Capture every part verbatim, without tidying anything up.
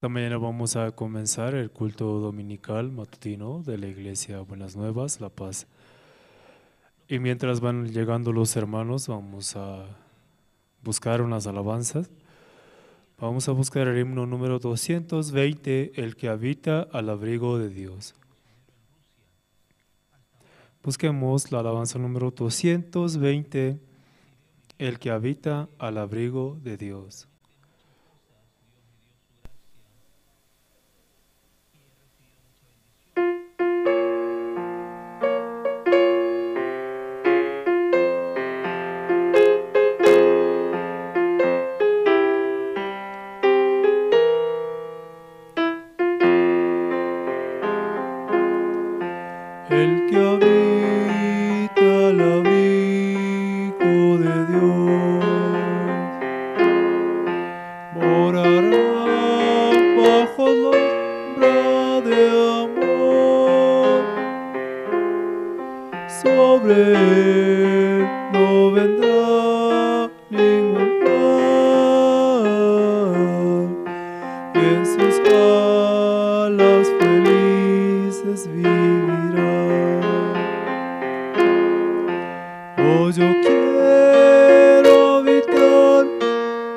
Esta mañana vamos a comenzar el culto dominical matutino de la Iglesia Buenas Nuevas, La Paz. Y mientras van llegando los hermanos, vamos a buscar unas alabanzas. Vamos a buscar el himno número doscientos veinte, El que habita al abrigo de Dios. Busquemos la alabanza número doscientos veinte, El que habita al abrigo de Dios. El que habita al abrigo de Dios morará bajo sombra de amor. Sobre él no vendrá ningún mal, en sus alas felices vivirá. Oh, yo quiero habitar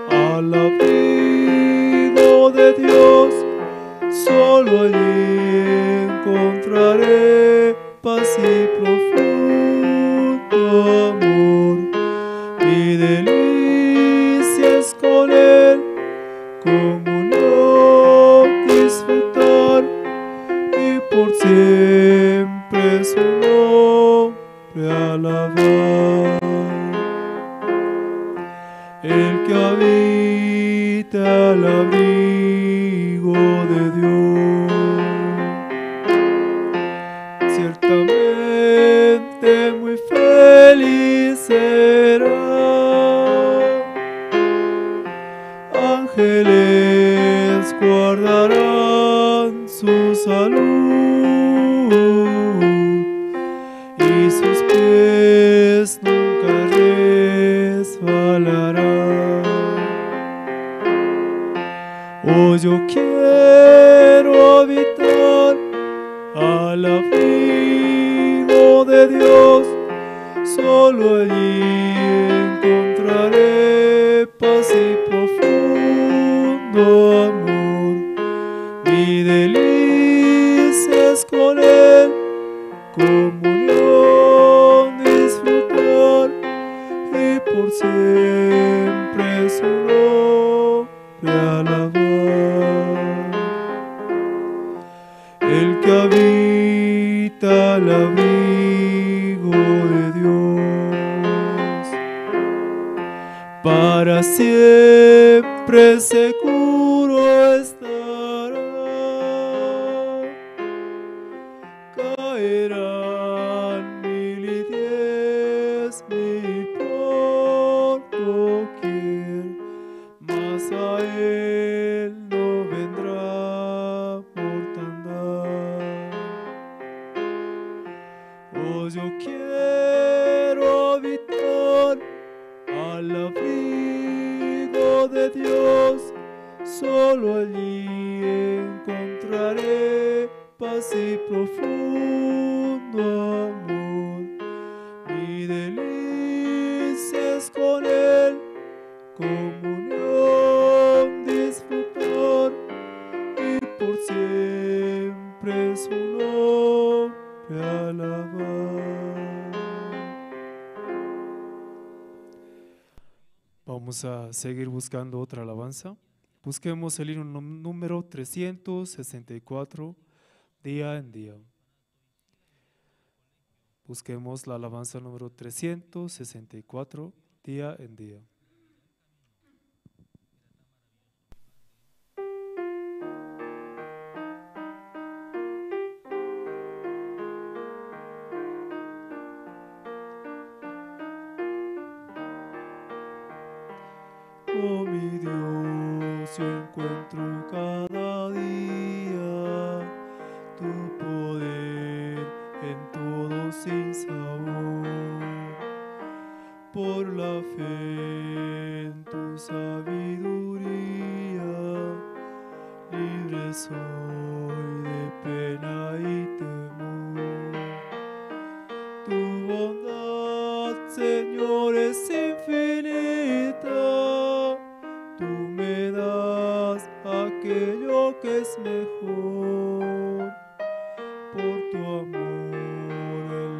al abrigo de Dios, solo allí encontraré paz y profundo amor. Mi delicia es con él comunión disfrutar y por siempre su nombre alabar. El que habita al abrigo de Dios, ciertamente muy feliz será. Ángeles guardarán su salud y sus pies nunca resbalarán. Oh, yo quiero habitar al abrigo de Dios, Solo allí encontraré paz y profundo amor. Mi delicia es con él, comunión disfrutar y por siempre su nombre alabar. El que habita al abrigo de Dios, para siempre seguro estará. Caerán mil y diez mil por doquier, mas a él no vendrá mortandad. Oh, yo quiero habitar al abrigo de Dios, solo allí encontraré paz y profundo amor. Mi delicia es con él, comunión disfrutar y por siempre su nombre alabar. Vamos a seguir buscando otra alabanza. Busquemos el himno num-, número trescientos sesenta y cuatro, día en día. Busquemos la alabanza número trescientos sesenta y cuatro, día en día. Oh mi Dios, yo encuentro cada día tu poder en todo sinsabor. Por la fe en tu sabiduría, libre soy de pena y temor. Tu bondad, Señor, es infinita, tú me das aquello que es mejor. Por tu amor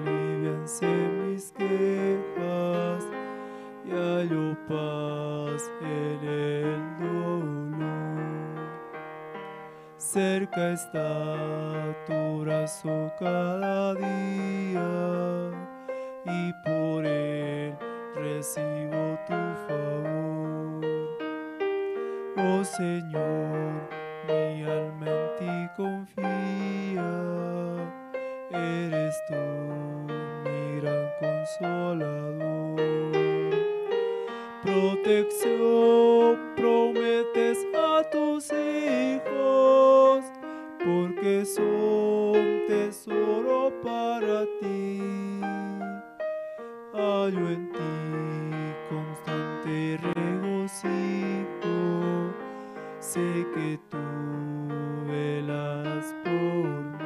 alivianse mis quejas y hallo paz en el dolor. Cerca está tu brazo cada día y por él recibo tu favor. Oh Señor, mi alma en ti confía, eres tú mi gran consolador. Protección prometes a tus hijos, porque son tesoro para ti. Hallo en ti constante regocijo, sé que tú velas por mí.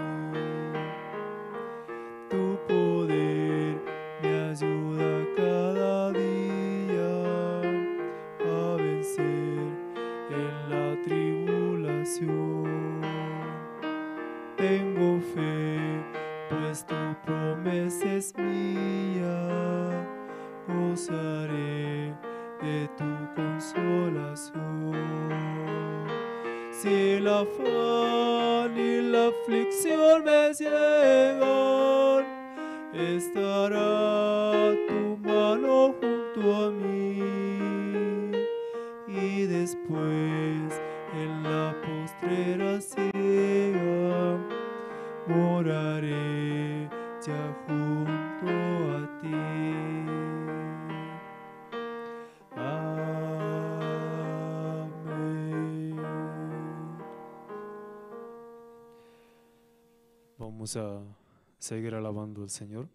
Tu poder me ayuda cada día a vencer en la tribulación. Tengo fe, pues tu promesa es mía, gozaré de tu consolación. Si el afán y la aflicción me llegan, estará tu mano junto a mí. Y después en la postrera ciega moraré ya junto a ti. Amén. Vamos a seguir alabando al Señor.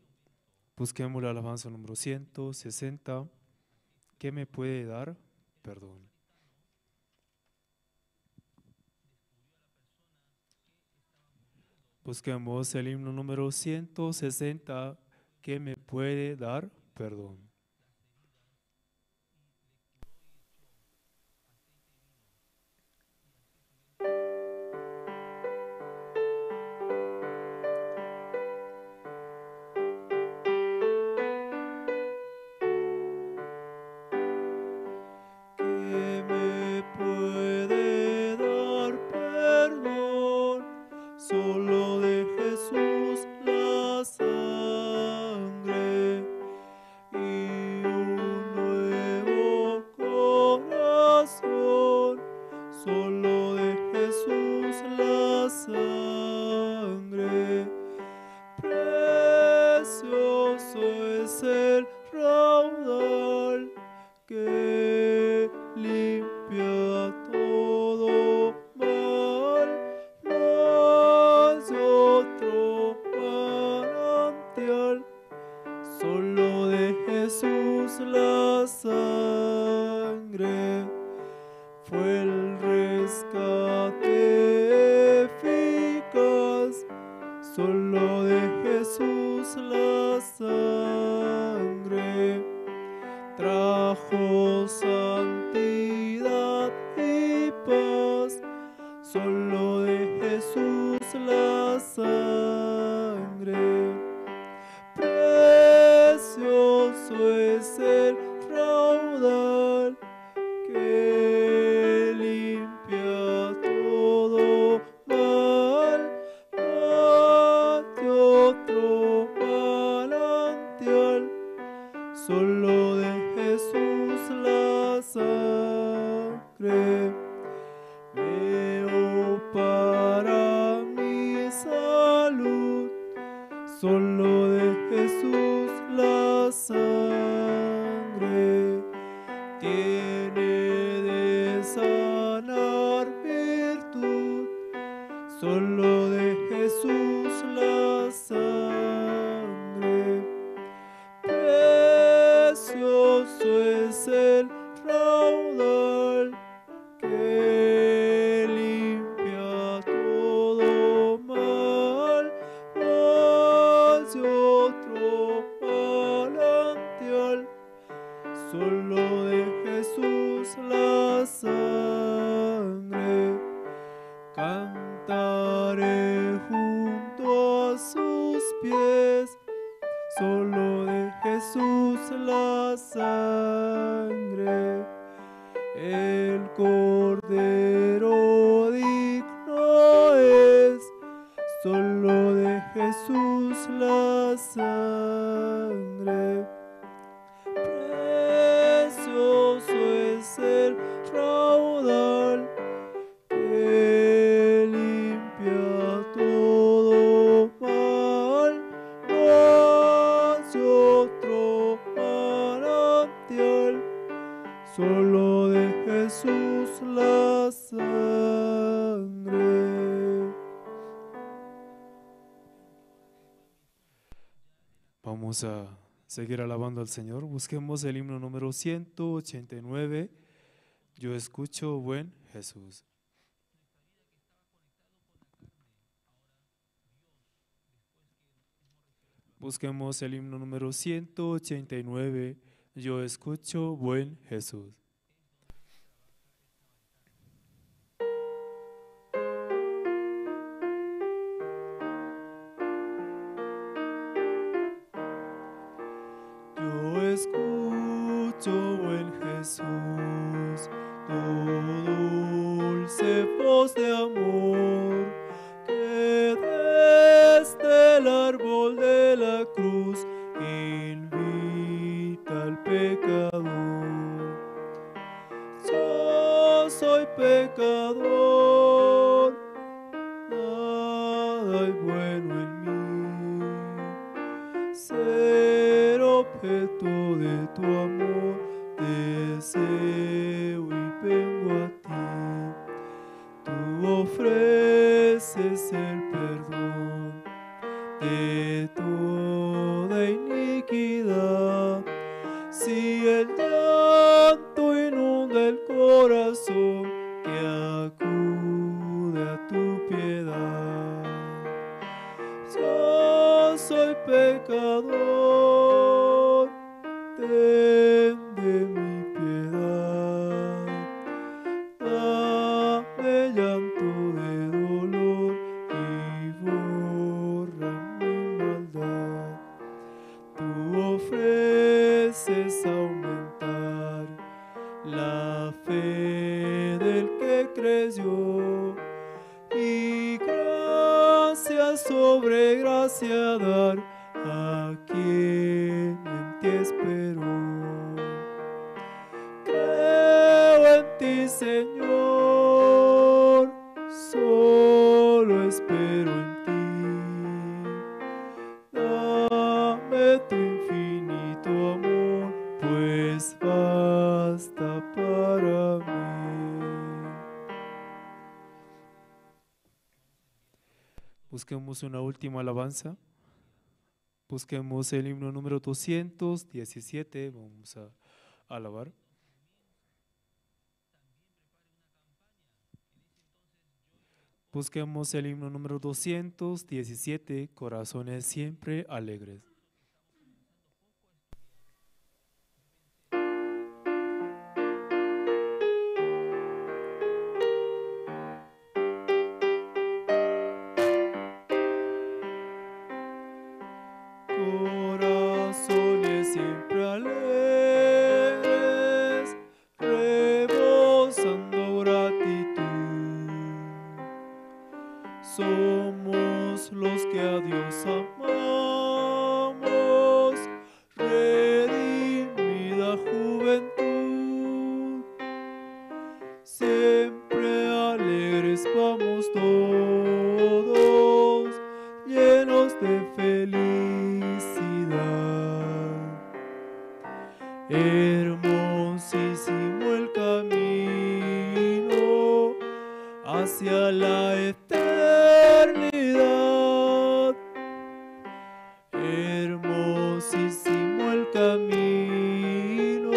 Busquemos la alabanza número ciento sesenta. ¿Qué me puede dar perdón? Busquemos el himno número ciento sesenta, ¿qué me puede dar perdón. ¿Qué me puede dar perdón? Solo de Jesús la sangre y un nuevo corazón. Solo de Jesús la sangre. Precioso es el raudal que limpia todo mal, no hay otro manantial, solo de Jesús la sangre. Fue el rescate eficaz, solo de Jesús la sangre. Trajo santidad y paz, solo de Jesús la sangre. Precioso es el raudal que limpia todo mal, no hay otro manantial, solo de Jesús la sangre. Veo para mi salud, solo de Jesús la sangre. Tiene de sanar virtud, solo de Jesús la sangre. Precioso es el raudal que limpia todo mal, no hay otro manantial, solo de Jesús la sangre. Cantaré junto a sus pies, solo de Jesús la sangre. El Cordero digno es, solo de Jesús la sangre. Precioso es el raudal que limpia todo mal, no hay otro manantial, solo de Jesús la sangre. Vamos a seguir alabando al Señor. Busquemos el himno número ciento ochenta y nueve. Yo escucho, buen Jesús. Busquemos el himno número ciento ochenta y nueve, Yo escucho, buen Jesús. Yo escucho, buen Jesús, tu dulce voz de amor, que desde el árbol de la cruz invita al pecador. Yo soy pecador, nada hay bueno en mí. Ser objeto de tu amor, deseo y vengo a ti. Tú ofreces el perdón de toda iniquidad. Si el llanto inunda el corazón, que acude a tu piedad. Yo soy pecador, triste es aumentar la fe del que creyó, y gracia sobre gracia dar a quien en ti esperó. Creo en ti, Señor, solo espero en ti. Dame tu infinito amor, pues basta para mí. Busquemos una última alabanza. Busquemos el himno número doscientos diecisiete. Vamos a alabar. Busquemos el himno número doscientos diecisiete, Corazones siempre alegres. Corazones siempre alegres, rebosando gratitud. Somos los que a Dios amamos, redimida juventud. Siempre alegres vamos todos, llenos de felicidad. Hermosísimo el camino hacia la eternidad. Hermosísimo el camino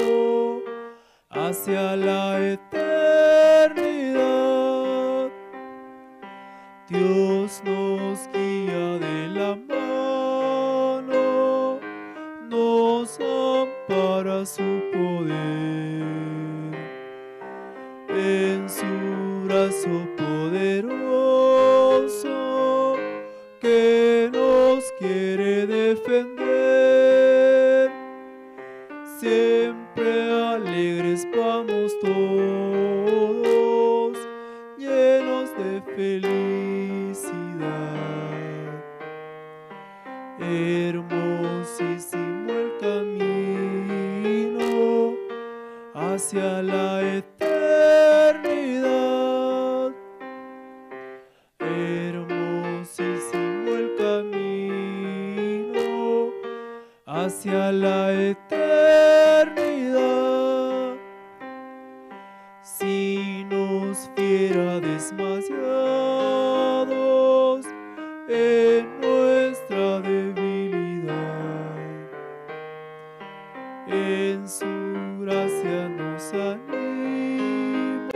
hacia la eternidad. Dios nos guía de la mano, nos ampara su poder. En su brazo poderoso que nos quiere defender. Siempre alegres vamos todos, llenos de felicidad. Hermosísimo el camino hacia la eternidad. Hermosísimo el camino hacia la eternidad. Si nos viera desmayados en nuestra debilidad, en su gracia nos anima,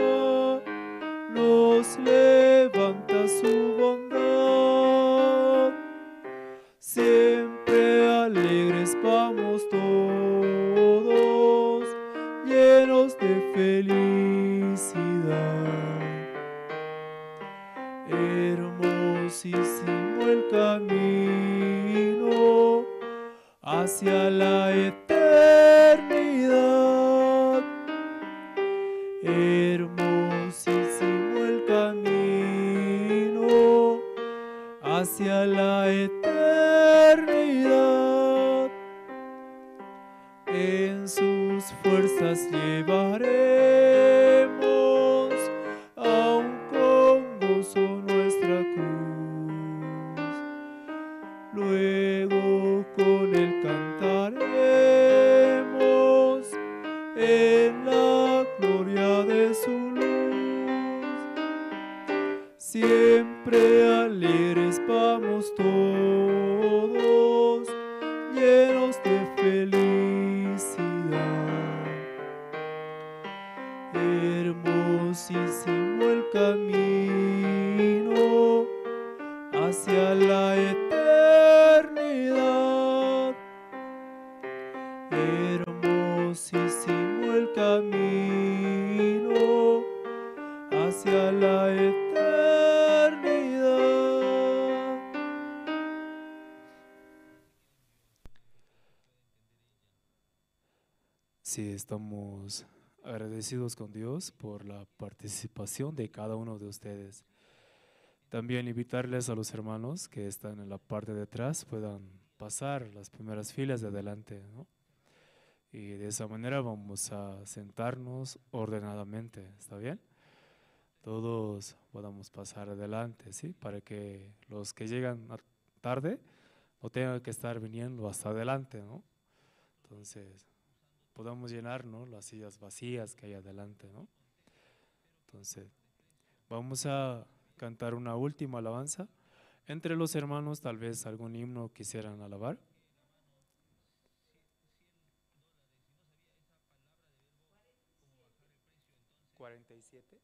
nos levanta su bondad. Siempre alegres vamos todos, llenos de felicidad. Hermosísimo el camino hacia la eternidad. Hermosísimo el camino hacia la eternidad. En sus fuerzas llevaremos aún con gozo nuestra cruz. Luego con él cantaremos en la gloria de su luz. Siempre alegres vamos todos, llenos de felicidad. Hermosísimo el camino hacia la eternidad. Hermosísimo el camino hacia la eternidad. Sí, estamos agradecidos con Dios por la participación de cada uno de ustedes. También invitarles a los hermanos que están en la parte de atrás puedan pasar las primeras filas de adelante, ¿no? Y de esa manera vamos a sentarnos ordenadamente, ¿está bien? Todos podamos pasar adelante, ¿sí? Para que los que llegan a- tarde no tengan que estar viniendo hasta adelante, ¿no? Entonces, podamos llenar, ¿no? Las sillas vacías que hay adelante, ¿no? Entonces, vamos a cantar una última alabanza. Entre los hermanos, tal vez algún himno quisieran alabar. Cuarenta y siete.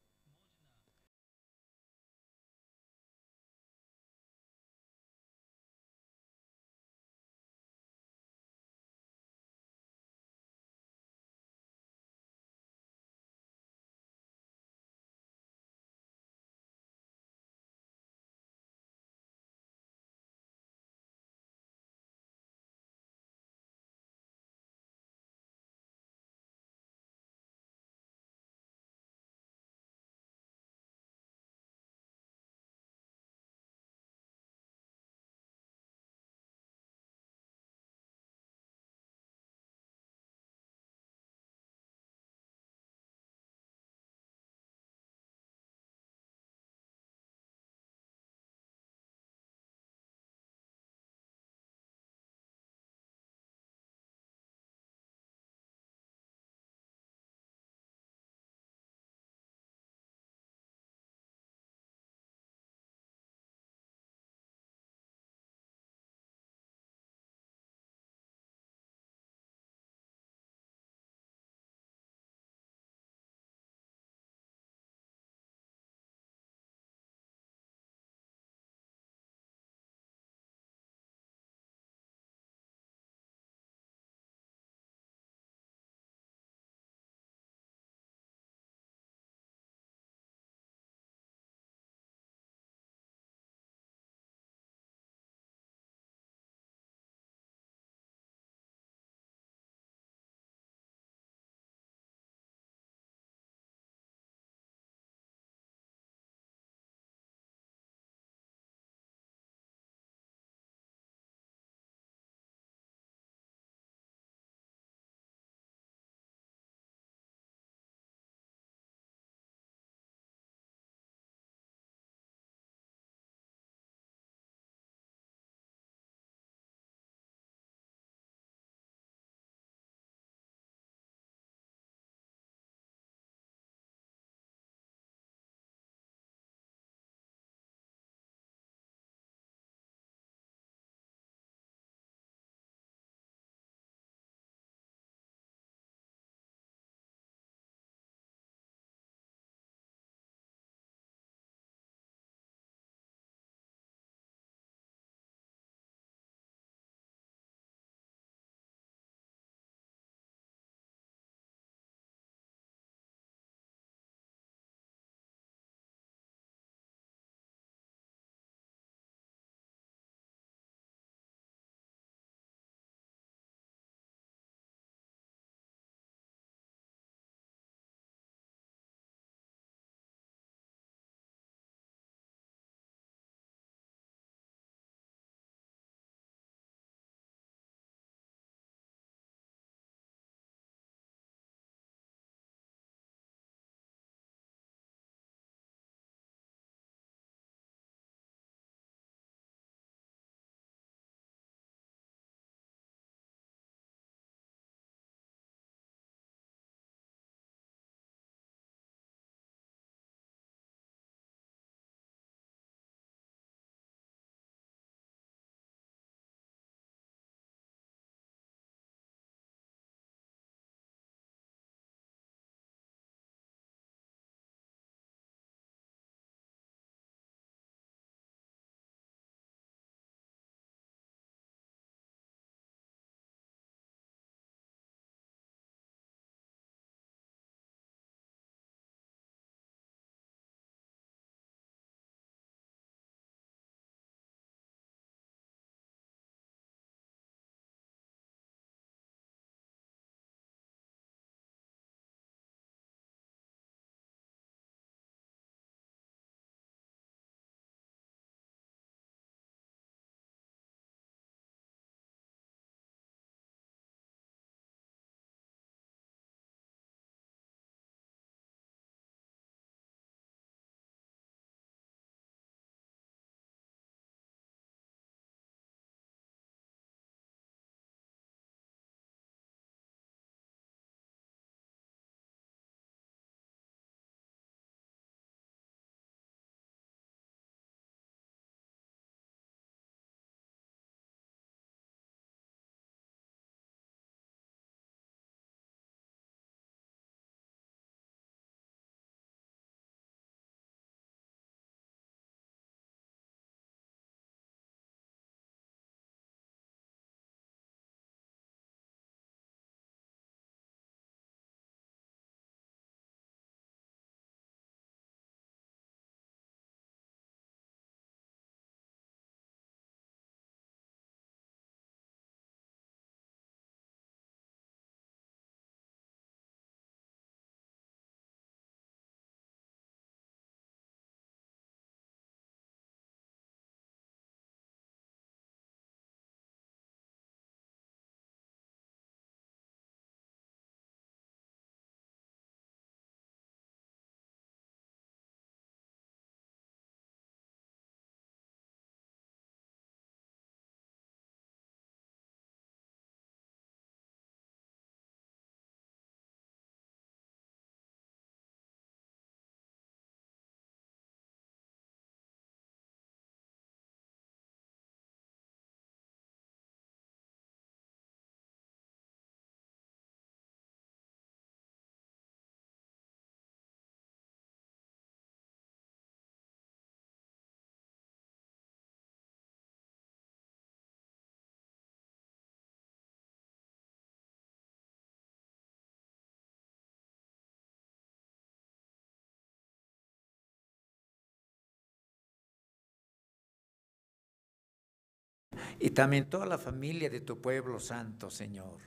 Y también toda la familia de tu pueblo santo, Señor.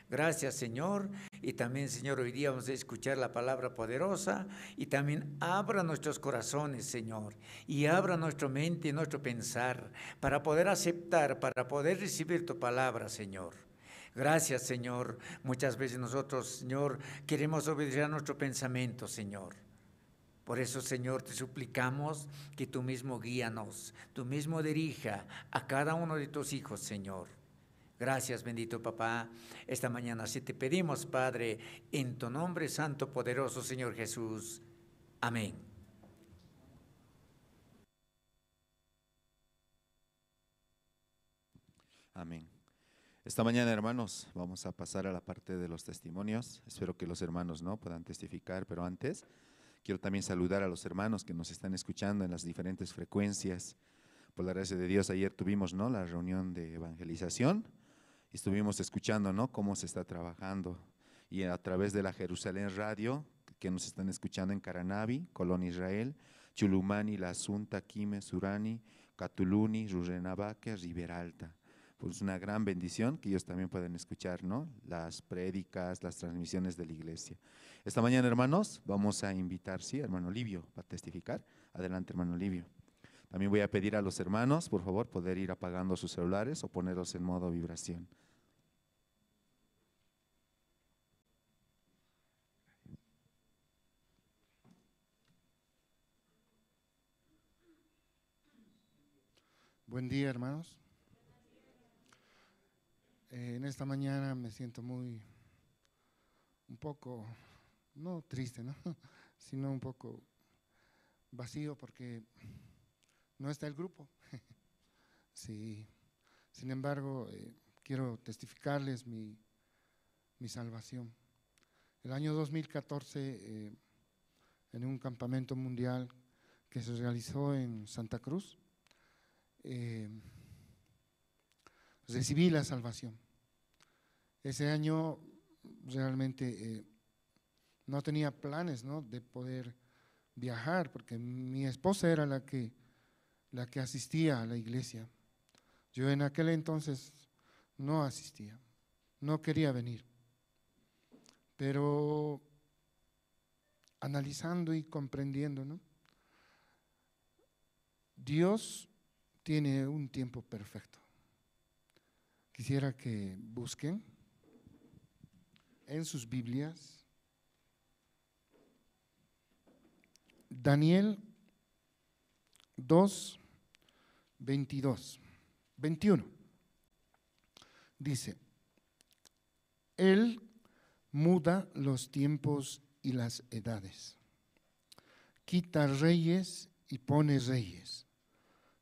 Gracias, Señor. Y también, Señor, hoy día vamos a escuchar la palabra poderosa y también abra nuestros corazones, Señor, y abra nuestra mente y nuestro pensar para poder aceptar, para poder recibir tu palabra, Señor. Gracias, Señor. Muchas veces nosotros, Señor, queremos obedecer a nuestro pensamiento, Señor. Por eso, Señor, te suplicamos que tú mismo guíanos, tú mismo dirija a cada uno de tus hijos, Señor. Gracias, bendito Papá. Esta mañana sí te pedimos, Padre, en tu nombre santo, poderoso, Señor Jesús. Amén. Amén. Esta mañana, hermanos, vamos a pasar a la parte de los testimonios. Espero que los hermanos, ¿no?, puedan testificar, pero antes quiero también saludar a los hermanos que nos están escuchando en las diferentes frecuencias. Por la gracia de Dios, ayer tuvimos, ¿no?, la reunión de evangelización. Estuvimos escuchando, ¿no?, cómo se está trabajando. Y a través de la Jerusalén Radio, que nos están escuchando en Caranavi, Colón Israel, Chulumani, La Asunta, Quime, Surani, Catuluni, Rurrenabaque, Riberalta. Pues una gran bendición que ellos también pueden escuchar, ¿no?, las prédicas, las transmisiones de la iglesia. Esta mañana, hermanos, vamos a invitar, sí, hermano Livio, para testificar. Adelante, hermano Livio. También voy a pedir a los hermanos, por favor, poder ir apagando sus celulares o ponerlos en modo vibración. Buen día, hermanos. Eh, en esta mañana me siento muy, un poco, no triste, ¿no? Sino un poco vacío porque no está el grupo. Sí. Sin embargo, eh, quiero testificarles mi, mi salvación. El año dos mil catorce, eh, en un campamento mundial que se realizó en Santa Cruz, eh, recibí la salvación. Ese año realmente, eh, no tenía planes, ¿no?, de poder viajar, porque mi esposa era la que, la que asistía a la iglesia. Yo en aquel entonces no asistía, no quería venir. Pero analizando y comprendiendo, ¿no?, Dios tiene un tiempo perfecto. Quisiera que busquen en sus Biblias Daniel dos, veintidós, veintiuno. Dice: "Él muda los tiempos y las edades. Quita reyes y pone reyes.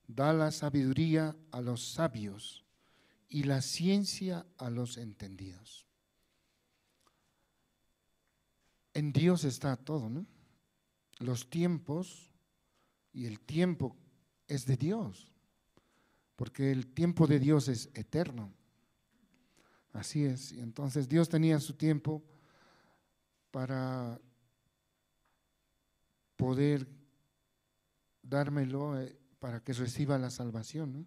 Da la sabiduría a los sabios y la ciencia a los entendidos". En Dios está todo, ¿no? Los tiempos, y el tiempo es de Dios, porque el tiempo de Dios es eterno. Así es. Y entonces Dios tenía su tiempo para poder dármelo, eh, para que reciba la salvación, ¿no?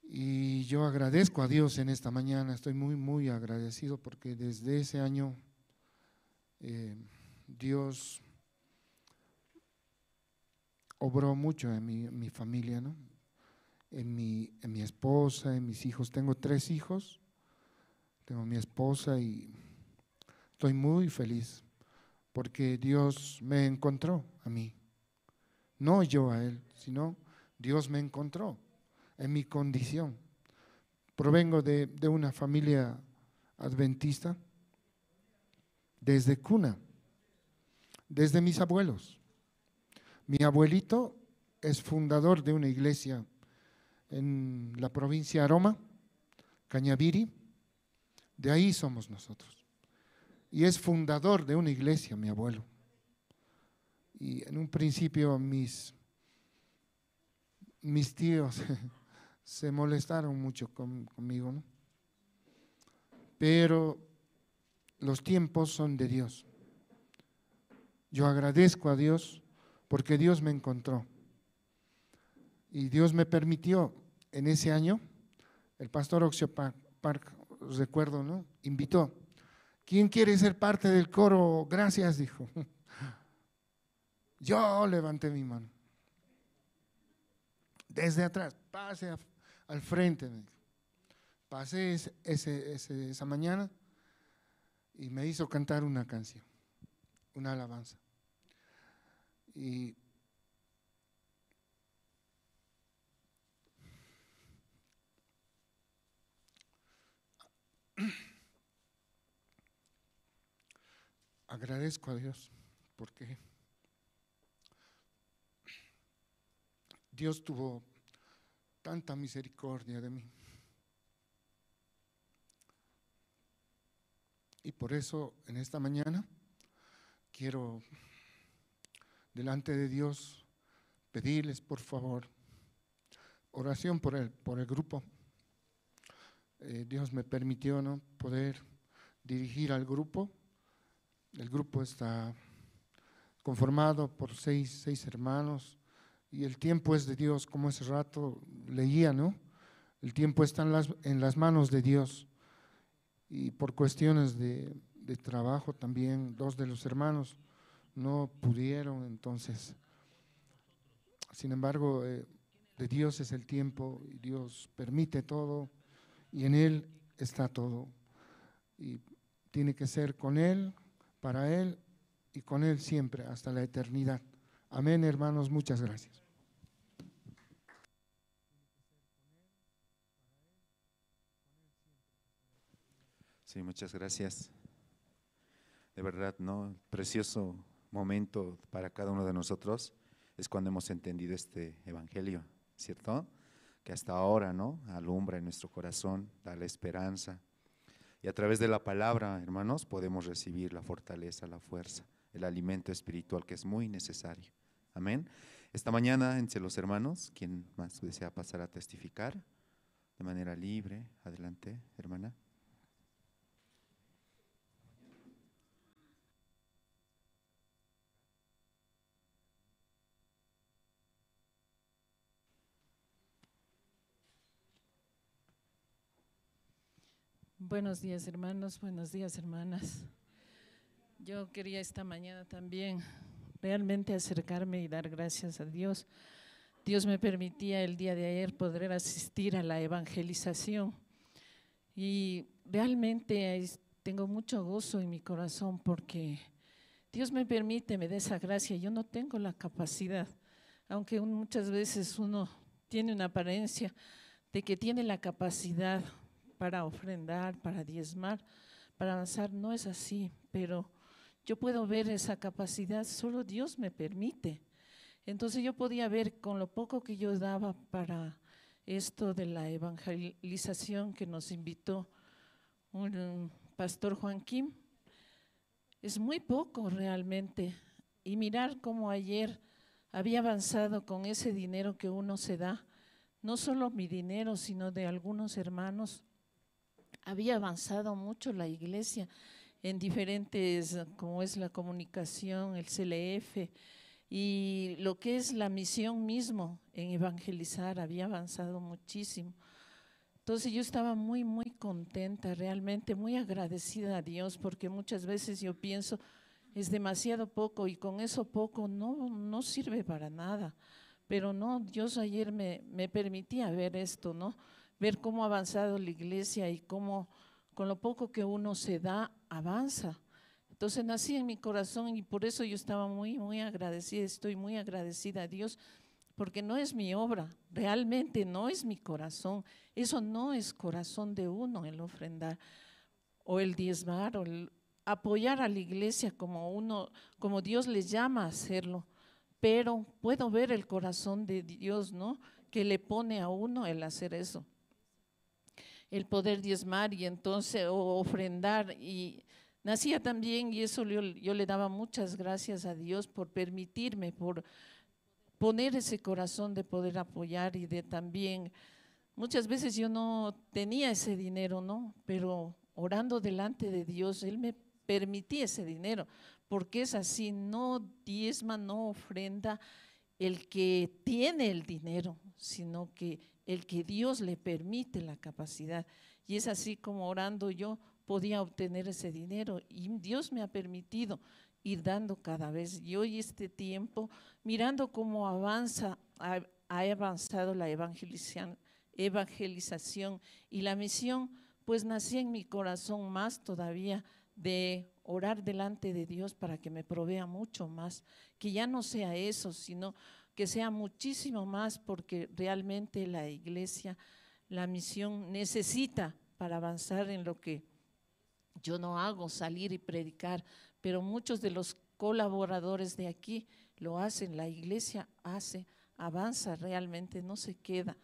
Y yo agradezco a Dios en esta mañana, estoy muy, muy agradecido porque desde ese año, eh, Dios obró mucho en mi, mi familia, ¿no? En mi, en mi esposa, en mis hijos. Tengo tres hijos, tengo mi esposa y estoy muy feliz porque Dios me encontró a mí. No yo a él, sino Dios me encontró en mi condición. Provengo de, de una familia adventista desde cuna, desde mis abuelos. Mi abuelito es fundador de una iglesia en la provincia de Aroma, Cañaviri. De ahí somos nosotros. Y es fundador de una iglesia, mi abuelo. Y en un principio mis, mis tíos se molestaron mucho con-, conmigo, ¿no? Pero los tiempos son de Dios. Yo agradezco a Dios porque Dios me encontró. Y Dios me permitió en ese año, el pastor Oxio Pa-, Park, recuerdo, ¿no? Invitó. ¿Quién quiere ser parte del coro? Gracias, dijo. Yo levanté mi mano. Desde atrás, pase a- al frente, me dijo. Pasé ese- ese- ese- esa mañana y me hizo cantar una canción, una alabanza. Y agradezco a Dios porque Dios tuvo tanta misericordia de mí. Y por eso en esta mañana quiero delante de Dios pedirles, por favor, oración por el, por el grupo. Eh, Dios me permitió, ¿no?, poder dirigir al grupo. El grupo está conformado por seis, seis hermanos y el tiempo es de Dios, como hace rato leía, ¿no? El tiempo está en las, en las manos de Dios. Y por cuestiones de, de trabajo también, dos de los hermanos no pudieron, entonces, sin embargo, eh, de Dios es el tiempo, y Dios permite todo, y en Él está todo. Y tiene que ser con Él, para Él y con Él siempre, hasta la eternidad. Amén, hermanos, muchas gracias. Sí, muchas gracias. De verdad, ¿no? Precioso momento para cada uno de nosotros es cuando hemos entendido este evangelio, ¿cierto? Que hasta ahora, ¿no?, alumbra en nuestro corazón, da la esperanza. Y a través de la palabra, hermanos, podemos recibir la fortaleza, la fuerza, el alimento espiritual que es muy necesario. Amén. Esta mañana, entre los hermanos, ¿quién más desea pasar a testificar de manera libre? Adelante, hermana. Buenos días, hermanos. Buenos días, hermanas. Yo quería esta mañana también realmente acercarme y dar gracias a Dios. Dios me permitía el día de ayer poder asistir a la evangelización. Y realmente es- tengo mucho gozo en mi corazón porque Dios me permite, me da esa gracia. Yo no tengo la capacidad, aunque un- muchas veces uno tiene una apariencia de que tiene la capacidad para ofrendar, para diezmar, para avanzar, no es así, pero yo puedo ver esa capacidad, solo Dios me permite. Entonces yo podía ver con lo poco que yo daba para esto de la evangelización que nos invitó un pastor Joaquín, es muy poco realmente. Y mirar cómo ayer había avanzado con ese dinero que uno se da, no solo mi dinero, sino de algunos hermanos, había avanzado mucho la iglesia en diferentes, como es la comunicación, el C L F, y lo que es la misión mismo en evangelizar, había avanzado muchísimo. Entonces yo estaba muy, muy contenta, realmente muy agradecida a Dios, porque muchas veces yo pienso, es demasiado poco y con eso poco no, no sirve para nada. Pero no, Dios ayer me, me permitía ver esto, ¿no? Ver cómo ha avanzado la iglesia y cómo con lo poco que uno se da, avanza. Entonces nací en mi corazón y por eso yo estaba muy, muy agradecida, estoy muy agradecida a Dios, porque no es mi obra, realmente no es mi corazón. Eso no es corazón de uno, el ofrendar o el diezmar o el apoyar a la iglesia como uno, como Dios les llama a hacerlo. Pero puedo ver el corazón de Dios, ¿no? Que le pone a uno el hacer eso, el poder diezmar y entonces o ofrendar. Y nacía también, y eso yo, yo le daba muchas gracias a Dios por permitirme, por poner ese corazón de poder apoyar y de también, muchas veces yo no tenía ese dinero, ¿no? Pero orando delante de Dios, Él me permitía ese dinero, porque es así, no diezma, no ofrenda el que tiene el dinero, sino que el que Dios le permite la capacidad. Y es así como orando yo podía obtener ese dinero y Dios me ha permitido ir dando cada vez. Y hoy este tiempo, mirando cómo avanza, ha, ha avanzado la evangelización, evangelización y la misión, pues nací en mi corazón más todavía de orar delante de Dios para que me provea mucho más, que ya no sea eso, sino que sea muchísimo más, porque realmente la iglesia, la misión necesita para avanzar en lo que yo no hago, salir y predicar, pero muchos de los colaboradores de aquí lo hacen, la iglesia hace, avanza realmente, no se queda.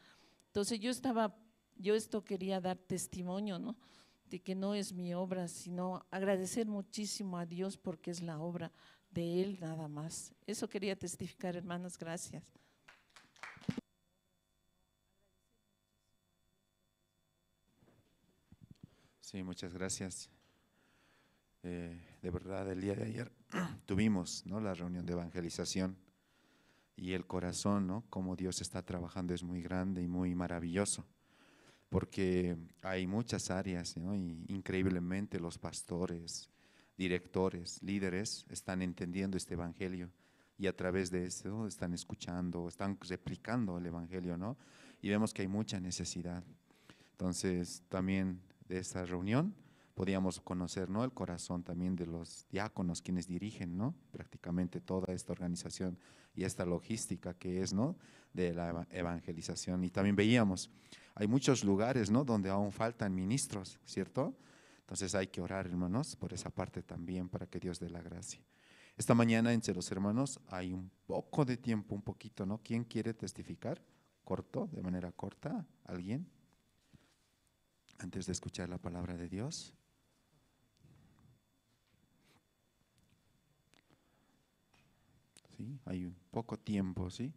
Entonces yo estaba, yo esto quería dar testimonio, ¿no? De que no es mi obra, sino agradecer muchísimo a Dios porque es la obra de Él nada más. Eso quería testificar, hermanas, gracias. Sí, muchas gracias. Eh, de verdad, el día de ayer tuvimos, ¿no?, la reunión de evangelización y el corazón, ¿no?, cómo Dios está trabajando es muy grande y muy maravilloso, porque hay muchas áreas, ¿no? Y increíblemente los pastores, directores, líderes están entendiendo este evangelio y a través de eso están escuchando, están replicando el evangelio, ¿no? Y vemos que hay mucha necesidad. Entonces, también de esta reunión podíamos conocer, ¿no?, el corazón también de los diáconos, quienes dirigen, ¿no?, prácticamente toda esta organización y esta logística que es, ¿no?, de la eva-, evangelización. Y también veíamos, hay muchos lugares, ¿no?, donde aún faltan ministros, ¿cierto? Entonces hay que orar, hermanos, por esa parte también, para que Dios dé la gracia. Esta mañana entre los hermanos hay un poco de tiempo, un poquito, ¿no? ¿Quién quiere testificar? Corto, de manera corta, ¿alguien? Antes de escuchar la palabra de Dios. Sí, hay un poco tiempo, ¿sí?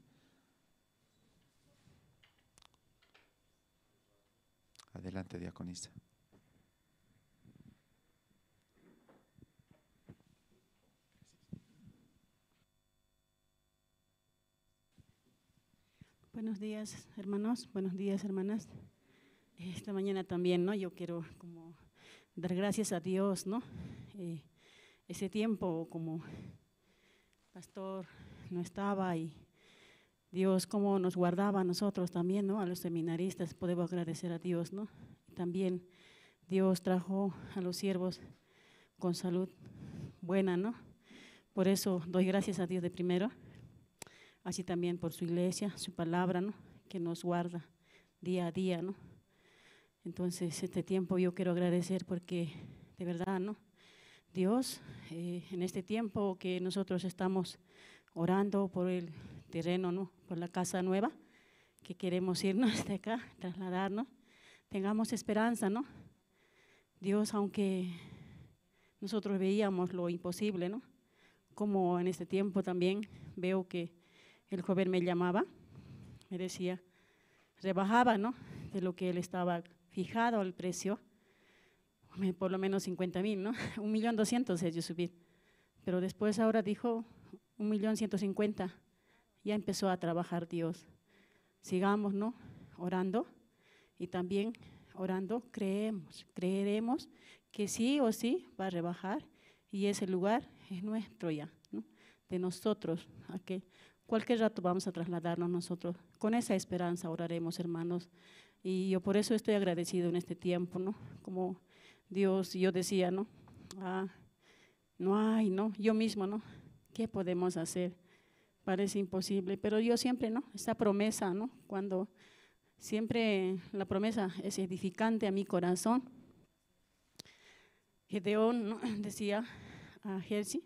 Adelante, diaconisa. Buenos días, hermanos. Buenos días, hermanas. Esta mañana también, ¿no? Yo quiero como dar gracias a Dios, ¿no? Eh, ese tiempo como pastor no estaba y Dios cómo nos guardaba a nosotros también, ¿no? A los seminaristas, podemos agradecer a Dios, ¿no? Y también Dios trajo a los siervos con salud buena, ¿no? Por eso doy gracias a Dios de primero, así también por su iglesia, su palabra, ¿no? Que nos guarda día a día, ¿no? Entonces, este tiempo yo quiero agradecer porque de verdad, ¿no? Dios, eh, en este tiempo que nosotros estamos orando por el terreno, ¿no? Por la casa nueva, que queremos irnos de acá, trasladarnos, tengamos esperanza, ¿no? Dios, aunque nosotros veíamos lo imposible, ¿no? Como en este tiempo también veo que el joven me llamaba, me decía, rebajaba, ¿no? De lo que él estaba fijado al precio, me- por lo menos cincuenta mil, ¿no? Un millón doscientos es yo subir. Pero después ahora dijo, un millón ciento cincuenta. Ya empezó a trabajar Dios. Sigamos, ¿no? Orando y también orando creemos, creeremos que sí o sí va a rebajar y ese lugar es nuestro ya, ¿no? De nosotros, a que cualquier rato vamos a trasladarnos nosotros. Con esa esperanza oraremos, hermanos. Y yo por eso estoy agradecido en este tiempo, ¿no? Como Dios, yo decía, ¿no? Ah, no hay, ¿no? Yo mismo, ¿no? ¿Qué podemos hacer? Parece imposible, pero yo siempre, ¿no? Esa promesa, ¿no? Cuando siempre la promesa es edificante a mi corazón. Gedeón, ¿no? Decía a Jersey,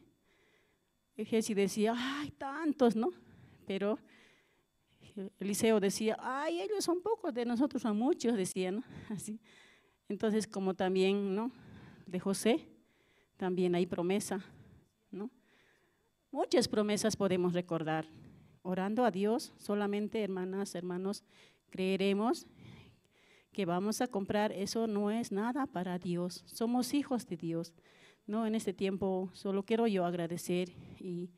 Jersey decía, ay, tantos, ¿no? Pero Eliseo decía, ay, ellos son pocos, de nosotros son muchos, decía, ¿no? Así. Entonces, como también, ¿no? De José, también hay promesa, ¿no? Muchas promesas podemos recordar. Orando a Dios, solamente, hermanas, hermanos, creeremos que vamos a comprar, eso no es nada para Dios. Somos hijos de Dios. No, en este tiempo solo quiero yo agradecer y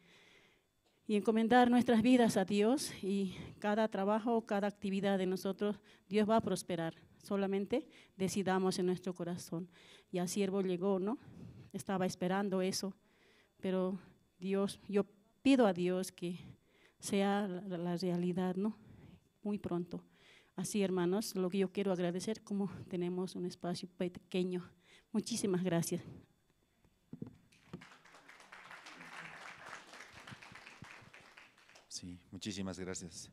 y encomendar nuestras vidas a Dios y cada trabajo, cada actividad de nosotros, Dios va a prosperar. Solamente decidamos en nuestro corazón. Y a siervo llegó, ¿no? Estaba esperando eso, pero Dios, yo pido a Dios que sea la, la realidad, ¿no? Muy pronto. Así, hermanos, lo que yo quiero agradecer, como tenemos un espacio pequeño. Muchísimas gracias. Sí, muchísimas gracias.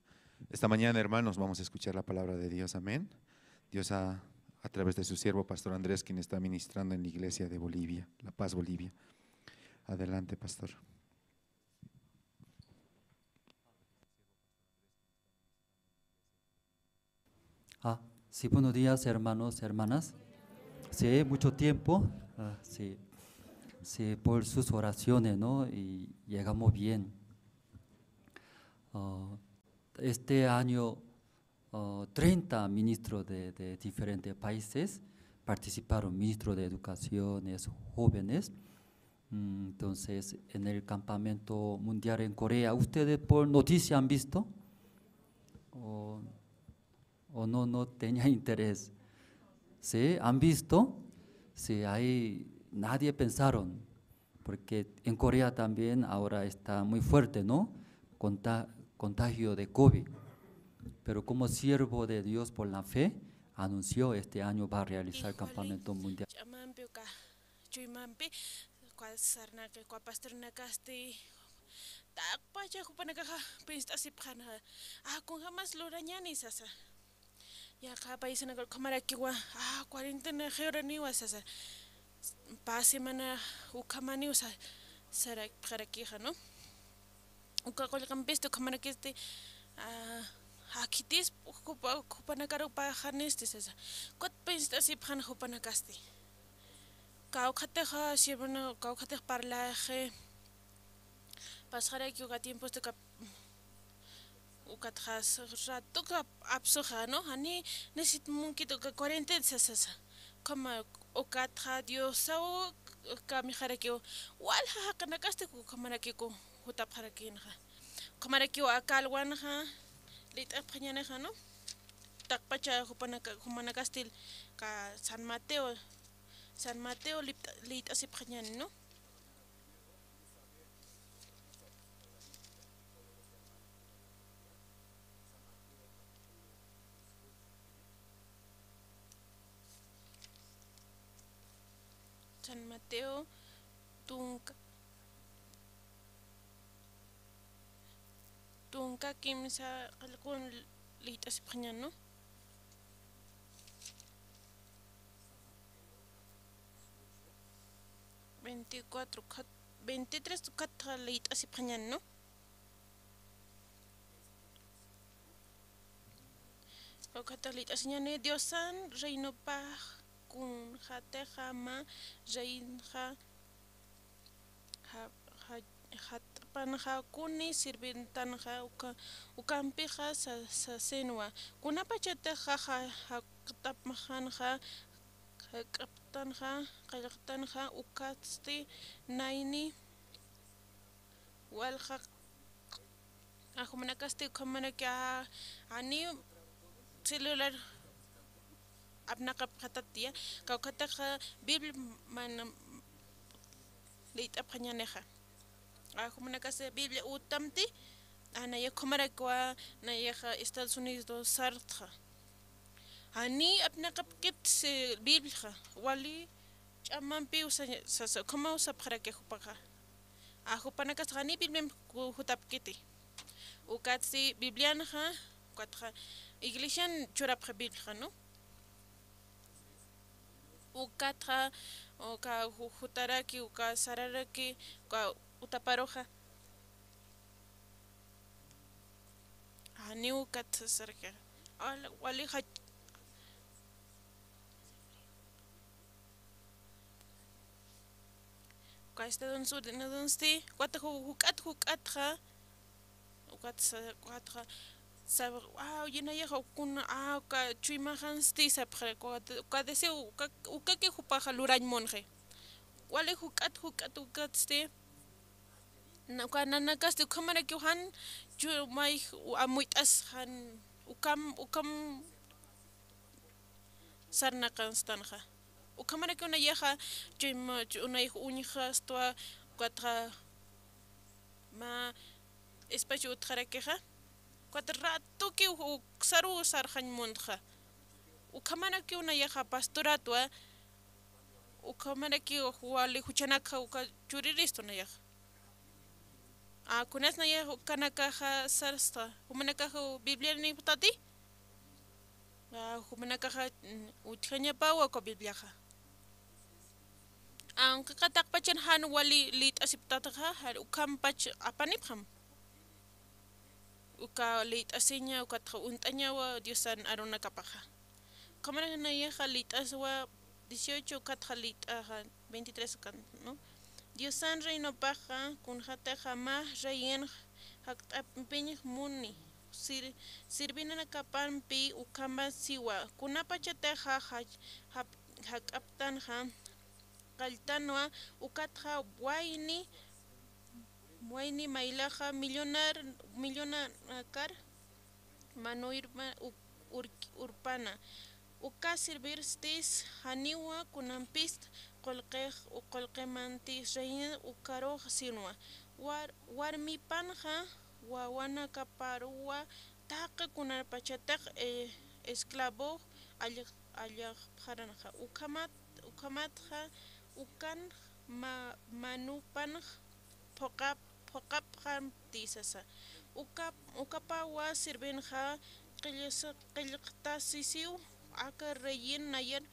Esta mañana, hermanos, vamos a escuchar la palabra de Dios. Amén. Dios a, a través de su siervo, Pastor Andrés, quien está ministrando en la iglesia de Bolivia, La Paz, Bolivia. Adelante, Pastor. Ah, sí, buenos días, hermanos, hermanas. Sí, mucho tiempo. Ah, sí. Sí, por sus oraciones, ¿no? Y llegamos bien. Ah, este año, ah, treinta ministros de, de diferentes países participaron, ministro de Educación, jóvenes. Mm, entonces, en el campamento mundial en Corea, ¿ustedes por noticia han visto? ¿O, o no, no tenía interés? ¿Sí? ¿Han visto? Sí, ahí nadie pensaron, porque en Corea también ahora está muy fuerte, ¿no? Conta-, contagio de COVID. Pero como siervo de Dios por la fe, anunció este año va a realizar campamento mundial. Chuymampi, kua sarnaqi, kua pastornakasti, taqpacha jupanakaxa pinst'asipxanxa, ah, kunjamas lurañani sasa. Yaqa paisanakar ukhamarakiwa, ah, cuarentena jiwraniwa sasa. Pä semana ukhamaniw sa, sarakpxarakixa, ¿no? Uka qullqampisti ukhamarakisti, ah, akhitis jupa, jupanakaru paqanisti sasa. Kut pinst'asipxan jupanakasti. Kawkhatixa, siervona, kawkhatix parlaxi. Pasxaraki uka tiemposti uka, ukatxa ratuka apsuxa, ¿no? Jani necesitmunkit uka cuarentena sasasa. Ukhama ukatxa Diosaw kamixarakiw walja jaqinakasti ukhamarakiku jutapxarakinxa. Ukhamarakiw aka alwanxa liyt'apxañanixa, ¿no? Taqpacha jupanaka, jumanakasti ka San Mateo, San Mateo lipt'a-, liyt'asipxañani, ¿no? San Mateo tunka, tunka kimsa qillqun liyt'asipxañan, ¿no? Veinticuatro, veintitrés ukatxa liyt'asipxañan, ¿no? Ukatxa liyt'asiñani, Diosan reinopax kunjatixa mä reinxa ja, ja, jat'panxa kuni sirvintanxa uka, ukampixa sa, sasinwa. Kunapachatixa ja, ja, jaqt'apxanxa, jak'aptanxa, qillqtanxa, ukatsti nayni walja, a, jumanakasti ukhamaraki, a, jani celular apnaqapxatatiya, kawkhatixa Biblia mana liyt'apxañanixa. A, jumanakasti Biblia utamti, a, nayax ukhamarakiwa, nayaxa Estados Unidos sartxa. Jani apnaqapkit, eh, Bibliaxa, wali ch'amampi usa, sasa, ukhama usapxaraki jupaxa. A, jupanakasti jani Bibliamp jutapkiti. Ukatsti Biblianxa, ukatxa iglesian churapxi Bibliaxa, ¿no? Ukatxa, uka ju, jutaraki, uka sararaki, uka utaparuxa. Janiw ukat sasaraki. Wal, wali jach, uka Estados Unidosti, ukat ju, juk'at, juk'atxa, ukat sa, ukatxa, sa, a, yinayaxa kuna, a, uka chuymaxansti sapxi, uka, uka deseo, uka, ukaki jupaxa lurañ munxi. Wali juk'at, juk'at, ukatsti, Na-, uka nanakasti ukhamarakiw jan, chu-, may, u-, amuyt'as jan, ukham, ukham sarnaqanstanxa. Ukhamarakiw nayaxa, chuyma, chu-, nayax uñjastwa, ukatxa, mä espacio utjarakixa, ukat ratukiw uksaruw sarxañ muntxa. Ukhamarakiw nayaxa pastoratwa, ukhamarakiw wali juchanakxa uka churiristu nayaxa. A, kunas nayax ukanakaxa sarsta, jumanakaxa Biblianipxtati? A, jumanakaxa, mm, utjañapawa uka Bibliaxa. Aunque taqpachan jan wali liyt'asipxtatixa, jan ukhampach apanipxam. Uka liyt'asiña, ukatxa uñt'añawa Diosan arunakapaxa. Ukhamarak nayaxa liyt'aswa dieciocho, ukatxa liyt'axa veintitrés ukan, ¿no? Diosan reinopaxa, kunjatixa mä reyin jakt'ampiñ muni, sir-, sirvinanakapampi ukhama siwa, kunapachatixa ja-, jap-, jak'aptanxa, qalltanwa, ukatxa wayni, wayni maylaxa millonar-, millonakar manuyma u-, urk-, urpana. Uka sirvirstis janiwa kunampist qullqix, qullqimantis reyin ukarux sinwa. War-, warmipanxa wawanakaparuwa taqi kunapachatix, eh, esclavo allix-, allixpxaranxa. Ukhamat, ukhamatxa ukan ma-, manupanx phuqap-, phuqapxamti sasa. Uka, ukapawa sirvinxa qillis-, qillqtasisiw aka reyin nayar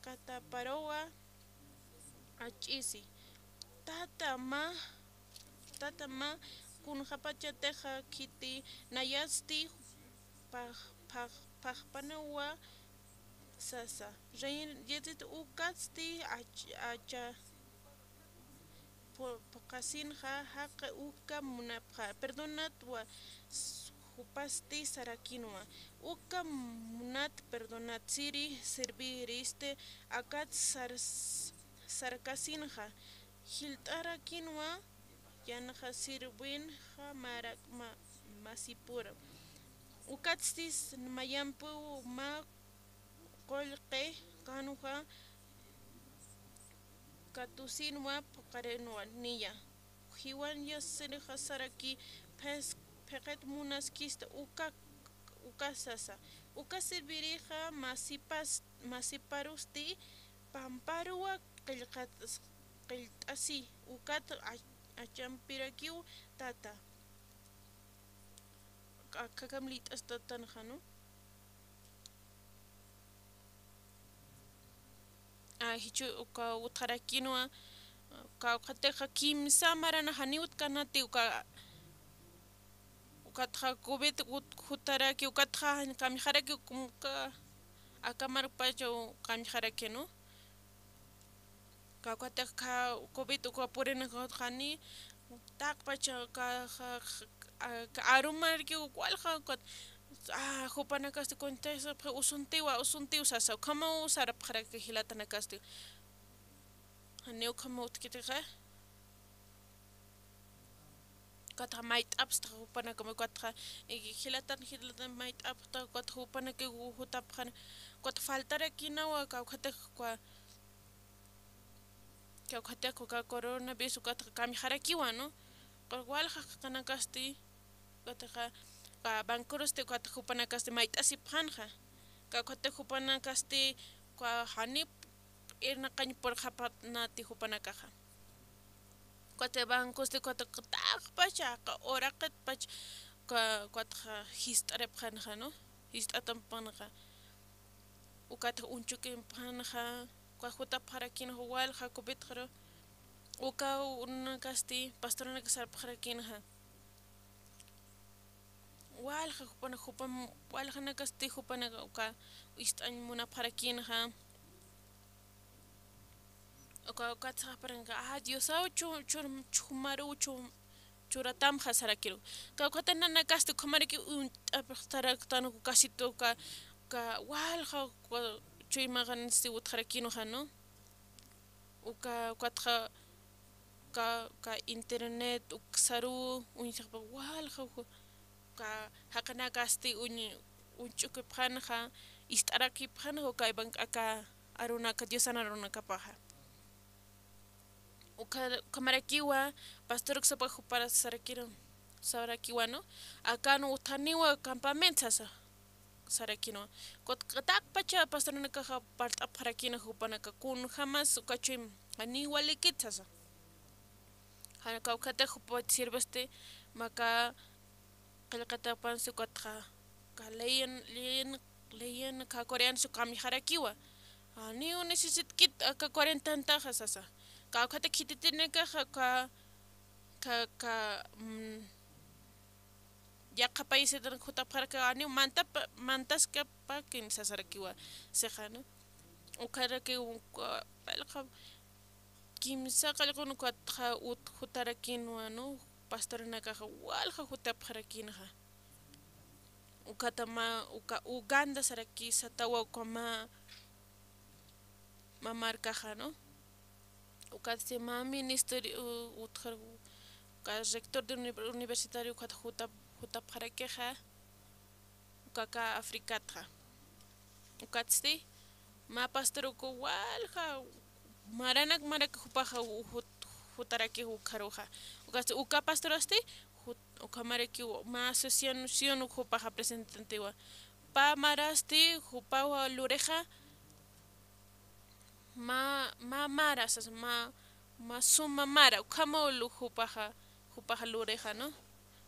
kataparuwa ach'isi. Tata mä, tata mä, kunjapachatixa khiti nayasti phax-, phax-, phaxpanuwa sasa. Reyin, yatiti ukatsti ach-, acha pu-, phuqasinxa, jaqi uka munapxa, perdonatwa, s-, jupasti sarakinwa. Uka munat perdonat siri, sirviristi, akat sar-, sarkasinxa, jilt'arakinwa, yanxa sirvinxa marak ma-, masipura. Ukatsti mayampuw mä qullqi kanxa katusinwa phuqarinwa niya. Jiwan yasirxa saraki phis-, phiqit munaskista uka, uka sasa. Uka sirvirixa masipas-, masiparusti pamparuwa qillqat-, qillt'asi ukat a-, achampirakiw tata. Akakam liyt'astatanxa, ¿no? A, jichhu uka utjarakinwa, uka, ukatxa kimsa marana janiw utjkanati, uka, ukatxa covid ut-, jutaraki, ukatxa kamixaraki, uka, aka marpachaw kamixaraki, ¿no? Kawkhatix kha covid uka purinakatxani, taqpacha ka, ka, ka, ka arumarki walja, ukat, a, jupanakasti contestar, usuntiwa, usuntiw sasa, ukhamaw sarapxaraki jilatanakasti. Janiw ukhamaw utjkitixa. Ukatxa mayt'apxta jupanakama, ukatxa, eh, jilatan, jilatan mayt'apxta, ukatxa jupanaki ju-, jutapxan, ukat faltarakinawa, kawkhatix, uka, kawkhatix, uka coronavirus, ukatxa kamixarakiwa, ¿no? Ukat walja qillqanakasti, ukatxa, uka bancorusti, ukatxa jupanakasti mayt'asipxanxa, kawkhatix jupanakasti, uka janip irnaqañ purxapanati jupanakaxa. Ukat bancosti, ukat taqpacha, aka uraqitpach, uka, ukat jist'aripxanxa, ¿no? Jist'atampxanxa. Ukat uñchukimpxanxa, uka jutapxarakinxa, walja cupitxaru. Uka urunakasti, pastoranaka sarapxarakinxa. Walja jupana, jupam, waljanakasti jupanaka uka ist'añ munapxarakinxa. Uka, ukat sapxaranxa, a, Diosaw chu-, chu-, chumaruw chu-, churatamxa sarakiru. Kawkhata nanakasti ukhamaraki uñt'apxtaraktan ukasitu uka, uka walja, uka chuymaxansti utjarakinuxa, ¿no? Uka, ukatxa Ka, ka internet uksaru uñjapa walja ju-, ka jaqinakasti uñ-, uñch'ukipxanxa, ist'arakipxanxa, uka iban aka arunaka, Diosan arunakapaxa. Uka, ukhamarakiwa, pastor uksapax jupar sarakir, sarakiwa, ¿no? Akan utjaniwa campamento sasa, sarakiniwa. Kut-, katakpacha pastoranakaxa parlt'apxarakina jupanaka, kunjamas ukachuy janiw walikit sasa. Jan kawkhatix jupa sirvesti, mä qillqatapansi ukatxa, ka leyen, leyen, leyen, ka coreano kamijarakiwa. Janiw necesitkit aka cuarenta antaxa sasa. Kawkhatix khititinakaxa ka, ka, ka, mm, yaqha paisitan jutapxaraki, janiw mantapa, mantaskapakin sasarakiwa, sixa, ¿no? Ukharaki, uka, p'alqa, kimsa qillqun ukatxa ut-, jutarakinwa, ¿no? Pastoranakaxa walja jutapxarakinxa. Ukata mä, uka Uganda saraki satawa uka mä, mä markaxa, ¿no? Ukatsti mä ministerio, u-, utjar, u-, uka rector de uni-, universitario ukat jutap-, jutapxarakixa, uka aka Africatxa. Ukatsti, mä pastor uka walja, maranak marak jupaxa u-, jut-, jutarakix ukharuxa. Ukatsti, uka pastorasti, jut-, ukhamarakiw mä asociación jupaxa presentantiwa. Pä marasti, jupawa lurixa, mä, mä mara, sasa, mä, mä suma mara, ukhamaw lu-, jupaxa, jupaxa lurixa, ¿no?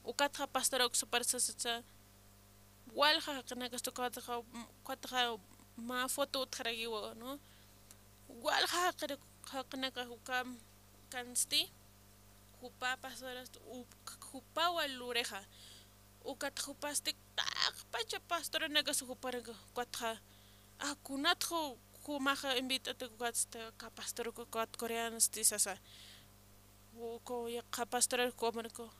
Ukatxa pastor uksapar sasa, walja jaqinakasti ukatxa, ukatxa mä foto utjarakiwa, ¿no? Walja jaqir-, jaqinaka uka, kansti, jupa pastorasti, u-, jupawa lurixa. Ukat jupasti, taqpacha pastoranakasti jupanaka, ukatxa, a, kunatxa jumaxa invitati, ukatsti, ka pastor uka, ukat coreanosti sasa. Uka yaqha pastor uka marka.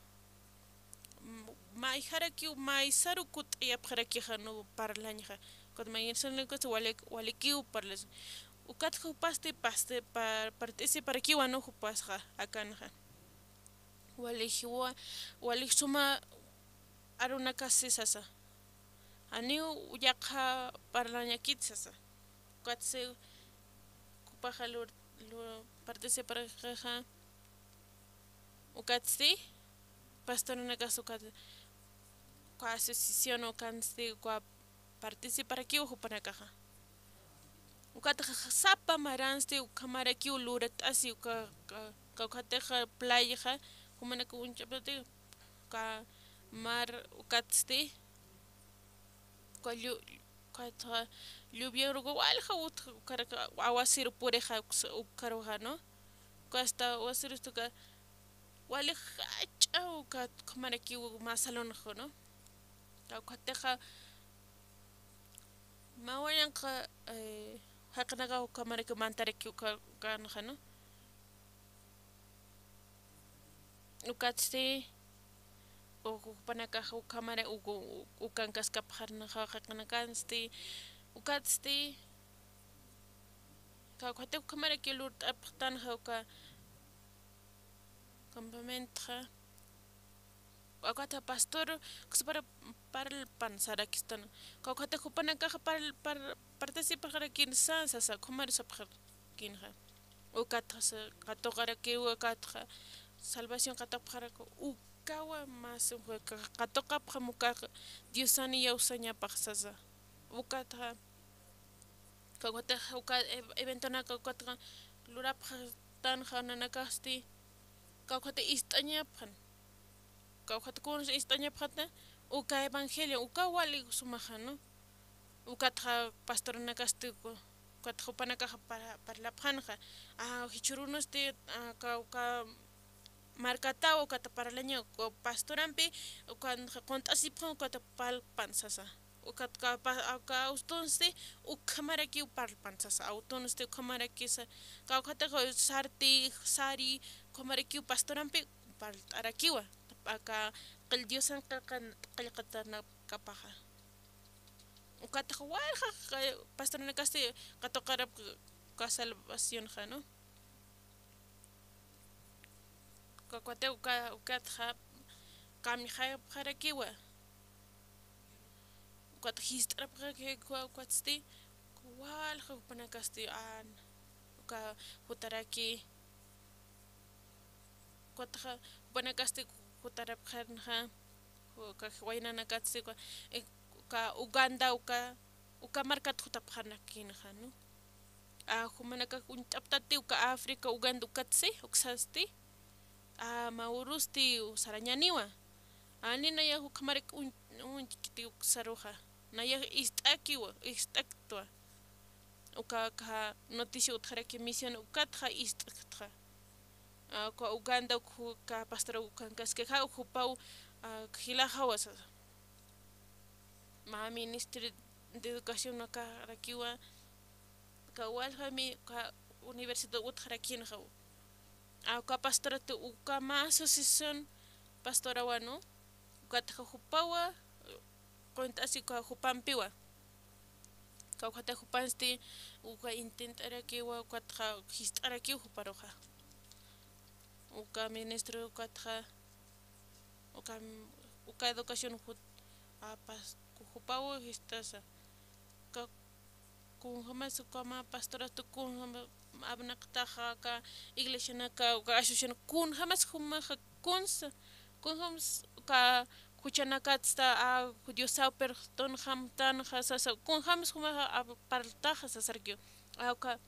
M-, mayjarakiw, maysaru kutt'ayapxarakixa, ¿no? Parlañxa. Ukat maysaru, ukat walik-, walikiw parlas. Ukat jupasti, pasti, par-, participarakiwa, ¿no? Jupasxa, akanxa. Walijiwa, walij suma arunakasti sasa. Janiw yaqha parlañakit sasa. Ukatsti, jupaxa lur-, lur-, participarakixa. Ukatsti, pastoranakasti ukat, uka asociación ukansti, uka participarakiw jupanakaxa. Ukatxa sapa maransti, ukhamarakiw lurt'asi, uka, ka, kawkhatixa playaxa, jumanaka uñch'apxati, uka mar ukatsti, uka llu-, ukatxa lluvia uruku walja ut-, ukaraka aguacero purixa uks-, ukaruxa, ¿no? Ukatsti aguacerosti uka wali jach'a uka ukhamarakiw mä salonxa, ¿no? Kawkhatixa, mä wayanxa, eh, jaqinaka ukhamaraki mantarakiw uka, ukanxa, ¿no? Ukatsti, u-, jupanakaxa ukhamara, u-, u-, ukankaskapxarnaxa jaqinakansti, ukatsti, kawkhati ukhamaraki lurt'apxtanxa uka campamentoxa. Ukatxa pastor, ukspara parlpan sarakistan. Kawkhati jupanakaxa par-, par-, participaxarakinsa sasa, ukhamar sapxarakinxa. Ukatxa katuqarakiw, ukatxa salvación katuqapxaraki, ukawa mas, uka katuqapxam uka Diosan iyawsañapax sasa. Ukatxa, kawkhatixa uka ev-, eventonaka ukatxa lurapxtanxa nanakasti, kawkhati ist'añapxan. Kawkhati kunsa ist'añapxata, uka evangelio, uka wali sumaxa, ¿no? Ukatxa pastoranakasti, uka, ukatxa jupanakaxa para, parlapxanxa. A, jichhürunasti, a, ka, uka markataw, ukata parlaña, uka pastorampi, uka qunt'asipxan, ukata parlpan sasa. Ukat ka pa-, uka ustunsti, ukhamarakiw parlpan sasa, a ustunsti, ukhamaraki sa-, kawkhatixa sarti, sari, ukhamarakiw pastorampi parlt'arakiwa, aka qil-, Diosan qillqan-, qillqatanakapaxa. Ukatxa walja, eh, pastoranakasti katuqarapxi uka salvacionxa, ¿no? Uka, uka, uka, ukatxa kamixapxarakiwa. Ukat jist'arapxarakiwa, ukatsti, walja jupanakasti, an, uka jutaraki, ukatxa jupanakasti jutarapxarnxa, uka waynanakatsti, uka, eh, uka Uganda, uka, uka markat jutapxarnakïnxa, ¿no? A, jumanakax uñt'aptati uka África, Uganda, ukatsti, uksasti, a, mä urusti sarañäniwa. Ani nayax ukhamarak uñ-, uñt'kiti uksaruxa. Nayax ist'akiwa, ist'aktwa. Uka, uka noticia utjaraki misión ukatxa ist'ktxa. A, uka Uganda, uka pastor ukankaskxa, jupaw, a, jilaxawa sasa. Mä ministro de educación ukarakiwa, uka walja mi, uka universidad utjarakïnxa. A, uka pastoratu, uka mä asociación pastorawa, ¿no? Ukatxa jupawa, cuentasi uka jupampiwa. Kawkhata jupansti, uka intentarakiwa, ukatxa jist'arakiw juparuxa. Uka ministro, ukatxa, uka, uka educación jut-, a, pas-, jupaw jist'asa. Uka kunjamas uka mä pastoratu kunjam apnaqtaxa, uka iglesianaka, uka asociación kunjamas jumaxa kunsa, kunjamas uka juchanakatsta, a, Diosaw perdonxamtanxa sasa, kunjamas jumaxa ap-, parltaxa sasarkiw. A, uka,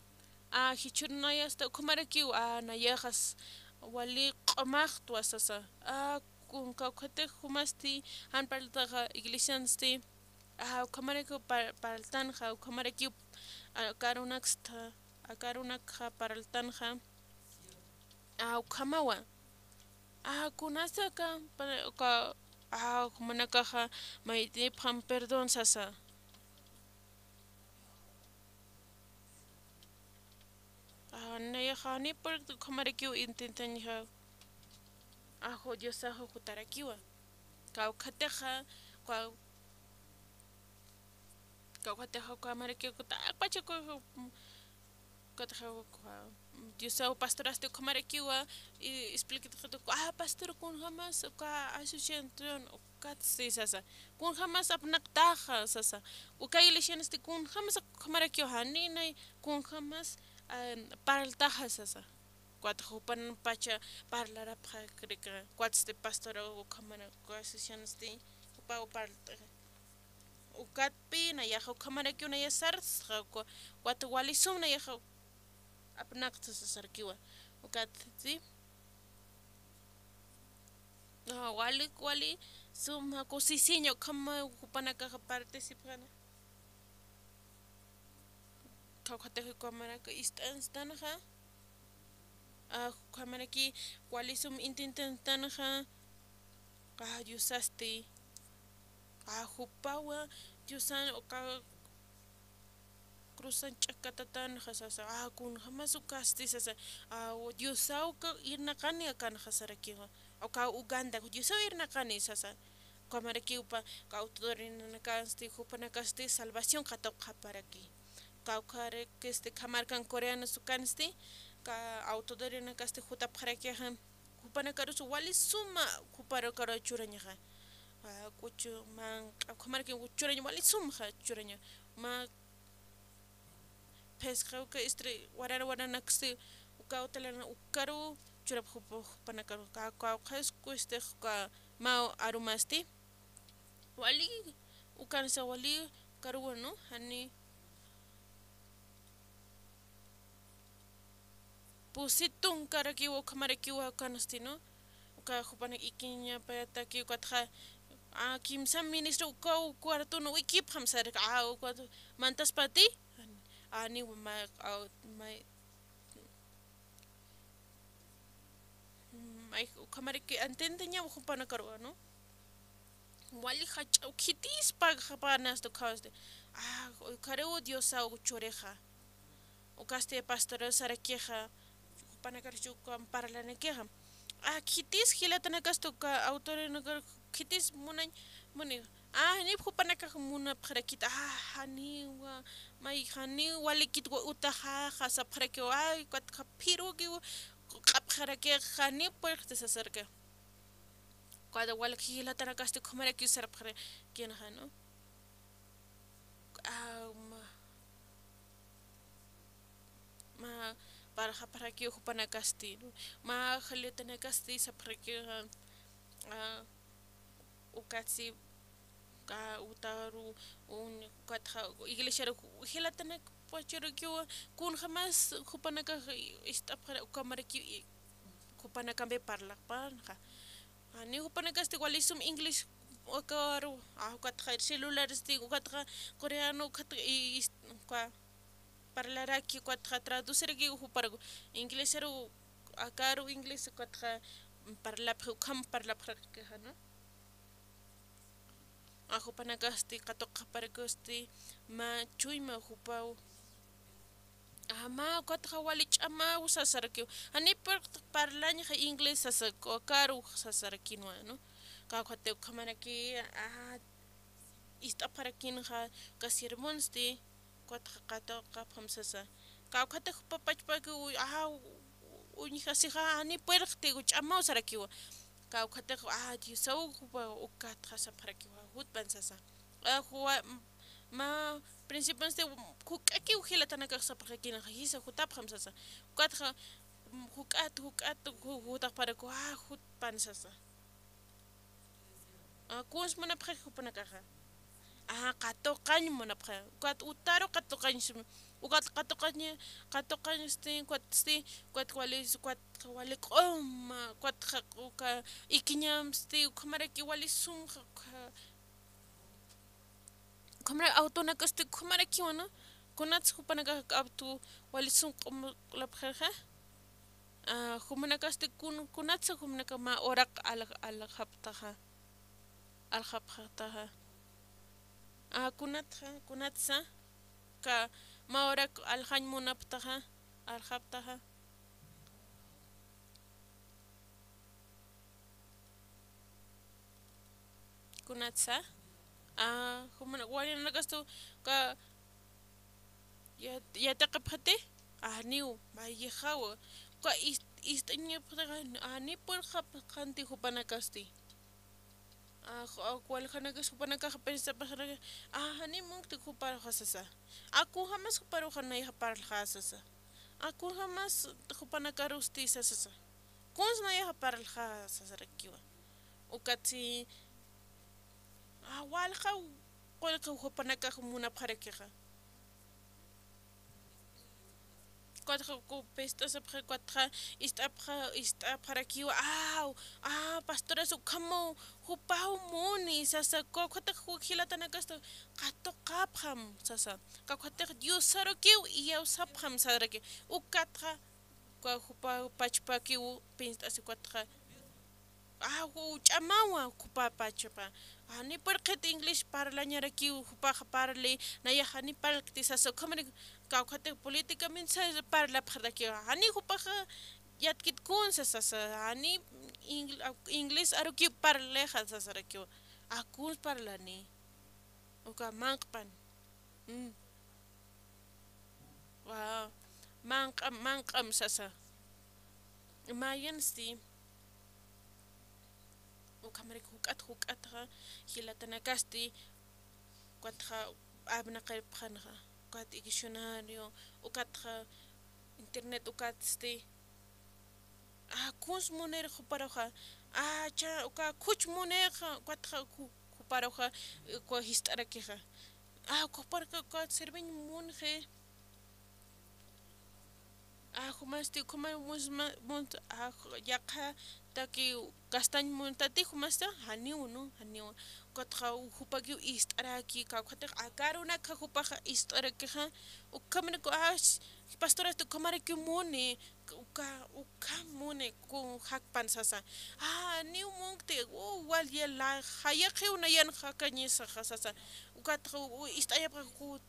a, jichhürunayasta ukhamarakiw, a, nayaxas wali q'umaxtwa sasa. A, kun kawkhatix jumasti jan parltaxa iglesiansti, a, ukhamarakiw par-, parltanxa, ukhamarakiw, a, karunaksta, a, karunakxa parltanxa, a, ukhamawa. A, kunasa aka, pa-, uka, a, jumanakaxa mayt'ipxam perdón sasa. A, nayaxa ni por ukhamarakiw intentañja. A, ju-, Diosaxa jutarakiwa. Kawkhatixa, kaw-, kawkhatixa ukhamarakiw kuta, a, pacha ku-, ku-, kawkhatixa, ku-, Diosaw pastorasti ukhamarakiwa, i, expliquitxatu, a, pastor kunjamas uka asociación, ukatsti sasa. Kunjamas apnaqtaxa sasa. Uka iglesiansti kunjamas ukhamarakiw, jani nay, kunjamas, a, parltaxa sasa. Ukat jupan pacha parlarapxarakï, ukatsti pastor ukhamana, uka asociacionsti, jupaw parltaxa. Ukatpï nayaxa ukhamarakiw nayax sartxa, uka, ukat wali sum nayaxa apnaqta sasarkiwa. Ukat, ¿sí? A, wali, wali sum kusisiña ukhama jupanakaxa participxäna. Kawkhatix ukhamaraki ist'anstanxa. A, ukhamaraki wali sum intentäntanxa. A, Diosasti. A, jupawa Diosan uka cruzan ch'akatatanxa sasa. A, kunjamas ukasti sasa. A, Diosaw uka irnaqani akanxa sarakiwa. Uka Uganda, Diosaw irnaqani sasa. Ukhamarakiw upa, uka autoridadnakansti, jupanakasti salvación katuqapxaraki. Uka, ukharakasti, ukhamarkan coreanos ukansti, uka autoridadnakasti jutapxarakixa, jupanakarus wali suma, jupanakaru churañaxa. A, kuchu manq'a, ukhamarakiw churaña, wali sumxa churaña. Mä phisqa uka istri waran waranaksti, uka utalana ukaru churap jup-, jupanakaru, ka-, kawkhas kusti, uka mä arumasti. Wali, ukansa wali karuwa, ¿no? Jani pusi tunkarakiwa, ukhamarakiwa ukansti, ¿no? Uka jupanak ikiñapayataki, ukatxa, a, kimsa ministro uka cuarto no wikipxam saraki, a, uka mantaspati, ani, ma, a, ma, mm, ay, ukhamaraki entendeñaw jupanakaruwa, ¿no? Wali jach'a, khitis pag-, paganastu ukhawasti. A, ukaru Diosaw churixa. Ukasti pastor sarakixa, jupanakaru ukham parlanakixa. A, khitis jilatanakastu uka autoridadnakar khitis munañ, muni. A, jani jupanakax munapxarakit. A, janiwa, may, janiw walikit wa utaxaxa sapxarakiwa. Ay, ukat japhirukiw, q'apxaraki, janiw puerqti sasaraki. Cada wal jilatanakasti ukhamarakiw sarapxarakinxa, ¿no? Ah, ma, ma, parlxapxarakiw jupanakasti, ¿no? Ma, jilatanakasti sapxarakixa, ah, ukatsi, ka, utaru, un, ukatxa, iglesiaru, jilatanak pacharakiwa, kunjamas jupanakax ist'apxara, ukhamarakiw, i, jupanakampi parlaqpanxa. Jani jupanakasti wali sum inglés, ukaru, a, ukatxa celularsti, ukatxa coreano, ukatxa, i, is, uka, parlaraki, ukatxa traduciraki, juparaku, inglesaru, akaru inglés, ukatxa parlapxi, ukham parlapxarakixa, ¿no? A, jupanakasti, katuqaparakisti, mä chuyma jupaw. A, mä, ukatxa wali ch'amaw sasarakiw. Janiw puerqti parlañxa inglés sasa, ukaru sasarakinwa, ¿no? Kawkhati ukhamaraki, a, ist'apxarakinxa, uka sermonsti, ukatxa katuqapxam sasa. Kawkhati jupa pachpakiw, a, u, uñjasixa, jani puerqti, ch'amaw sarakiwa. Kawkhatix, a, Diosaw jupa, ukatxa sapxarakiwa, jutpan sasa. A, juwa, m, mä principiosti, juk'akiw jilatanakax sapxarakinxa, jisa jutapxam sasa. Ukatxa, m, juk'at, juk'at, ju, jutapxarakiwa, a, jutpan sasa. A, kuns munapxi jupanakaxa. A, katuqañ munapxi. Ukat utaru katuqañ sum. Ukat katuqañ, katuqañsti, ukatsti, ukat wali, ukat wali q'uma, ukat ja, uka ikiñamsti, ukhamaraki wali sum ja, ja, ukhamara autonakasti, ukhamarakiwa, ¿no? Kunats jupanakax auto wali sum q'umulapxirxa. A, jumanakasti kun, kunatsa jumanaka mä uraq al, aljapxtaxa, aljapxtaxa. A, kunatxa, kunatsa, ka mä uraq aljañ munapxtaxa, aljapxtaxa. Kunatsa, a, juman, walinakastu, ka, ya, yatiqapxati, a, janiw, mayijawa, ka, ist, ist'añapxati, a, janiw puerqapxanti jupanakasti. A, ju, a, waljanakas jupanakax pensapxaraki, a, janiw munkti juparuxa sasa. A, kunjamas juparuxa nayax parlxa sasa. A, kunjamas jupanakarusti sasa. Kuns nayax parlxa sasarakiwa. Ukatsi, a, walja, qullqi jupanakax munapxarakixa. Ukatxa, ku, pist'asipxi, ukatxa, ist'apxa, ist'apxarakiwa, aw, a, pastoras ukhamaw, jupaw muni, sasa, kawkhatix ju, jilatanakasti, katuqapxam, sasa, kawkhatix Diosarukiw iyawsapxam, sasaraki, ukatxa, ka, jupa, pachpakiw, pist'asi, ukatxa, a, ju, ch'amawa, jupa pachpa. Jani puerqit inglés parlañarakiw, jupaxa parli, nayax jani parlkti sasa, ukhamari, kawkhati políticamente sa, parlapxarakiwa. Jani jupaxa yatkit kun sasa, jani ingl, a, inglés arukiw parlixa sasarakiwa. A, kuns parlani. Uka manq'pan. Mm. Wa, manq'am, manq'am sasa. Mayansti. Ukhamarik juk'at, juk'atxa, jilatanakasti, ukatxa, apnaqapxanxa, ukat diccionario, ukatxa, internet, ukatsti. A, kuns munir juparuxa. A, cha, uka khuch munix, ukatxa, ju, juparuxa, uka jist'arakixa. A, juparuxa, uka serviñ munxi. A, jumasti, ukhama, mus, ma, mun, a, ju, yaqha, taki, castañ muntati, jumasti, janiw, ¿no? Janiw. Ukatxa, jupakiw ist'araki, kawkhatix, aka arunakxa, jupaxa ist'arakixa. Ukhamaniku, a, pastorasti, ukhamarakiw muni. Uka, uka muni, ku, jakpan sasa. A, janiw munkti, u, wal yela, jayaqiw nayan jakañisaxa sasa. Ukatxa, u, ist'ayapxa, ku,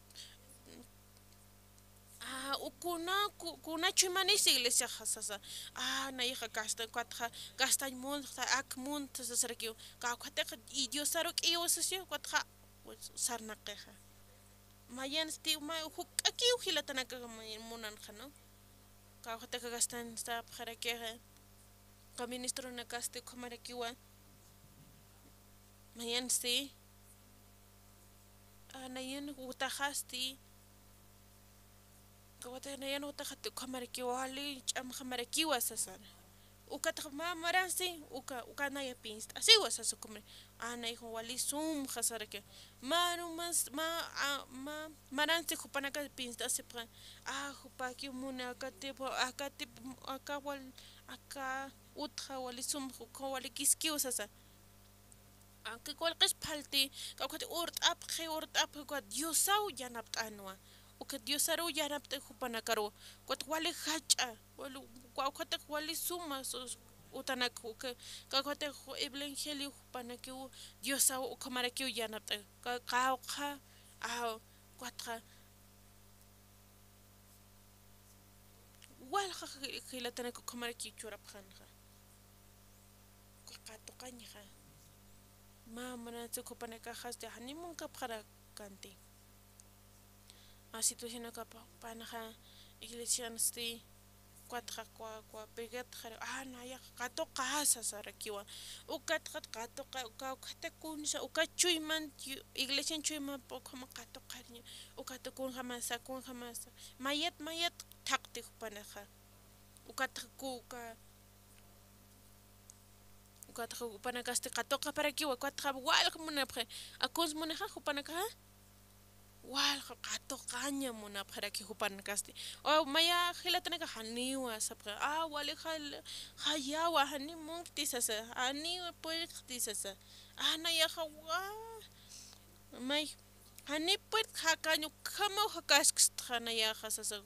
a, u, kuna, ku, kuna chuymanis iglesiaxa sasa. A, nayaxa castañ, ukatxa, castañ muntxa, ak muntxa sasarakiw. Kawkhatix, i Diosaru k'iyu sasi, ukatxa, sarnaqixa. Mayansti, ma, juk'akiw jilatanakax, ma, munanxa, ¿no? Kawkhataka kastanstapxarakixa, uka ministrunakasti ukhamarakiwa, mayansti, a, nayan utaxasti, kawkhataka nayan utaxati ukhamarakiwa, wali ch'amxamarakiwa sasana. Ukatax mä maransti, uka, uka naya pinst'asiwa sasa ukhamari. A, nayxa wali sumxa saraki. Mä arumas, mä, a, mä maransti jupanaka pinst'asipxi. A, jupakiw muni akatip, akatip, aka wal, aka utxa wali sumxa, uka wali kiskiw sasa. Aunque qullqis phalti, kawkhati urt'apxi, urt'apxi, ukat Diosaw yanapt'anwa. Ukat Diosaruw yanapt'i jupanakaruw. Ukat wali jach'a, wali, kawkhati wali suma, sus, utanak, uka, kawkhati evangelio jupanakiw, Diosaw ukhamarakiw yanapt'i. Ka-, kawkha, a, ukatxa, walja ji-, jilatanak ukhamaraki churapxänxa. Uka qatuqañxa. Mä munatsa jupanakaxasti janiw munkapxarakänti. A situacionakapanxa iglesiansti, ukatxa, ukatxa, pegatxara, a, nayax qatuqasa sarakiwa. Ukatxa qatuqa, uka, ukata kunsa, uka chuyman, iglesian chuyman ukhama qatuqariña. Ukata kunjamasa, kunjamasa. Mayat, mayat thaqti jupanaxa. Ukatxa ku, uka, ukatxa jupanakasti qatuqaparakiwa, ukatxa walja munapxi. A kuns munixa jupanakaxa. Walja qatuqaña munapxaraki jupanakasti. O maya jilatanaka janiwa sapxi. A, wali jal-, jayawa, janiw munkti sasa. Janiw purirkti sasa. A, nayaxa wa-, may, janiw purirk jakañ ukhamaw jakaskstxa nayaxa sasa.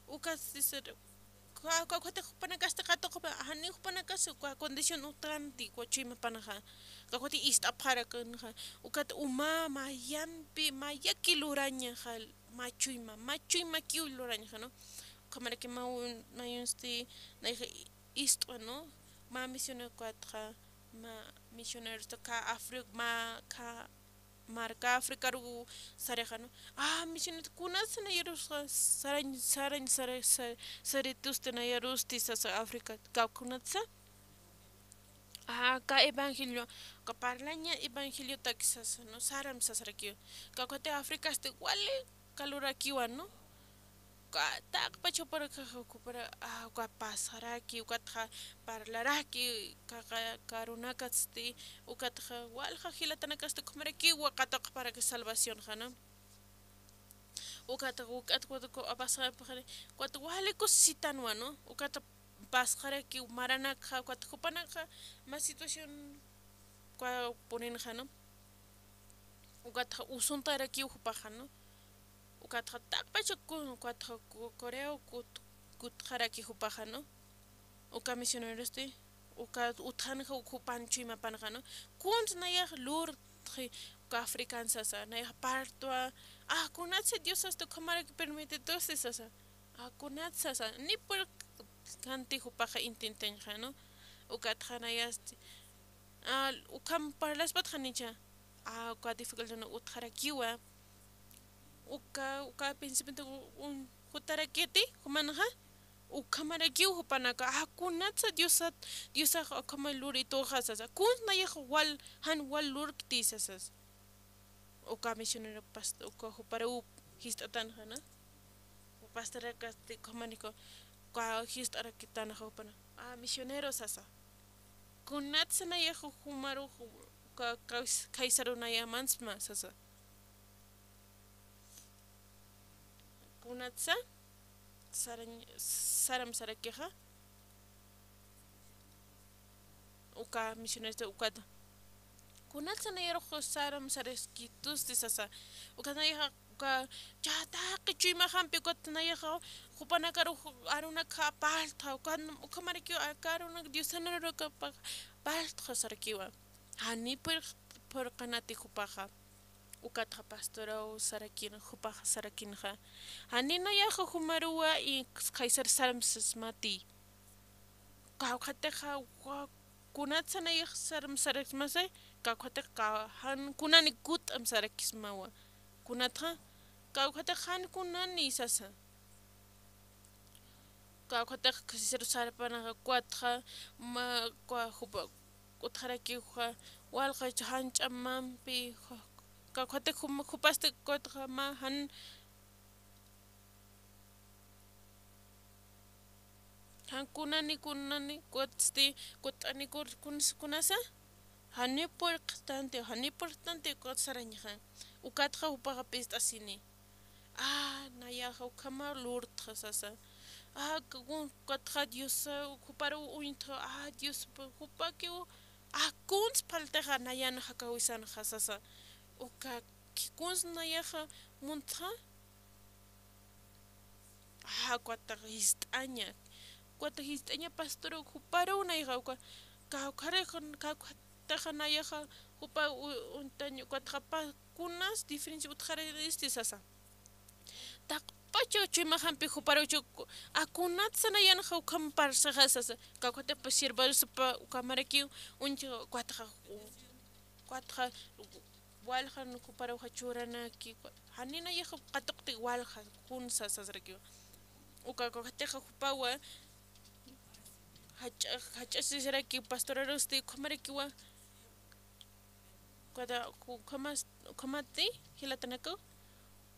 Ukasti sar-, Ka-, kawkhati jupanakasti qatuqapa, janiw jupanakas uka condición utanti, uka chuymapanxa. Kawkhati ist'apxarakanxa. Ukat uma, mayampi, mayaki lurañaxa, mä chuyma, mä chuymakiw lurañaxa, ¿no? Ukhamaraki mä un-, mayunsti, nayxa ist'wa, ¿no? Mä misionero ukatxa, mä misionerosta ka Afri-, mä ka marka Africaru sarixa, ¿no? A, misionero, kunatsa nayarus sarañ, sarañ, sara-, sa-, saritusti nayarusti sasa Africa, ka kunatsa. A, ka evangelio, ka parlaña evangeliotak sasa, ¿no? Saram sasarakiw. Kawkhati Africasti wali kalurakiwa, ¿no? Ka, taqpach jupanakaxa, jupara, a, uka pasxaraki, ukatxa parlaraki, ka, ka, ka arunakasti, ukatxa walja jilatanakasti ukhamarakiwa qatuqaparaki salvacionxa, ¿no? Ukatxa, ukat, ukat, ukat, a, pasxaraki, ukat wali kusisitanwa, ¿no? Ukat pasxaraki maranakxa, ukat jupanakxa, mä situación, uka purinxa, ¿no? Ukatxa usuntarakiw jupaxa, ¿no? Ukatxa taqpach ku-, ukatxa ku-, Corea kut-, kutxaraki jupaxa, ¿no? Uka misionerosti, uka utjanxa uk jupan chuymapanxa, ¿no? Kuns nayax lurtxi uka African sasa, nayax parltwa, a, kunatsa Diosasti ukhamaraki permititusti sasa. A, kunatsa sasa, ni por kanti jupaxa intintinxa, ¿no? Ukatxa nayasti, a, ukham parlaspatxa janicha, a, uka dificultad utjarakiwa. Uka, uka pensamiento un-, jutarakiti, jumanxa, ukhamarakiw jupanaka, a, kunatsa Diosat, Diosax ukhama lurituxa sasa, kuns nayax wal, jan wal lurkti sasas. Uka misionero past-, uka juparuw jist'atanxa, ¿no? Pastorakasti ukhamaraki, uka jist'arakitanxa jupana. A, misionero sasa. Kunatsa nayax jumaru ju-, uka, uka, khaysaru naya mansma sasa. Kunatsa sarañ-, saram sarakixa. Uka misionerista ukata. Kunatsa nayarux saram saraskitusti sasa. Ukat nayaxa, uka, cha taqi chuymaxampi ukat nayaxa, jupanakaru, arunakxa parltxa, ukat, ukhamaraki, aka arunak Diosanaruka pa-, parltxa sarakiwa. Jani pur-, purqanati jupaxa. Ukatxa pastoraw sarakin, jupax sarakinxa. Jani nayaxa jumaruwa i khaysar saram sasmati. Kawkhatixa wa-, kunatsa nayax saram sarakismasa, kawkhatixa ka-, jan kunani kut'am sarakismawa. Kunatxa, kawkhatixa jan kunani sasa. Kawkhatix Cicero sarapanaxa ukat, mä, uka jupa utjarakiwa, walja jan ch'amampi, kawkhatix jum-, jupasti ukat mä jan, jan kunani, kunani, ukatsti, kut'ani, kun-, kuns-, kunasa, janiw purqtanti, janiw purqtanti, ukat sarañxa. Ukatxa jupaxa pist'asini. A, nayaxa ukhama lurtxa sasa. A, ka-, kun-, ukatxa Diosa, juparu uñtxa, a, Dios, jupakiw, a, kuns phaltixa nayan jakawisanxa sasa. Uka, ki-, kuns nayaxa muntxa. A, ukatax jist'aña. Ukatax jist'aña pastor, juparu nayaxa, uka, kawkharixa, kawkhataxa nayaxa, jupa u-, uñtaña, ukataxa pa-, kunas diferencia utjaristi sasa. Taqpachaw chuymaxampi juparuchu, a, kunatsa nayanxa ukham parlsaxa sasa. Kawkhatix siervaruspa ukhamarakiw uñchi, ukatxa, ukatxa waljan juparuxa churanaki, jani nayaxa katuqti walja, kunsa sasarakiwa. Uka, kawkhatixa jupawa jach'a-, jach'asisarakiw pastorarusti ukhamarakiwa. Ukata, ukhamas-, ukhamati jilatanakaw.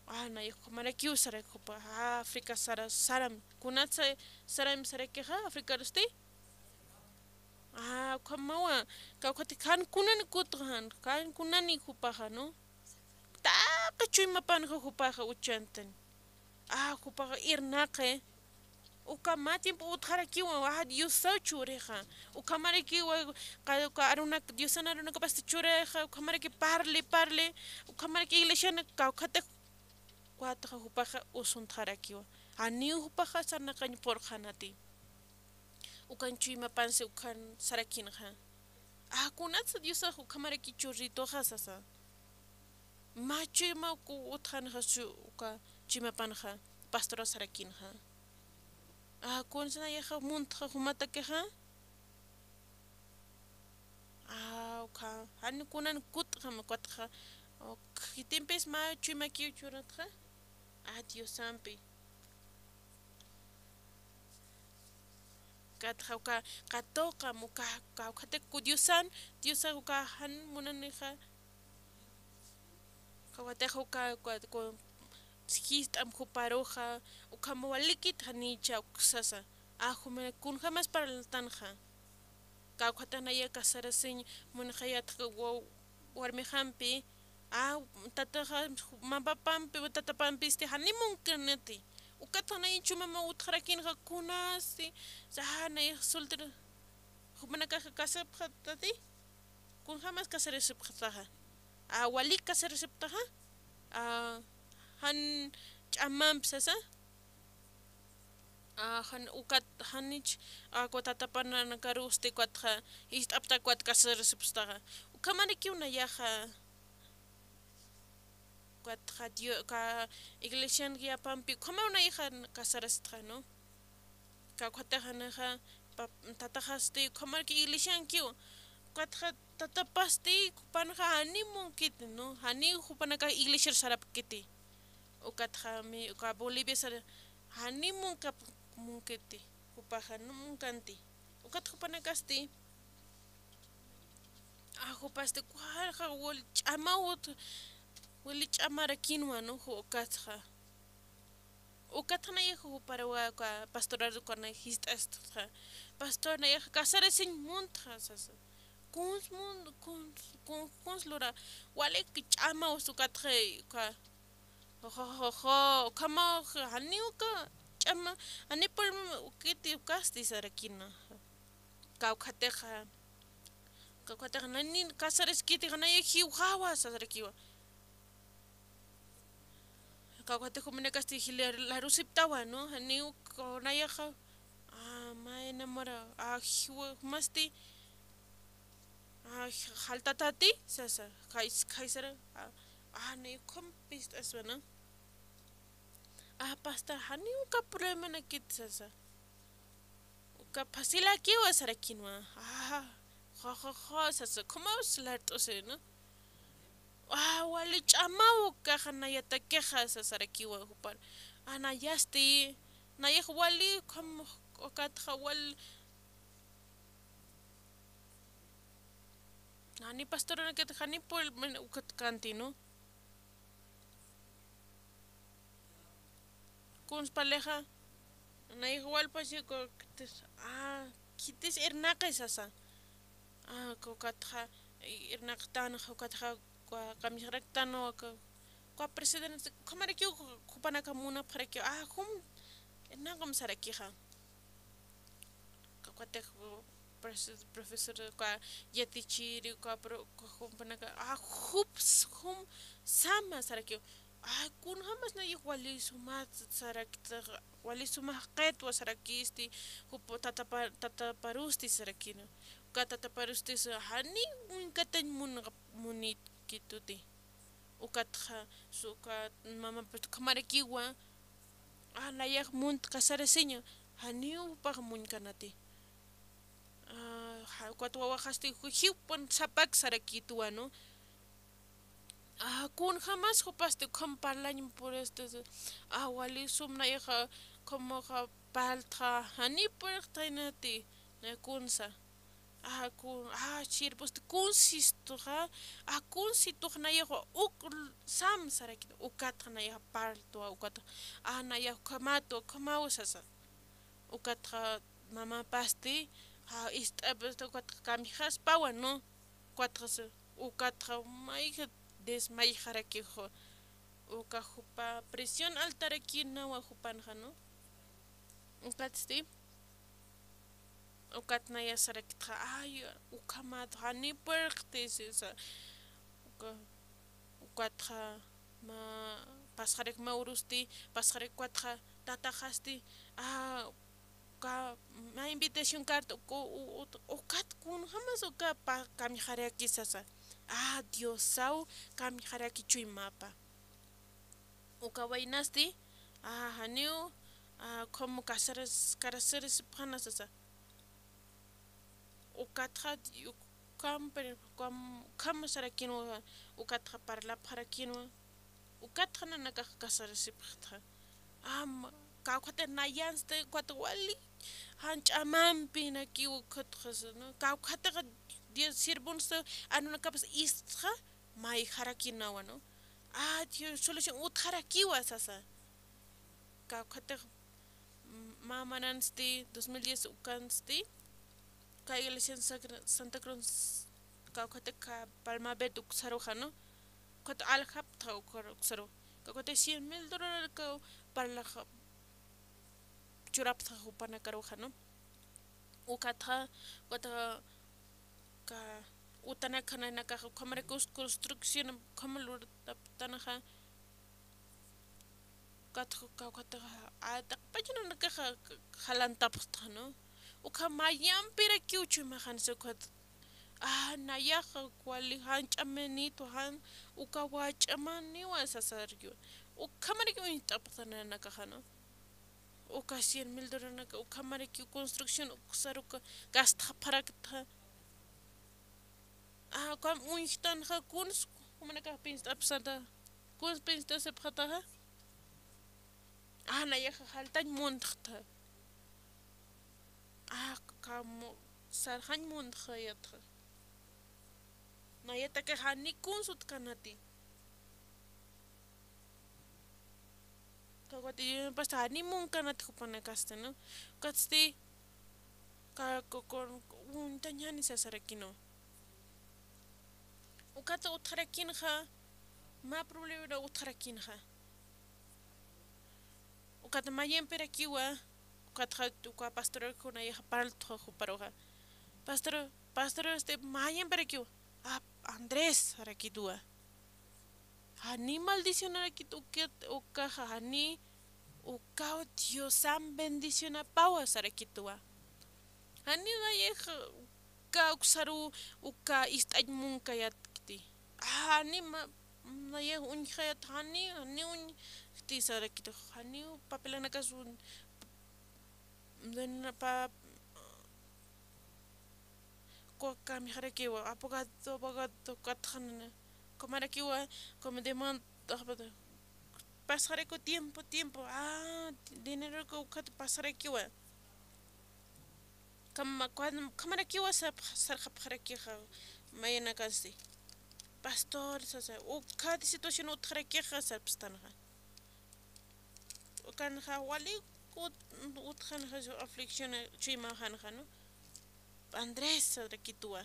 A, nayax ukhamarakiw sarak jupa, a, África sara, saram. Kunatsa saram sarakixa Áfricarusti. A, ukhamawa, kawkhati jan kunani kutxa jan, jan kunani jupaxa, ¿no? Taqi chuymapanxa jupaxa uchantan. A, jupaxa irnaqi. Uka mä tiempo utjarakiwa, a, Diosaw churixa. Ukhamarakiwa, ka-, uka arunak, Diosan arunakapasti churixa, ukhamaraki parli, parli, ukhamaraki iglesiana, kawkhati, ukatxa jupaxa usuntxarakiwa. Janiw jupaxa sarnaqañ purqanati. Ukan chuymapansi ukan sarakinxa. A, kunatsa Diosax ukhamaraki churituxa sasa. Mä chuyma uku utjanxa su-, uka chuymapanxa, pastora sarakinxa. A, kunsa nayaxa muntxa jumatakixa. A, ukha, jani kunan kutxam ukatxa. Uk, khitimpis mä chuymakiw churatxa. A, Diosampi. Ukatxa uka, katuqam uka, kawkhatix ku Diosan, Diosax uka jan munanixa. Kawkhatix uka, uka, ku, jist'am juparuxa, ukham walikit janicha uksasa. A, jumana kunjämas parltanxa. Kawkhatix naya casarasiñ munxayatxa wa-, warmixampi, a, tataxa, mamapampi, tatapampisti, jani munkanati. Ukatxa nayañ chuyma utjarakinxa kunasti, sa, nayax soltero, jumanakax casapxatati, kunjämas casarasipxtaxa. A, walik casarasipxtaxa, a, jan ch'amamp sasa, A, jan, ukat, janich, a, uka tatapanakarusti ukatxa, jist'apxta ukat casarasipxtaxa. Ukhamarakiw nayaxa, ukatxa Dio-, uka iglesian yaqhipampi, ukhamaw nayaxa casarasipxta, ¿no? Kawkhatixa nayaxa, pap-, tataxasti, ukhamaraki iglesiankiw, ukatxa tatapasti, jupanxa jani munkiti, ¿no? Jani jupanakax iglesiar sarapkiti. Ukatxa mi, uka Bolivia sar, jani munkap-, munkiti, jupaxa no munkanti. Ukat jupanakasti, a, jupasti, kuxarxa wali ch'ama ut, wali ch'amarakinwa, ¿no? Ju-, ukatxa. Ukatxa nayax juparuwa, uka pastorar ukana jist'astxa. Pastor, nayax casarasiñ muntxa, sasa. Kuns mun-, kuns, kun-, kuns lura, walik ch'ama ustu ukatxa, uka, jo, jo, jo, jo, ukhamaw, janiw uka ch'ama, jani purma ukiti ukasti sarakina. Kawkhatixa, kawkhatixa, nanin casaraskitixa, nayax jiwxawa, sasarakiwa. Kawkhati jumanakasti jilïr larusiptawa, ¿no? Janiw nayaxa, a, mä enamorado, a, jiwa, jumasti, a, j-, jaltatati, sasa, kay-, kaysara, a, a, nayax ukham pist'aswa, ¿no? A, pastor, janiw uka problemanakit, sasa. Uka fácilakiwa sarakinwa. A, jo, jo, jo, sasa, ¿cómo se la, ¿no? A, wali ch'amaw ukaxa nayatakixa, sasarakiwa jupar. A, nayasti, nayax wali, ukham, ukatxa wal, jani pastor, ukat jani pueblo, men, ukat kanti, ¿no? Kunspalixa, nayax walpasi, ukat, ah, khitis irnaqi sasa. Ah, ukatxa, irnaqtanxa, ukatxa, uka kamisxaraktanwa, uka, uka presidente, ukhamarakiw, jupanaka munapxarakiw, ah, jum, irnaqam sarakixa. Uka, ukat, profesor, profesor, uka yatichiri, uka pro-, uka jupanaka, ah, jups, jum, sama sarakiw. Ah, kunjamas nayax wali suma sarakta, wali suma jaqitwa sarakisti, jup tata pa-, tata parusti sarakina. Uka tata parusti sa, jani munkatañ mun-, munkituti. Ukatxa, uka mama, pues, ukhamarakiwa, ah, nayax munt casarasiña, janiw jupax munkanati. Ah, ja-, ukat wawaxasti, ju-, jiwpan sapak sarakituwa, ¿no? Ah, kunjamas jupasti ukham parlañ por este, ah, wali sum nayaxa, como ja-, parltxa, jani puerqtaynati, na kunsa. Ah, kun, ah, sirvusti kunsistuxa, ah, kunsitux nayaxa uk l-, sam sarakit, ukatxa nayaxa parltwa, ukatxa, ah, nayaxa ukhamatwa, ukhamaw sasa. Ukatxa mamapasti, ah, ist'apasti, ukatxa kamijaspawa, ¿no? Ukatxa sa, ukatxa mayja desmayjarakixa, uka jupa presión altarakinawa jupanxa, ¿no? Ukatsti, ukat nayax sarakitxa, ay, ukhamat, jani puerqti sisa. Uka, ukatxa mä, pasxarak mä urusti, pasxarak ukatxa tataxasti, ah, uka mä invitación carta, uka, u-, u-, ukat kunjamas uka pa-, kamijarakiw sasa. Ah, Diosaw, kamijarakiw chuymapa. Uka waynasti, ah, janiw, ah, como casar-, casarasipxana sasa. Ukatxa, ukham, pero, ukham, ukham sarakinwa, ukatxa parlapxarakinwa, ukatxa nanakax casarasipxtxa. Am, kawkhati nayansti, ukat wali, jan ch'amampi nakiw ukatxa, ¿no? Kawkhatixa Dios sirvunsti, anunakapas istxa, mayjarakinawa, ¿no? Ah, Dios, solución utjarakiwa sasa. Kawkhatix, m-, mä manansti, dos mil diez ukansti, uka iglesia Sacra-, Santa Cruz, kawkhatix Palma Verde uksaruxa, ¿no? Ukat aljaptxa ukar-, uksaru. Kawkhatix cien mil dólar kaw parlaxa, churaptxa jupanakaruxa, ¿no? Ukatxa, ukatxa, ka, utanakxa nanakaxa, ukhamarakiw construcción, ukham lurtaptanxa, ukatxa, uka, ukatxa, a, taqpach nanakaxa, jalantapxtxa, ¿no? Uka mayampirakiw chuymaxan sasa ukat, a, nayaxa, wali jan ch'amanitu, jan, uka wach'amaniwa sasarakiwa. Ukhamarakiw uñt'apxta nanakaxa, ¿no? Uka cien mil dólares naka, ukhamarakiw construcción uksaru uka gastxapxarakta. Ah, ukham uñjtanxa, kuns, jumanakax pinst'apxata, kuns pinst'asipxataxa. Ah, nayaxa jaltañ muntxta. Ah, ukham sarxañ muntxayatxa. Nayataki jani kuns utjkanati. Kawkhati, pasta, jani munkanati jupanakasti, ¿no? Ukatsti, ka, ko, ko, uñtañani sasarakinu. Ukat utjarakinxa, mä problema utjarakinxa. Ukat mayampirakiwa, ukatxa, uka pastor kuna yaxa parltxa juparuxa. Pastor, pastor, este, mayampirakiwa. Ah, Andrés, sarakituwa. Jani maldicionarakit ukat, ukaxa, jani, ukaw Diosan bendicionapawa, sarakituwa. Jani nayaxa, uka uksaru, uka ist'añ munkayatkti. Jani ma, nayax uñjayat, jani, jani uñjti, sarakituwa. Jani papelanakas un, pa, Uka kamijarakiwa, abogado, abogado, katxanana. Kamarakiwa, como demanda, pasxarakiw tiempo, tiempo, ah, dineroruki ukat pasxarakiwa. Kama-, cuando, kamarakiwa sap-, sarxapxarakixa, mayanakansti. Pastor, sasa, ukat situación utxarakixa, sapstanxa. Ukanxa, wali ut-, utxanxa, aflicción, chuymaxanxa, ¿no? Andrés, sarakituwa.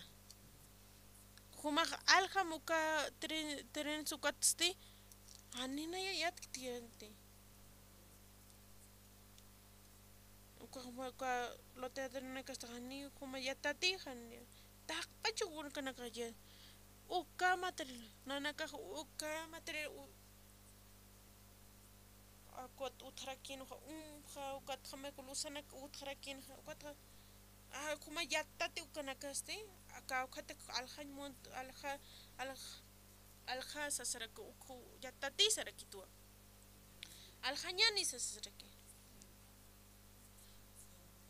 Jumax aljam uka tren, tren sukatsti, janina ya yatkti yanti. Uka, uka loteador nanakasti jani juma yatati, jani. Taqpacha ukanaka ya. Uka material, nanakax uka material u-, ukat utxarakinxa, umxa, ukat jama kulusanak utxarakinxa, ukat ja-, a, juma yatati ukanakasti, aka, ukat aljañ mont-, alja, alja, alja sasaraki, uku yatati sarakituwa. Aljañani sasaraki.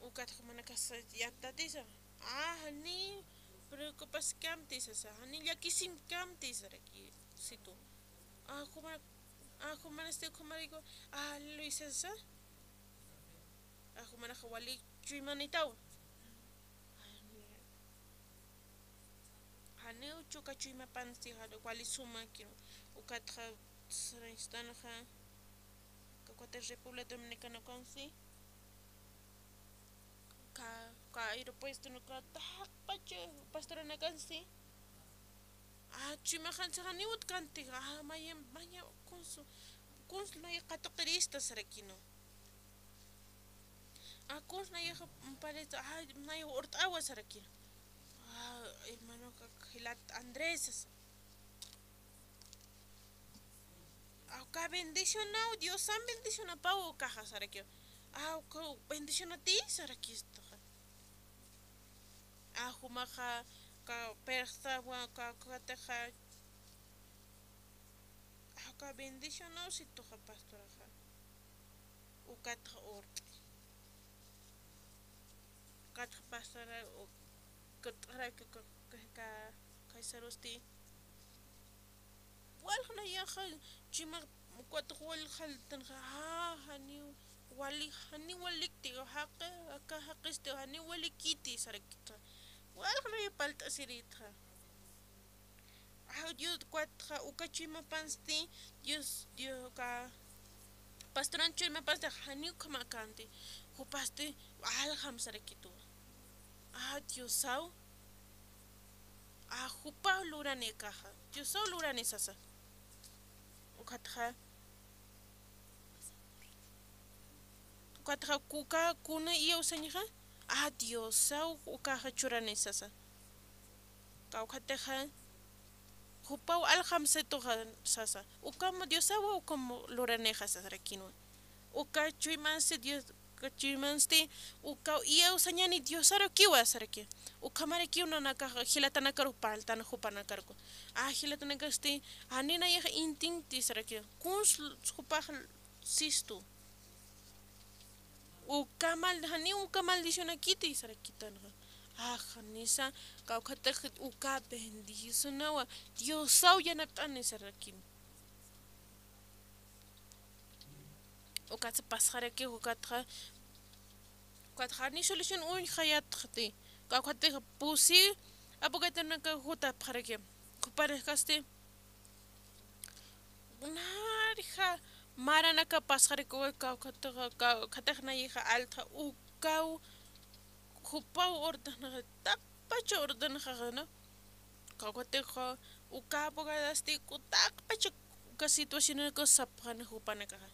Ukat jumanakasa yatati sa. A, jani preocupaskamti sasa, jani llakisimkamti saraki situ. A, juma-, a, jumanasti jumariku, a, Luisa sa. A, jumanaxa wali chuymanitaw. Janiw uka chuymapansti, jani wali suma, ukatxa sarañstanxa, ka ukat República Dominicana ukansti, ka, ka aeropuerto uka taqpacha pastoranakansti. A, chuymaxansa janiw utkanti, a, maya, maya, kunsu, kunsu nay katuqirista sarakinu. A, kunsu nayaxa, parece, a, nay urt'awa sarakinu. A, hermano, ka, jilat Andrés. Uka bendicionaw, Diosan bendicionapaw ukaxa sarakiw. A, uka bendicionati sarakistaxa. A, jumaxa, ka persawa, ka, ka, katixa. A, uka bendicionaw situxa pastoraxa. Ukatxa urt'i. Ukatxa pastora, u-, katxaraki ka, ka, ka, kaysarusti. Walja nayaxa, chima, ukatxa walja jaltanxa, a, janiw wali, janiw walikti, jaqi, aka jaqisti, janiw walikiti sarakitxa. Walja naya palt'asiritxa. A, Dios, ukatxa, uka chuymapansti, Dios, Dios, uka pastoran chuymapansti, janiw ukhamäkänti, jupasti, aljam sarakituwa. A, Diosaw, a, jupaw lurani akaxa, Diosaw lurani sasa. Ukatxa, ukatxa, uka kuna iyawsañxa, a, Diosaw, ukaxa churani sasa. Kawkhatixa, jupaw aljam situxa sasa. Ukam Diosawa, ukam luranixa sasarakinwa. Uka chuymansti Dios, uka chuymansti, uka iyawsañani Diosarukiwa saraki. Ukhamarakiw nanakaxa jilatanakaru parltan jupanakarku. A, jilatanakasti, jani nayaxa intinti saraki. Kuns jupax sistu. Uka mal, jani uka maldicionakiti sarakitanxa. A, janisa, kawkhatix uka bendicionawa, Diosaw yanapt'ani sarakin. Ukatsa pasxaraki, ukatxa, ukatxa jani solución uñjayatxti. Kawkhatix pusi, abogadanaka jutapxaraki. Jupanakasti, Kunarja maranaka pasxaraki, kawkhatixa, kawkhatix nayixa altxa ukaw, jupaw ordenxa, taqpacha ordenxaxa, ¿no? Kawkhatixa uka abogadasti, ku taqpacha uka situacionaka sapxani jupanakaxa.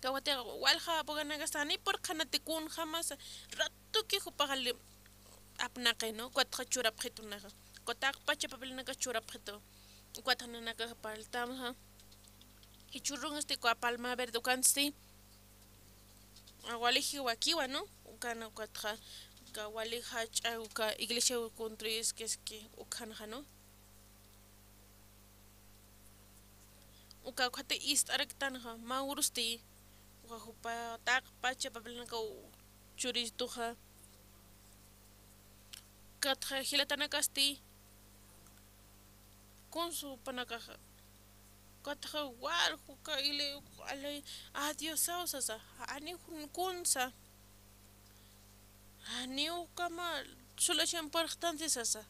Kawkhatixa walja abogadanakasti jani purqanati kunjamasa, ratuki jupax apnaqi, ¿no? Ukatxa churapxitu naxa. Uka taqpacha papelanaka churapxitu. Ukatxa nanakax parltamxa. Jichhürunsti uka Palma Verde ukansti. A, wali jiwakiwa, ¿no? Ukana ukatxa, uka wali jach'a, uka iglesia kuntriski, ukhanxa, ¿no? Uka ukhati ist'araktanxa, mä urusti, uka jupa taqpacha papelanaka churituxa. Ukatxa jilatanakasti, kunsu jupanakaxa, Ukatxa wal, uka ili, ali, a Diosaw sasa, janiw kunsa, janiw ukhama sulachañ purxtanti sasa.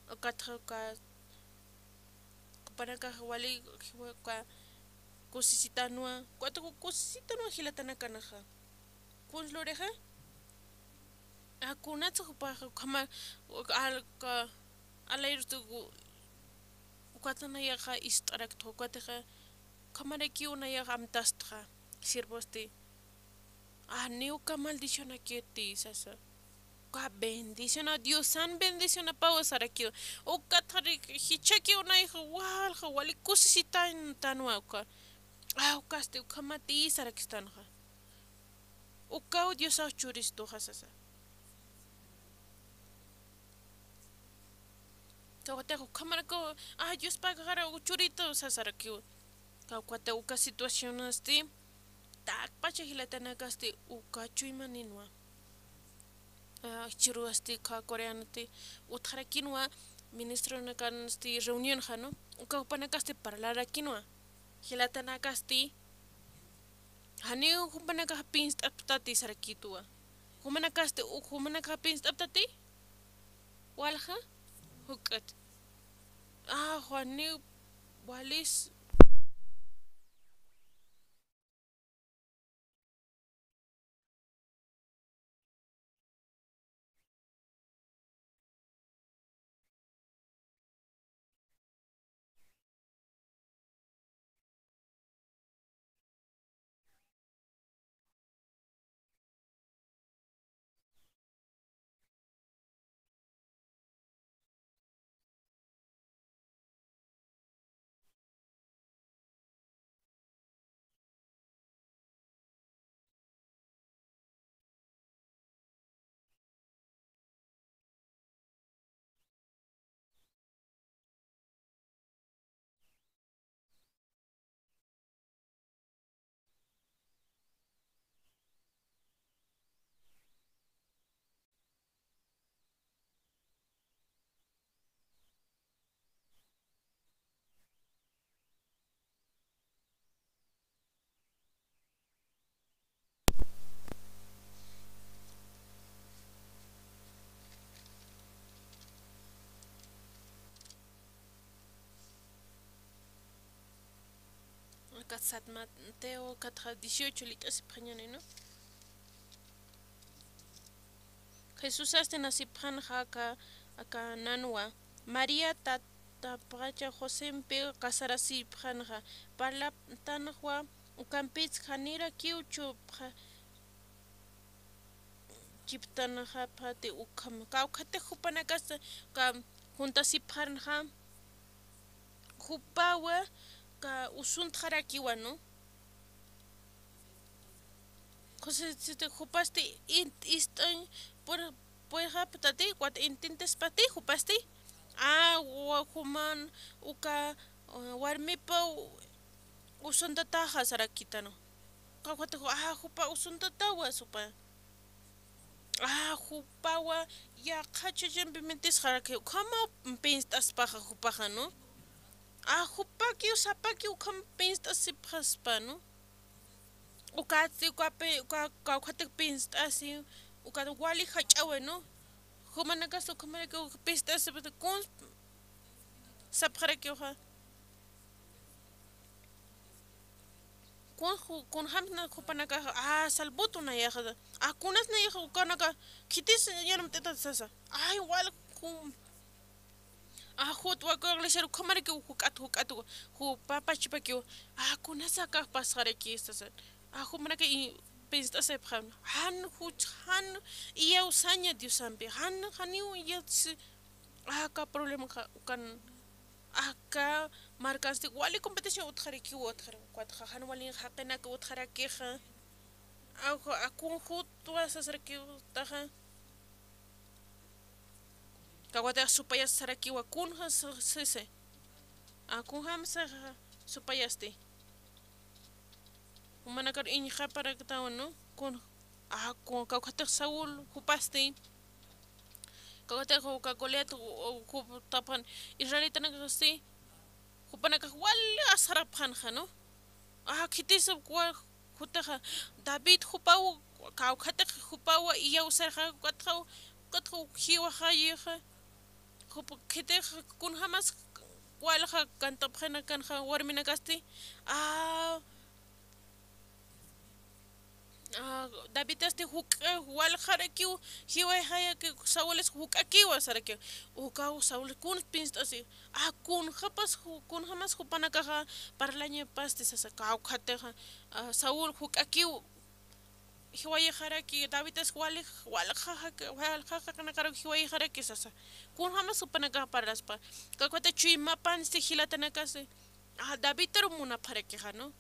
Ukatxa uka jupanakax wali, uka kusisitanwa, ukat kusisitanwa jilatanakanaxa. Kuns lurixa, a kunatsa jupaxa ukhama, uka, uka, alayrutu, ukat nayaxa ist'arakta, ukatixa, ukhamarakiw nayaxa amtastxa, sirvosti. Janiw uka maldicionakiti sasa. Uka bendición, a Diosan bendicionapawa sarakiw. Ukatxa jichhakiw nayaxa walja, wali kusisitanwa uka. A, ukasti, ukhamati sarakistanxa. Ukaw Diosaw churistuxa sasa. Kawkatix ukhamaraki, a, Diospa akaxaraw churitu sasarakiw. Kawkatix uka situacionasti, takpacha jilatanakasti, uka chuymaninwa. A, jichhüruwasti, uka Coreanati, utjarakinwa, ministronakansti reunionxa, ¿no? Uka jupanakasti parlarakinwa. Jilatanakasti, janiw jumanakax pinst'aptati sarakituwa. Jumanakasti, u, jumanakax pinst'aptati, walja, juk'at. A, janiw, walis. Akat sat Mateo, katxa dieciocho lit'asipxañäni, ¿no? Jesusasti nasipxanxa aka, aka nanwa. María tatapxacha Josempi casarasipxanxa. Parlaptanxwa ukampis janirakiw chupxa, chiptanxapxati ukham. Kawkhatix jupanakas ka juntasipxanxa, jupawa ka usuntxarakiwa, ¿no? José, jupasti in-, ist'añ pur-, purxapxtati, ukat intintapxtati, jupasti. A, wa-, juman uka, uh, warmipaw usuntataxa sarakitanu. Kawkhatix, a, jupa usuntatawa, supa. A, jupawa yaqhachachampi mintisxaraki, ukhama pinst'aspaxa jupaxa, ¿no? A, jupakiw, sapakiw ukham pinst'asipxaspa, ¿no? Ukatsti, uka pi-, uka, uka, ukatix pinst'asi, ukat wali jach'awi, ¿no? Jumanakasti ukhamaraki pinst'asipxi, kun sapxarakiwa. Kun ju-, kunjams na jupanakaxa, a, salvot nayaxa, a, kunas nayaxa ukanaka, khitis yanamt'atat sasa. Ay, wal, kun, a, jut wak iglesiar ukhamarakiw juk'at, juk'at, jupapachipakiw, a, kunas akax pasxaraki sasa. A, jumanaka i-, pinst'asipxam, jan juch, jan iyawsaña Diosampi, jan, janiw iyawsi, aka problemaxa, ukan, aka markansti wali competición utjarakiw, utjarakiw, ukat jan wali jaqinak utjarakixa. Aw, a kun jutwa sasarakiw taxa. Kawkhatix supayas sarakiwa kunja sa-, sise. A kunjam sa-, supayasti. Jumanakar iñxaparaktawan, ¿no? Kun, a, kun, kawkhatix Saúl jupasti. Kawkhatix uka Goliat, u-, u-, juptapxan israelitanakasti. Jupanakax wali asarapxanxa, ¿no? Ah, khitis wa jutaxa, David jupaw, kawkhatix jupaw iyawsarxa, ukatxa, ukatxa jiwaxayixa. Jupa khitix kunjamas walja kantapxanakanxa warminakasti. Ah, ah, Davidasti juk'a waljarakiw, jiwayxayaki Saules juk'akiwa sarakiw. Ukaw Saul kun pinst'asi. Ah, kunjapas ju-, kunjamas jupanakaxa parlañapasti sasa kawkhatixa. Ah, Saul juk'akiw jiwayxaraki, Davidas wali, waljaxa, waljaxanakaru jiwayxaraki sasa. Kunjamas jupanakaxa parlaspa. Kawkhati chuymapansti jilatanakasti. Ah, Davidtaru munapxarakixa, ¿no?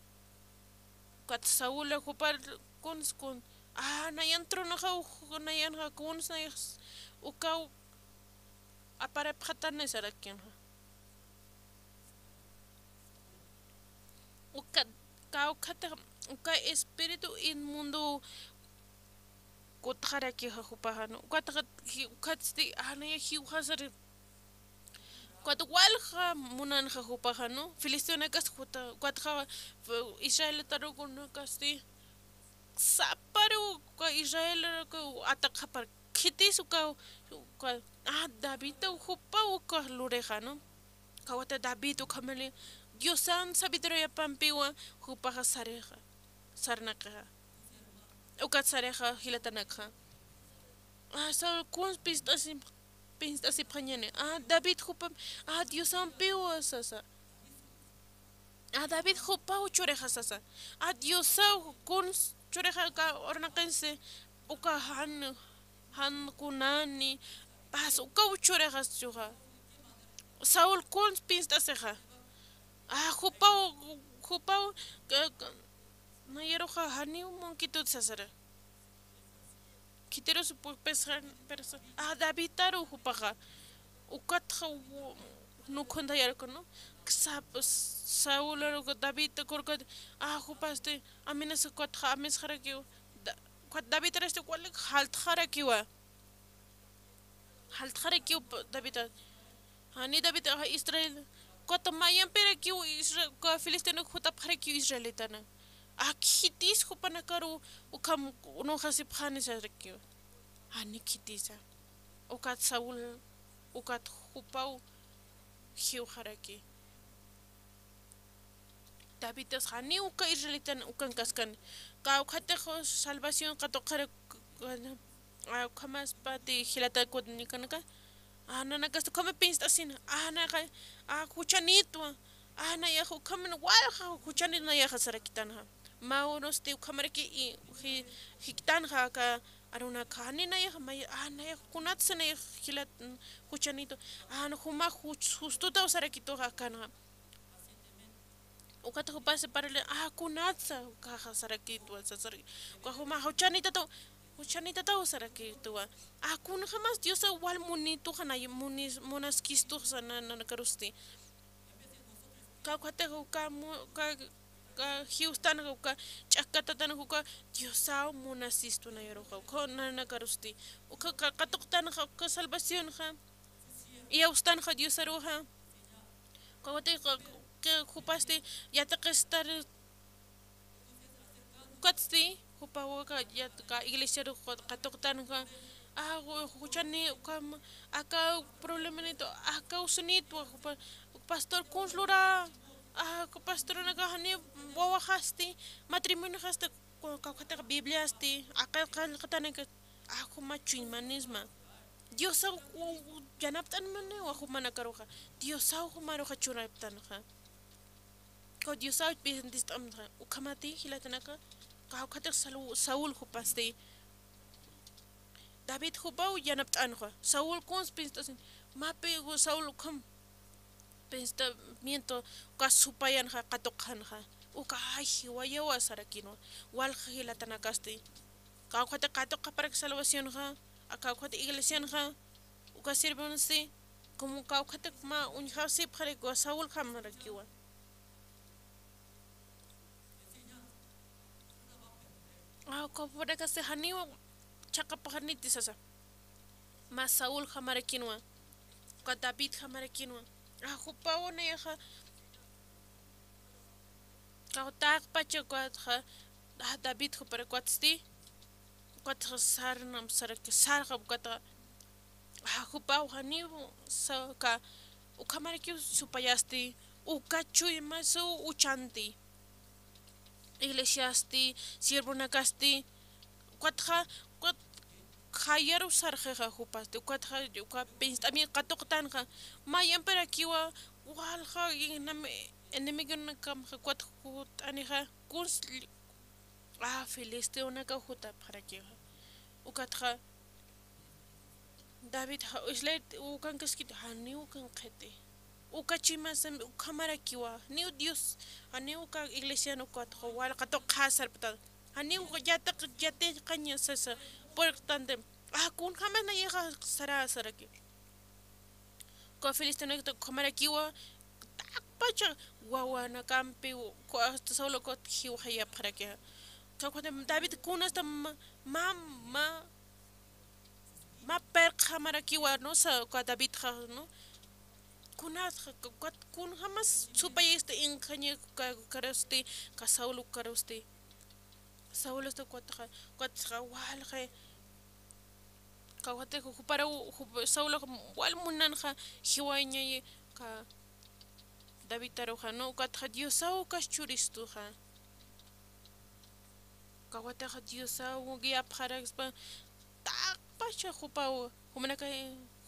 Ukat Saul jupar kuns kun, ah, nayan tronoxa, uj-, nayanxa kuns, nayax, ukaw aparapxatani sarakinxa. Uka, kawkhatax, uka espíritu inmundo kutxarakixa jupaxa, ¿no? Ukatxa, ji-, ukatsti, ah, naya jiwxasari. Ukat walja munanxa jupaxa, ¿no? Filisteonakas juta, ukatxa, f-, israelitarukunakasti, saparu, uka Israel, uka ataqxapar, khitis uka, uka, ah, Davidta jupa uka lurixa, ¿no? Kawkhati David ukhamali, Diosan sabiduríapampiwa, jupaxa sarixa, sarnaqixa. Ukat sarixa jilatanakxa. Ah, Saul kuns pist'asi, pist'asipxañani. Ah, David jupa, ah, Diosampiwa sasa. Ah, David jupaw churixa sasa. Ah, Diosaw kuns churixa ka urunaqinsi. Uka jan, jan kunani. Pas ukaw churixas chuxa. Saul kuns pinst'asixa. Ah, jupaw, jupaw, ka, ka, nayaruxa janiw munkitut sasara. Khitirus pu-, pesxan, persa-, ah, Davidtaru jupaxa. Ukatxa u-, nukhuntayaruku, ¿no? Sa-, Saularuku Davidta kurkat, ah, jupasti, aminasa ukatxa, amisxarakiw. Da-, ukat Davidtarasti wali jaltxarakiwa. Jaltxarakiw pa-, Davidta. Jani David, ah, Israel, ukat mayampirakiw Isra-, uka filisteonak jutapxarakiw israelitana. Ah, khitis jupanakaru ukham unuxasipxani sarakiw. Jani khitisa. Ukat Saul, ukat jupaw jiwxaraki. Davidas janiw uka israelitan ukankaskan. Kawkhatix salvación katuqxarak, ah, ukhamaspati jilata kutnikanaka. Ah, nanakasti ukhama pinst'asina. Ah, naxa, ah, juchanitwa. Ah, nayax ukhaman walja juchanit nayaxa sarakitanxa. Mä urusti ukhamaraki i, ji-, jiktanxa aka arunakxa. Jani nayax, may-, ah, nayax kunatsa nayax jilat, mm, juchanitwa. Ah, na juma ju-, justutaw sarakituxa akanxa. Ukat jupasa parali, ah, kunatsa, ukaxa sarakitwa, sasari. Uka juma juchanitataw, juchanitataw sarakitwa. Ah, kunjamas Diosa wal munituxa, nay-, munis-, munaskistuxa, na-, nanakarusti. Kawkhatixa uka mu-, uka, uka jiwstanxa, uka ch'akatatan, uka Diosaw munasistu nayaruxa, uka nanakarusti. Uka ka-, katuqtanxa, uka salvacionxa. Iyawstanxa Diosaruxa. Kawkhati ka, ka, jupasti yatiqistar ukatsti, jupawa ka, yat-, ka iglesiaru ka, katuqtanxa. Ah, ju-, juchani, ukam, aka problemanitwa, aka usunitwa, jupa, pastor kuns lura, ah, ka pastorunaka jani wawaxasti, matrimonioxasti, ka, kawkhatixa Bibliasti, aka qallqatanaka, ah, juma chuymanisma. Diosaw, u-, u-, yanapt'anmaniwa jumanakaruxa. Diosaw jumaruxa churaptanxa. Kaw Diosaw bendist'amtxa. Ukhamati jilatanaka. Kawkhatix Saul, Saul jupasti. David jupaw yanapt'anxa. Saul kuns pinst'asin. Mapi Saul ukham pensamiento, uka supayanxa, katuqxanxa. Uka, ay, jiwayawa sarakinwa. Walja jilatanakasti. Kawkhati katuqxaparak salvacionxa, a kawkhati iglesianxa, uka sirviunsi, como kawkhati mä uñjasipxarakiwa, Sauljamarakiwa. Ah, uka jupanakasti janiw chhaqapxaniti sasa. Mä Sauljamarakinwa, uka Davidjamarakinwa. Ah, jupaw nayaxa, Kawtaqpacha ukatxa, ah, David jupar ukatsti, ukatxa sarnam saraki, sarxa ukatxa, ah, jupaw janiw saka, ukhamarakiw supayasti, uka chuymasu uchanti, iglesiasti, siervonakasti, ukatxa, ukat jayaru sarxixa jupasti, ukatxa, uka pinst'ami katuqtanxa, mayamparakiwa, walja, inam, enemigonakamxa, ukat jut'anixa, kuns, ah, filisteonakaw jutapxarakixa. Ukatxa, Davidxa, Israel ukankaskiti, janiw ukan qhiti. Uka chuymasam, ukhamarakiwa, janiw Dios, janiw uka iglesian ukatxa, walja tuqxa sarptad. Janiw yatiq, yatiqaña sasa, puertante. Ah, kunjamas nayaxa sara, saraki. Uka filisteonakta ukhamarakiwa, taqpacha wawanakampi, uka hasta Saulo ukat jiwxayapxaraki. Kawkhata David kunasta ma, ma, ma, mä pirqjamarakiwa, ¿no? Sa, uka Davidxa, ¿no? Kunatxa, ukat kunjamas supayisti inqañi, uka, ukarusti, uka Saulo ukarusti. Saulosta ukatxa, ukatxa walji. Kawkhatixa juparaw, jup, Sauloxa wal munanxa, jiwayañayi, uka Davidaruxa, ¿no? Ukatxa Diosaw ukas churistuxa. Kawkhatixa Diosaw guiapxarakspa, taqpacha jupaw, jumanaka,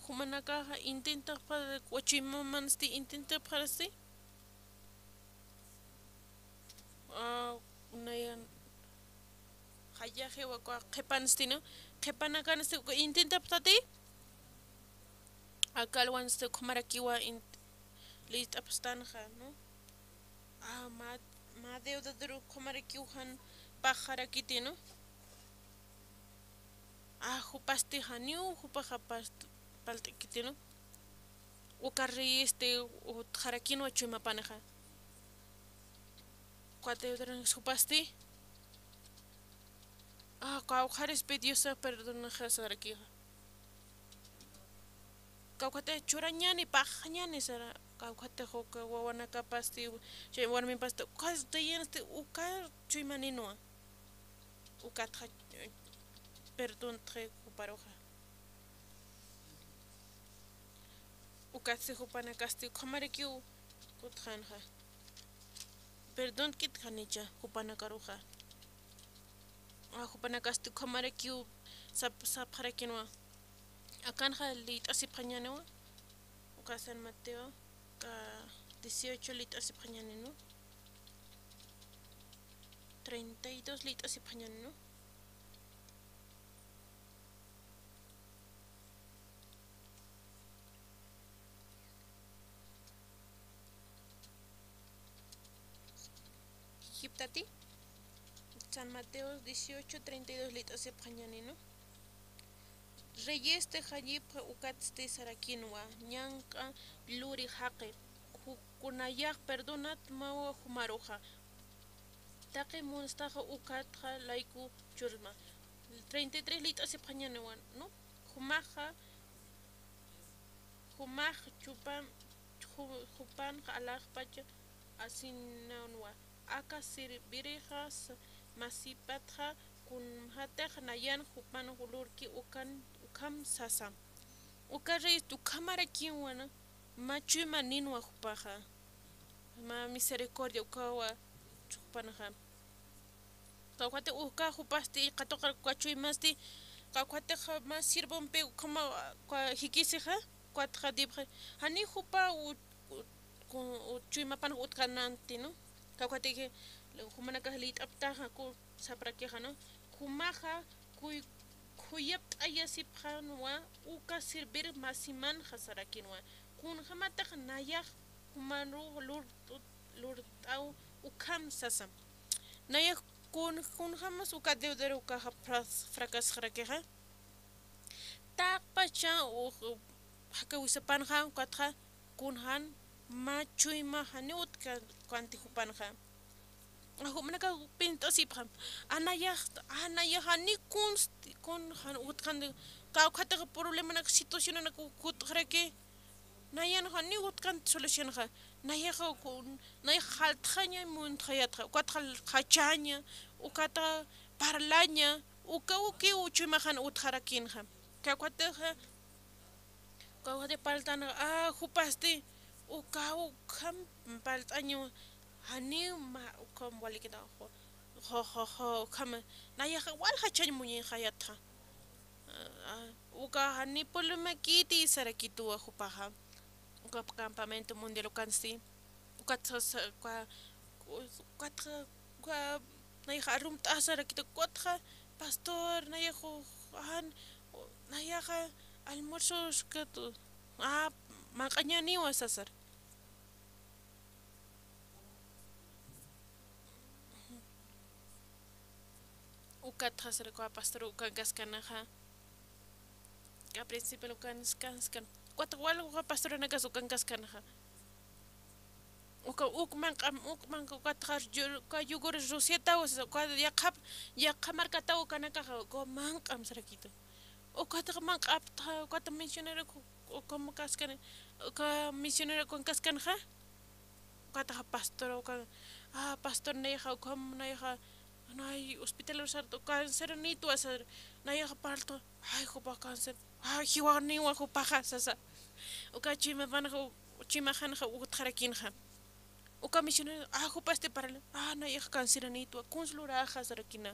jumanakaxa intentapxara, wachuy mamansti intentapxarasti. Ah, nayan, jayaxiwa uka qhipansti, ¿no? Qhipanakansti uka intentapxtati. Aka alwansti ukhamarakiwa int, liyt'apxtanxa, ¿no? Ah, mä, mä deudadoru ukhamarakiw jan paxarakiti, ¿no? Ah, jupasti janiw, jupaxa past, palt'kiti, ¿no? Uka reyesti utjarakinwa chuymapanxa. Uka deudadoru jupasti. Ah, kawkharispi Diosax perdonaxa sarakixa. Kawkhati churañani, paxañani sara, kawkhati uka wawanakapasti, chay warmimpasti, ukas dayansti, uka chuymaninwa. Ukatxa, eh, perdontxi juparuxa. Ukatsti jupanakasti ukhamarakiw kutxanxa. Perdonkit janicha jupanakaruxa. Ah, jupanakasti ukhamarakiw sap, sapxarakinwa. Akanxa liyt'asipxañäniwa. Uka San Mateo, uka dieciocho liyt'asipxañäni, ¿no? Treinta y dos liyt'asipxañäni, ¿no? Jiptati, San Mateo dieciocho treinta y dos liyt'asipxañäni, ¿no? Reyesti jayipxa ukatsti sarakinwa, ñanq'a luri jaqi, ju, kunayax perdonat mawa jumaruxa. Taqi munstaxa ukatxa layku churma. Treinta y tres liyt'asipxañäniwa, ¿no? Jumaxa, jumax chupan, ju, jupanxa alaxpach asinanwa. Aka sirvirixa s, masipatxa kunjatix nayan jupan lurki ukan, ukham sasa. Uka rey ukhamarakinwa, ¿no? Mä chuymaninwa jupaxa. Mä misericordia ukawa jupanxa. Kawkhati uka jupasti, katuqar uka chuymasti, kawkhatixa mä siervompi ukhama, uka jikisixa, ukatxa Davidxa, jani jupa u, u, u chuymapan utjkananti, ¿no? Kawkhati, jumanakax liyt'apxtaxa, ku, saprakixa, ¿no? Jumaxa, kuy, khuyapt'ayasipxänwa, uka servir masimanxa sarakinwa. Kunjamatax nayax jumanru lurt'u, lurt'aw ukham sasa. Nayax kun, kunjamas uka deudadoru ukaxa fras, fracasxarakixa. Taqpacha u, u, jakawisapanxa, ukatxa, kunjan mä chuyma janiw utjka, utjkanti jupanxa. Jumanakax pint'asipxam. Anayax, anayax jani kunsti, kun jan utjkanti. Kawkhatixa problemanak, situacionanak kutxaraki. Nayan janiw utjkänti solucionxa. Nayaxa ku-, nayaxa jaltxaña muntxayätxa. Ukatxa qhachaña, ukatxa parlaña, uka ukiw chuymaxan utjarakïnxa. Kawkatixa, kawkati parltänxa, a, jupasti, ukaw ukham parlt'aña, janiw mä ukham walikïnxa, jo, jo, jo, ukham, nayaxa wal jachañ muñaxayätxa. A, uka janiw problemakiti sarakituwa jupaxa. Uka campamento mundial ukansti. Ukatxa, uka, ukatxa, uka, nayaxa arumt'asarakitu, ukatxa, pastor, nayaxa, jan, nayaxa, almuerzo, uskatu, a, manq'añäniwa sasar. Ukatxa sarakiwa pastor ukankaskänaxa. Ka principio ukanskan, ukat wal uka pastoranakas ukankaskänaxa. Uka uk manq'am, uk manq'am, ukatxa yu-, uka yugur rusiataw, uka yaqha, yaqha markataw ukanakaxa, uka manq'am sarakitu. Ukatxa manq'aptxa, ukatxa misionero ku-, uka kaskan, uka misionero ukankaskanxa. Ukatxa pastor, uka, a, pastor nayaxa, ukham nayaxa, nay hospital sart'u, canceranïtwa sar, nayaxa parlt'u, ay, jupax cáncer, ay, jiwaniwa jupaxa sasa. Uka chuymapanxa, chuymaxanxa utjarakïnxa. Uka misionero, a, jupasti parlt'u, a, nayaxa canceranïtwa, kuns luraxa sarakïna.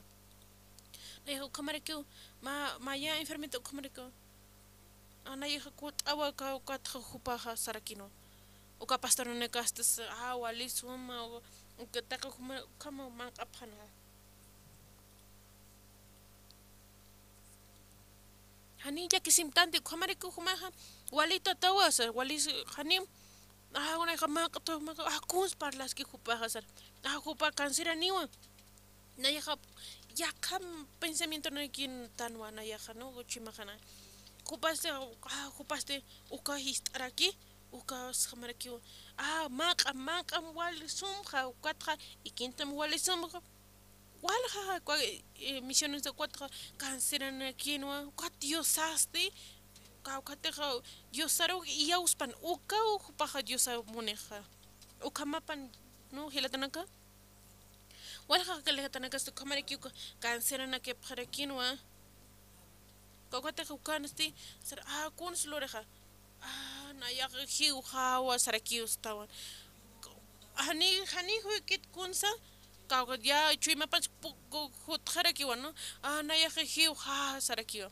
Nayaxa ukhamarakiw, mä, maya enfermita ukhamarakiw. A, nayaxa kutt'awa, ka, ukatxa jupaxa sarakïnwa. Uka pastoranakasti, a, wali suma, uka taqi juma, ukhama manq'apxanxa. Janiw llakisimtanti, ukhamarakiw jumaxa, wali tatawa, sa, wali, janiw, a, nayaxa manq'tu, manq'tu, a, kuns parlaski jupaxa, sar. A, jupa canceraniwa. Nayaxa yaqha pensamientonakïntanwa nayaxa, ¿no? Chuymaxana. Jupasti, a, jupasti uka jist'araki, uka sxamarakiw. A, manq'am, manq'am wal sumxa, ukatxa, ikintam wal sumxa. Walxa, uka, eh, misionista ukatxa, canceranakïnwa, ukat Diosasti, ka, ukatixa, Diosarux iyawspan, ukaw jupaxa Diosa munixa. Ukhamapan, ¿no? Jilatanaka. Walja jilatanakasti ukhamarakiw canceranakipxarakïnwa. Kawkatix ukansti, sar, a, kuns lurixa. A, nayax jiwxawa sarakiw estaban. Jani, jani jiwkit kunsa, kawkat ya chuymapanch pu-, ku-, jutxarakiwa, ¿no? A, nayax jiwxa sarakiwa.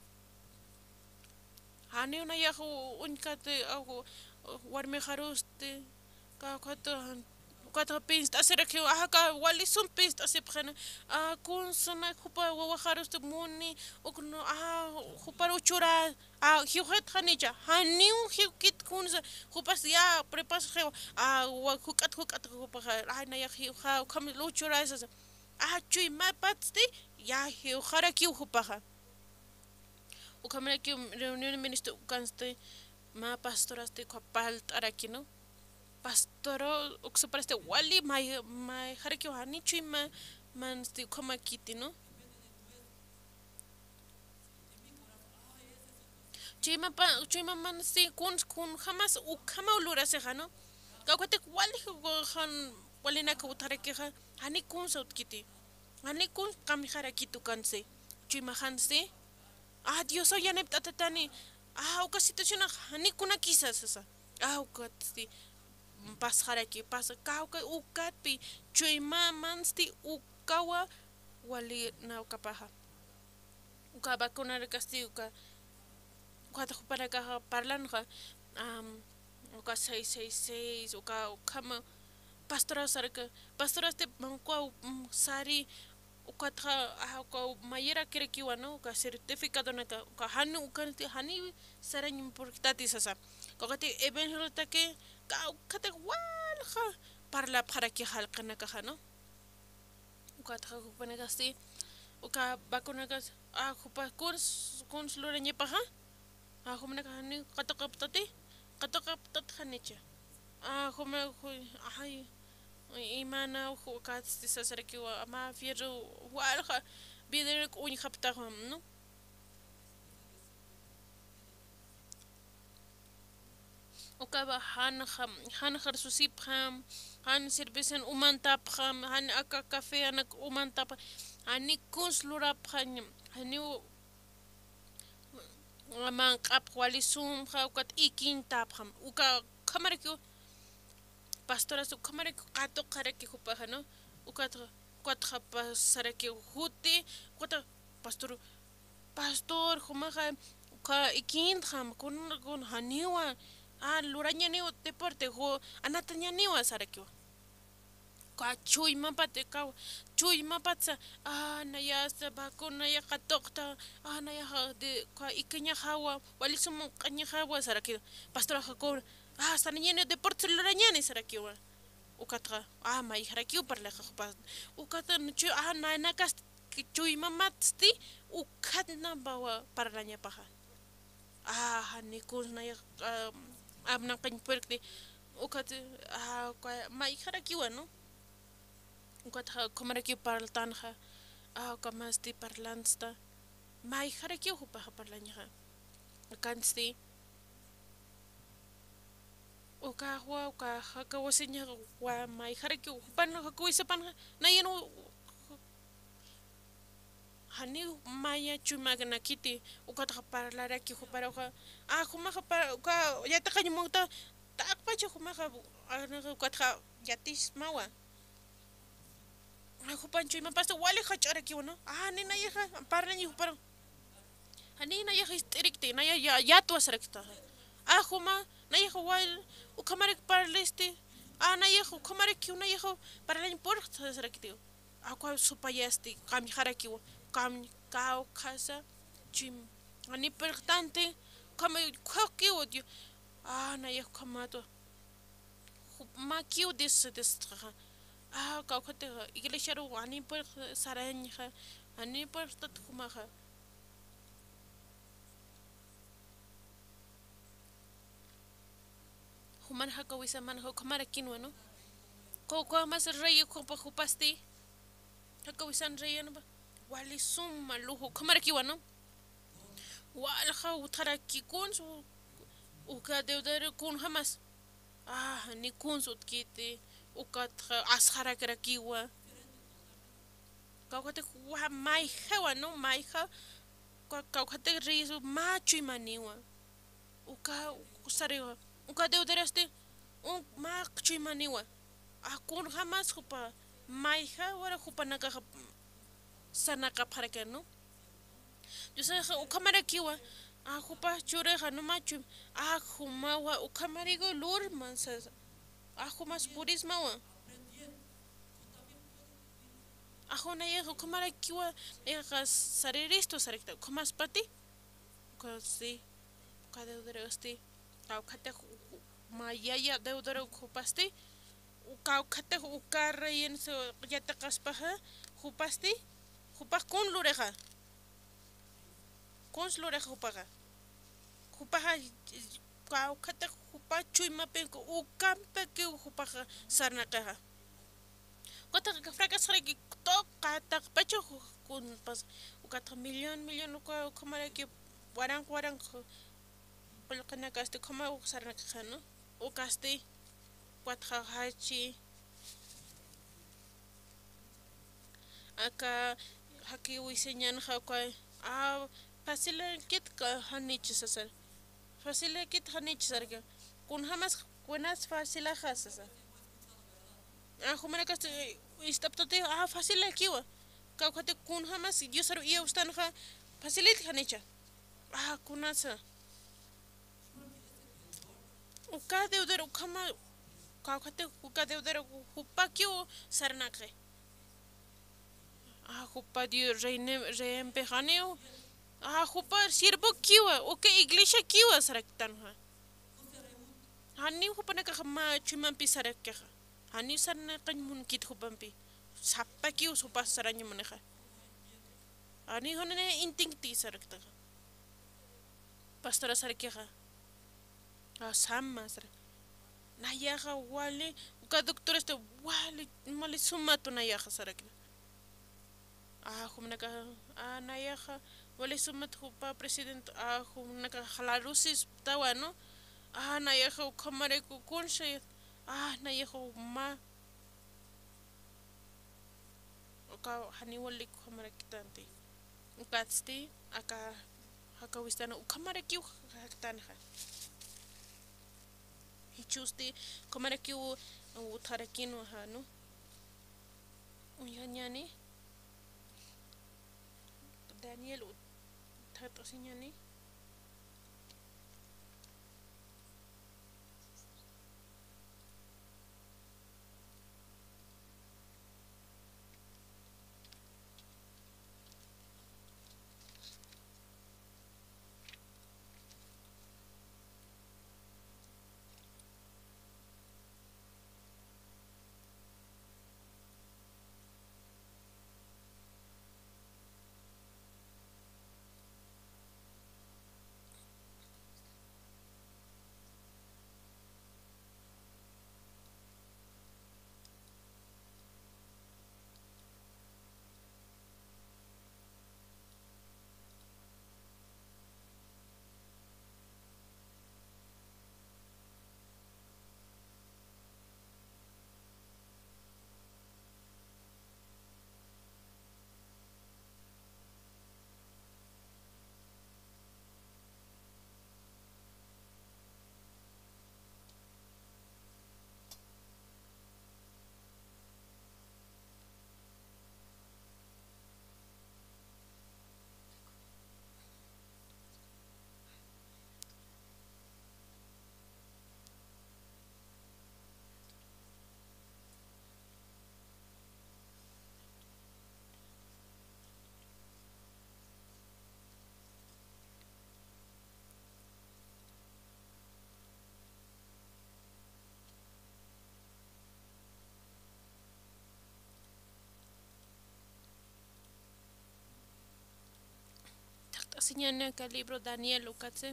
Janiw nayax u-, uñkat, a, u-, warmixarusti, ka, ukat, ukat pinst'asirakiw, a, ka wali sum pinst'asipxina, a, kunsana jupa wawaxarusti muni, uk no, a, jupar uchura, a, jiwxit janicha, janiw jiwkit kunsa, jupas ya, prepas jiw, a, wa-, juk'at, juk'at, jupaxa, ay, nayax jiwxa, ukham luchura, sasa, a, chuymapatsti, ya, jiwxarakiw jupaxa. Ukhamarakiw reunión ministro ukansti mä pastorasti ukha parlt'araki, ¿no? Pastoro uksuparasti wali may, mayjarakiw jani chuyma mansti ukhamakiti, ¿no? Chuyma pa-, chuyma mansti kun, kun jamas ukhamaw lurasixa, ¿no? Kawkatik wali jan walinak utjarakixa, jani kunsa utkiti. Jani kun qamjarakit ukansti. Chuymaxansti. A, Diosaw yanipt'atatani. A, uka situacionax jani kunakisa sasa. A, ukatsti pasxaraki, pasa, kawka, ukatpi, chuyma mansti, ukawa, wali, na, ukapaxa. Uka vacunarakasti, uka, ukat jupanakaxa parlanxa, am, uka seis seis seis, uka, ukhama, pastora saraka, pastorasti, uka, mm, sari, ukatxa, a, uka mayirakirakiwa, ¿no? Uka certificadonaka, uka jani, ukansti, jani sarañ purktati sasa. Ukati evangeliotakix, ka, ukatix walja parlapxaraki jallqanakaxa, ¿no? Ukatxa jupanakasti, uka vacunakas, a, jupa kuns, kuns lurañapaxa, a, jumanakax jani katuqaptati, katuqaptat janicha. A, juma, ju-, ay, imana, ju-, ukatsti sasarakiwa, mä fierro, walja, vidrio uñjaptaxwam, ¿no? Ukawa janxa, janxa risusipxam, jan cervezan umantapxam, jan aka café anak umantapxam, jani kuns lurapxañam, janiw manq'apx wali sumxa, ukat ikintapxam, uka ukhamarakiw, pastoras ukhamarakiw qatuqaraki jupaxa, ¿no? Ukat, ukatxa pasarakiw juti, ukat pastor, pastor, jumaxa, uka ikintxam, kun, kun janiwa, a, lurañaniw deporte, ju, anatañaniwa sarakiwa. Ka chuymapat, ka chuymapatsa, a, nayasa, vacuna naya qatuqta, a, nayaxa, de, ka ikiñaxawa, wali sum manq'añaxawa, sarakiwa. Pastoraxa kun, a, sarañani, deporte lurañani, sarakiwa. Ukatxa, a, mayjarakiw parlaxa jupa. Ukatxa, chu, a, nanakasti, chuymamatsti, ukatnam parlañapaxa. A, jani kuns nayax, a, apnaqañ puerkti, ukat, a, uka, mayjarakiwa, ¿no? Ukatxa, ukhamarakiw parltanxa, a, ukamasti parlansta, mayjarakiw jupaxa parlañaxa. Ukansti, ukaxwa, uka jakawasiñaxwa, mayjarakiw, jupan jakawisapanxa, nayan, janiw maya chuymanakiti, ukatxa parlaraki juparuxa, a, jumaxa pa, uka, yatiqañ munta, taqpacha jumaxa, a, ukatxa, yatismawa. A, jupan chuymapasta wali jach'arakiwa, ¿no? A, ni nayaxa, parlañi juparu. Jani nayaxa ist'irikti, naya ya, yatwa sarakta. A, juma, nayaxa wal, ukhamarak parlisti. A, nayaxa ukhamarakiw, nayaxa parlañ purxta saraktiw. Akwa supayasti, kamjarakiwa, kam, kawkhasa, chim, ani purxtanti, kama, khakiwa, Dios. A, nayaxa ukhamatwa. Makiw dis, dis, a, kawkhatixa, iglesiaru, ani purx, sarañxa, ani purxtat jumaxa. Juman jakawisaman, ukhamarakinwa, ¿no? Uka, ukamas rey jupa jupasti. Jakawisan reyanpa. Wali suma lujo, ukhamarakiwa, ¿no? Walja utjaraki kuns, uka deudero kunjamas. A, ni kuns utkiti, ukatxa asxarakirakiwa. Kawkhatix wa, mayjawa, ¿no? Mayja, ka, kawkhatix rey, mä chuymaniwa. Uka, sariwa. Uka deuderasti, un, mä chuymaniwa. A, kunjamas jupa, mayja, wara jupanakaxa, sarnaqapxarakiwa, ¿no? Diosaxa ukhamarakiwa, a, jupa churixa, ¿no? Mä chuym, a, jumawa, ukhamarigo lurman, sasa. A, jumas purismawa. A, junayaxa ukhamarakiwa, nayaxa sariristu sarakta, ukhamaspati. Uka, sí. Uka deuderasti, kawkhatix u, u, mä yaya deudero jupasti, u, kawkhatix uka reyin su yatiqaspaxa, jupasti, jupax kun lurixa. Kuns lurixa jupaxa. Jupaxa, kawkhatix jupa chuymapin ukampikiw jupaxa sarnaqixa. Ukatxa fracasaraki tuqataqpacha ju, kunpas, ukatxa millón, millón, uka, ukhamaraki waranq, waranq, qullqinakasti ukhama sarnaqixa, ¿no? Ukasti, ukatxa jachi, aka, jakiw wisañanxa, uka, a, facilakit ka, janicha sasar. Facilakit janicha sarka. Kunjamas kunas facilaxa sasa. A, jumanakasti, ist'aptati, a, facilakiwa. Kawkhati kunjamas Diosaru iyawstanxa, facilit janicha. A, kunasa. Uka deudero ukhama, kawkhati uka deudero jupakiw sarnaqi. A, jupa Dios reine, reempixaniw. A, jupa siervokiwa, uka iglesiakiwa saraktanxa. Janiw jupanakaxa mä chuymampi sarakixa. Janiw sarnaqañ munkit jupampi. Sapakiw jupa sarañ munixa. Janiw juni intinti saraktaxa. Pastora sarakixa. A, sama sarak. Nayaxa wali, uka doctorasta wali, wali sumatu nayaxa sarakna. A, jumanaka, a, nayaxa, wali sumat jupa presidente, a, jumanaka jalarusis tawa, ¿no? Ah, nayaxa ukhamaraki kunsa. Ah, nayaxa mä. Uka janiw walik ukhamarakitanti. Ukatsti aka jakawistanxa ukhamarakiw jaktanxa. Jichhüsti ukhamarakiw utjarakinwa, ¿no? Uñjañäni. Daniel ut-, utjatasiñäni. Thaqt'asiñäni aka libro Daniel ukatsi.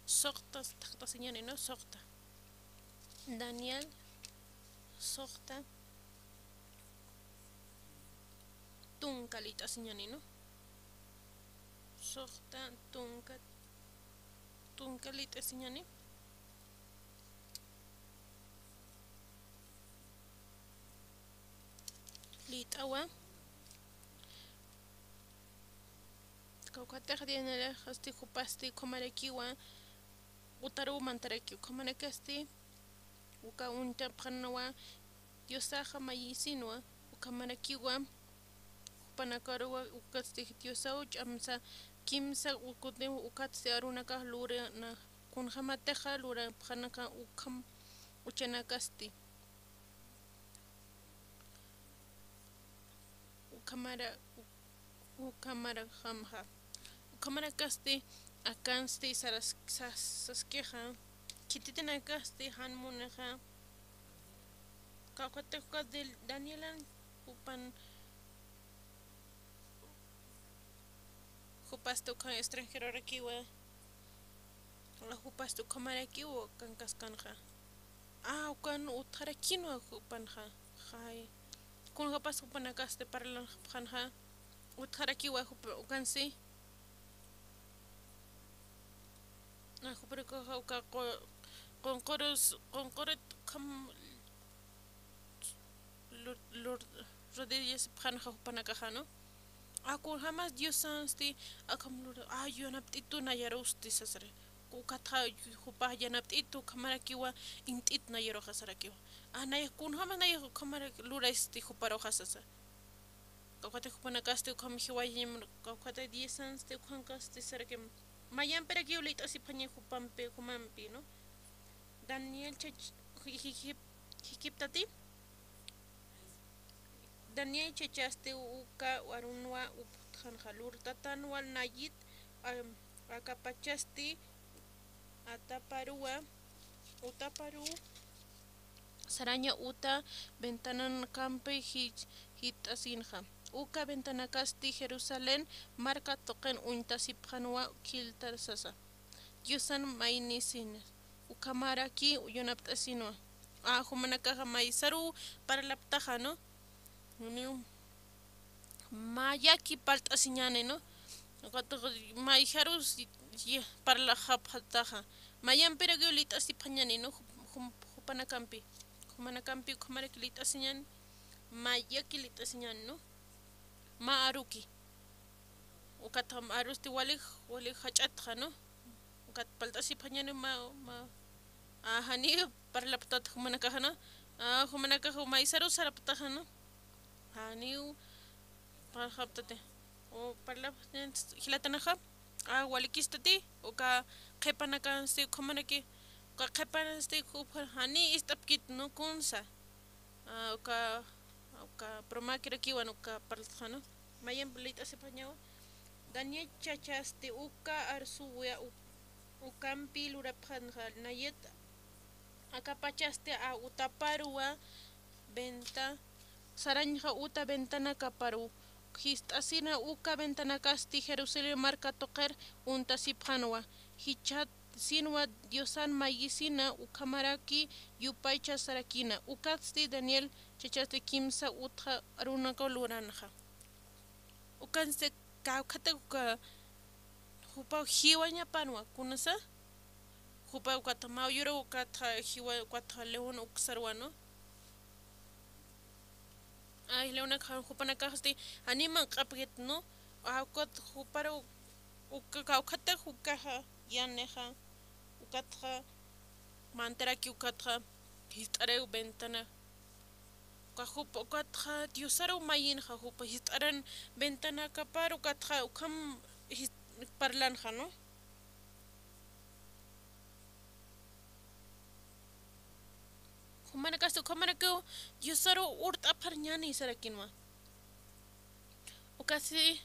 Suxta, thaqt'asiñäni, ¿no? Suxta. Daniel, suxta. Tunka liyt'asiñäni, ¿no? Suxta, tunka, tunka liyt'asiñäni. Liyt'awa. Kawkhatix Danielxasti jupasti ukhamarakiwa, utaruw mantarakiw, ukhamanakasti uka uñtapxanawa Diosaxa mayisinwa, ukhamarakiwa jupanakaruwa, ukatsti Diosaw ch'amsa, kimsa ukutiw, ukatsti arunakax lurana, kunjamatixa lurapxanaka ukham uchanakasti. Ukhamara, u-, ukhamarakamxa. Ukhamanakasti, akansti saras-, sas-, saskixa. Khititinakasti jan munixa. Kawkhatix uka Del-, Danielan jupan, jupasti uka extranjerorakiwa. Jupasti ukhamarakiwa, kankaskanxa. Ah, ukan utjarakinwa jupanxa. Jay. Kunjapas jupanakasti parlanxapxanxa. Utjarakiwa jupa-, ukansi. Ah, jupanakaxa uka qu-, qunqurus, qunqurit ukham lur-, lur-, rodillasipxanxa jupanakaxa, ¿no? Kunjamas Diosansti akham lur-, ah, yanapt'itu nayarusti sasari. Ukatxa jupax yanapt'itu, ukhamarakiwa int'it nayaruxa sarakiwa. Ah, nayax kunjamas nayax ukhamarak lurasti juparuxa sasa. Kawkhatix jupanakasti ukham jiwayañam, kawkhatix Diosansti ukhankasti sarakim. Mayampirakiw liyt'asipxaña jupampi, jumampi, ¿no? Daniel chach-, ji-, ji-, ji-, jikiptati. Daniel chachasti uka arunwa upxtanxa, lurtatanwa nayit, am, akapachasti ataparuwa, utaparuw saraña uta ventanakampi jich-, jit'asinxa. Uka ventanakasti Jerusalén marka tuqin uñtasipxanwa khiltar sasa. Diosan maynisin, ukhamaraki yanapt'asinwa. A, jumanakaxa maysaruw parlaptaxa, ¿no? Uniw mayaki parlt'asiñäni, ¿no? Ukatxa mayjarus parlaxapxataxa. Mayampirakiw lit'asipxañäni, ¿no? Jum-, jum-, jupanakampi. Jumanakampi ukhamaraki lit'asiñäni. Mayaki lit'asiñäni, ¿no? Mä aruki. Ukatxa mä arusti wali, wali jach'atxa, ¿no? Ukat palt'asipxañäni mä, mä, a, janiw parlapxtat jumanakaxa, ¿no? A, jumanakaxa maysaru sarapxtaxa, ¿no? Janiw parlapxtati. O parlapxtati jilatanaxa. A, walikistati, uka qhipanakansti ukhamaraki, uka qhipansti jupar jani ist'apkit, ¿no? Kunsa. A, uka, uka promakirakiwan uka parltxa, ¿no? Mayamp lit'asipxañawa. Daniel chachasti uka arsuwa u-, ukampi lurapxanxa, nayat akapachasti a utaparuwa venta-, sarañxa uta ventanakaparu. Jist'asina uka ventanakasti Jerusalén marka tuqir untasipxänwa. Jichhasinwa Diosan mayisina ukhamaraki yupaychasarakina. Ukatsti Daniel chachasti kimsa utxa arunakaw luranxa. Ukansti kawkhatak uka jupaw jiwañapanwa, kunasa jupaw ukatxa mawiyuraw ukatxa jiwa ukatxa león uksarwa, ¿no? Ay, leonaka jupanakaxsti animan q'apkit, ¿no? A, ukat juparu uka kawkhatak ukaxa yanixa ukatxa mantaraki ukatxa jist'ariw ventana. Uka jupa ukatxa Diosaru mayinxa jupa jist'aran ventanakapar ukatxa ukham jis-, parlanxa, ¿no? Jumanakasti ukhamarakiw Diosaru urt'apxarñäni sarakinwa. Ukatsti,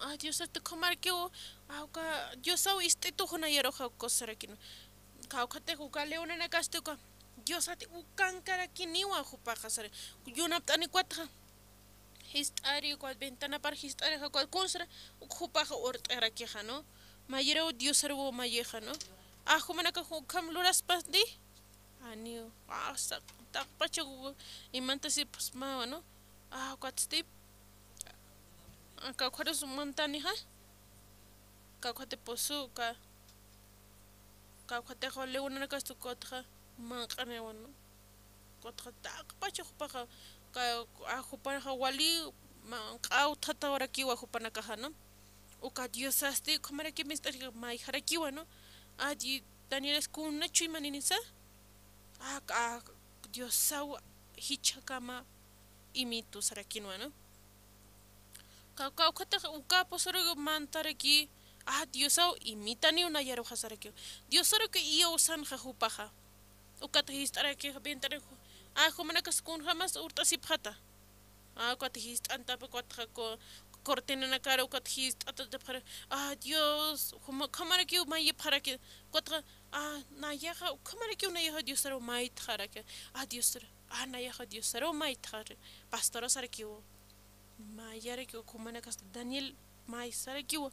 a, Diosat ukhamarakiw, a, uka Diosaw ist'ituxa nayaruxa uka sarakinwa. Kawkhatix uka leonanakasti uka Diosat ukankarakiniwa jupaxa sara. Yunapt'ani ukatxa jist'ari, ukat ventanapar jist'arixa, ukat kunsra, uk jupaxa urt'arakixa, ¿no? Mayiraw Diosaruw mayixa, ¿no? A, jumanakax ukham luraspasti, janiw, a, saq-, taqpacha u-, imantasipxsmawa, ¿no? A, ukatsti, a, kawkharus mantanixa, kawkhati pusu, ka-, kawkhatixa leonanakasti ukatxa manq'aniwan, ¿no? Ukatxa taqpacha jupaxa, ka-, a, jupaxa wali manq'aw thataw rakiwa jupanakaxa, ¿no? Uka Diosasti ukhamaraki mist'ari mayjarakiwa, ¿no? A, di-, Daniel, ¿es kuna chuymaninisa? A, a, Diosaw jichhakama imitu sarakinwa, ¿no? Ka-, kawkhatix uka apóstol mantaraki, a, Diosaw imitaniw nayaruxa sarakiw. Diosaruki iyawsanxa jupaxa. Ukat jist'araki, ventana, a, jumanakas kunjamas urt'asipxata. A, ukat jist'antapa, ukatxa ku-, cortinanakar, ukat jist'atatapxara. A, Dios, juma-, ukhamarakiw mayipxaraki. Ukatxa, a, nayaxa, ukhamarakiw nayaxa Diosaru maytxaraki. A, Dios, a, nayaxa Diosaru maytxaraki. Pastora sarakiw. Mayarakiwa, jumanakasti Daniel maysarakiwa.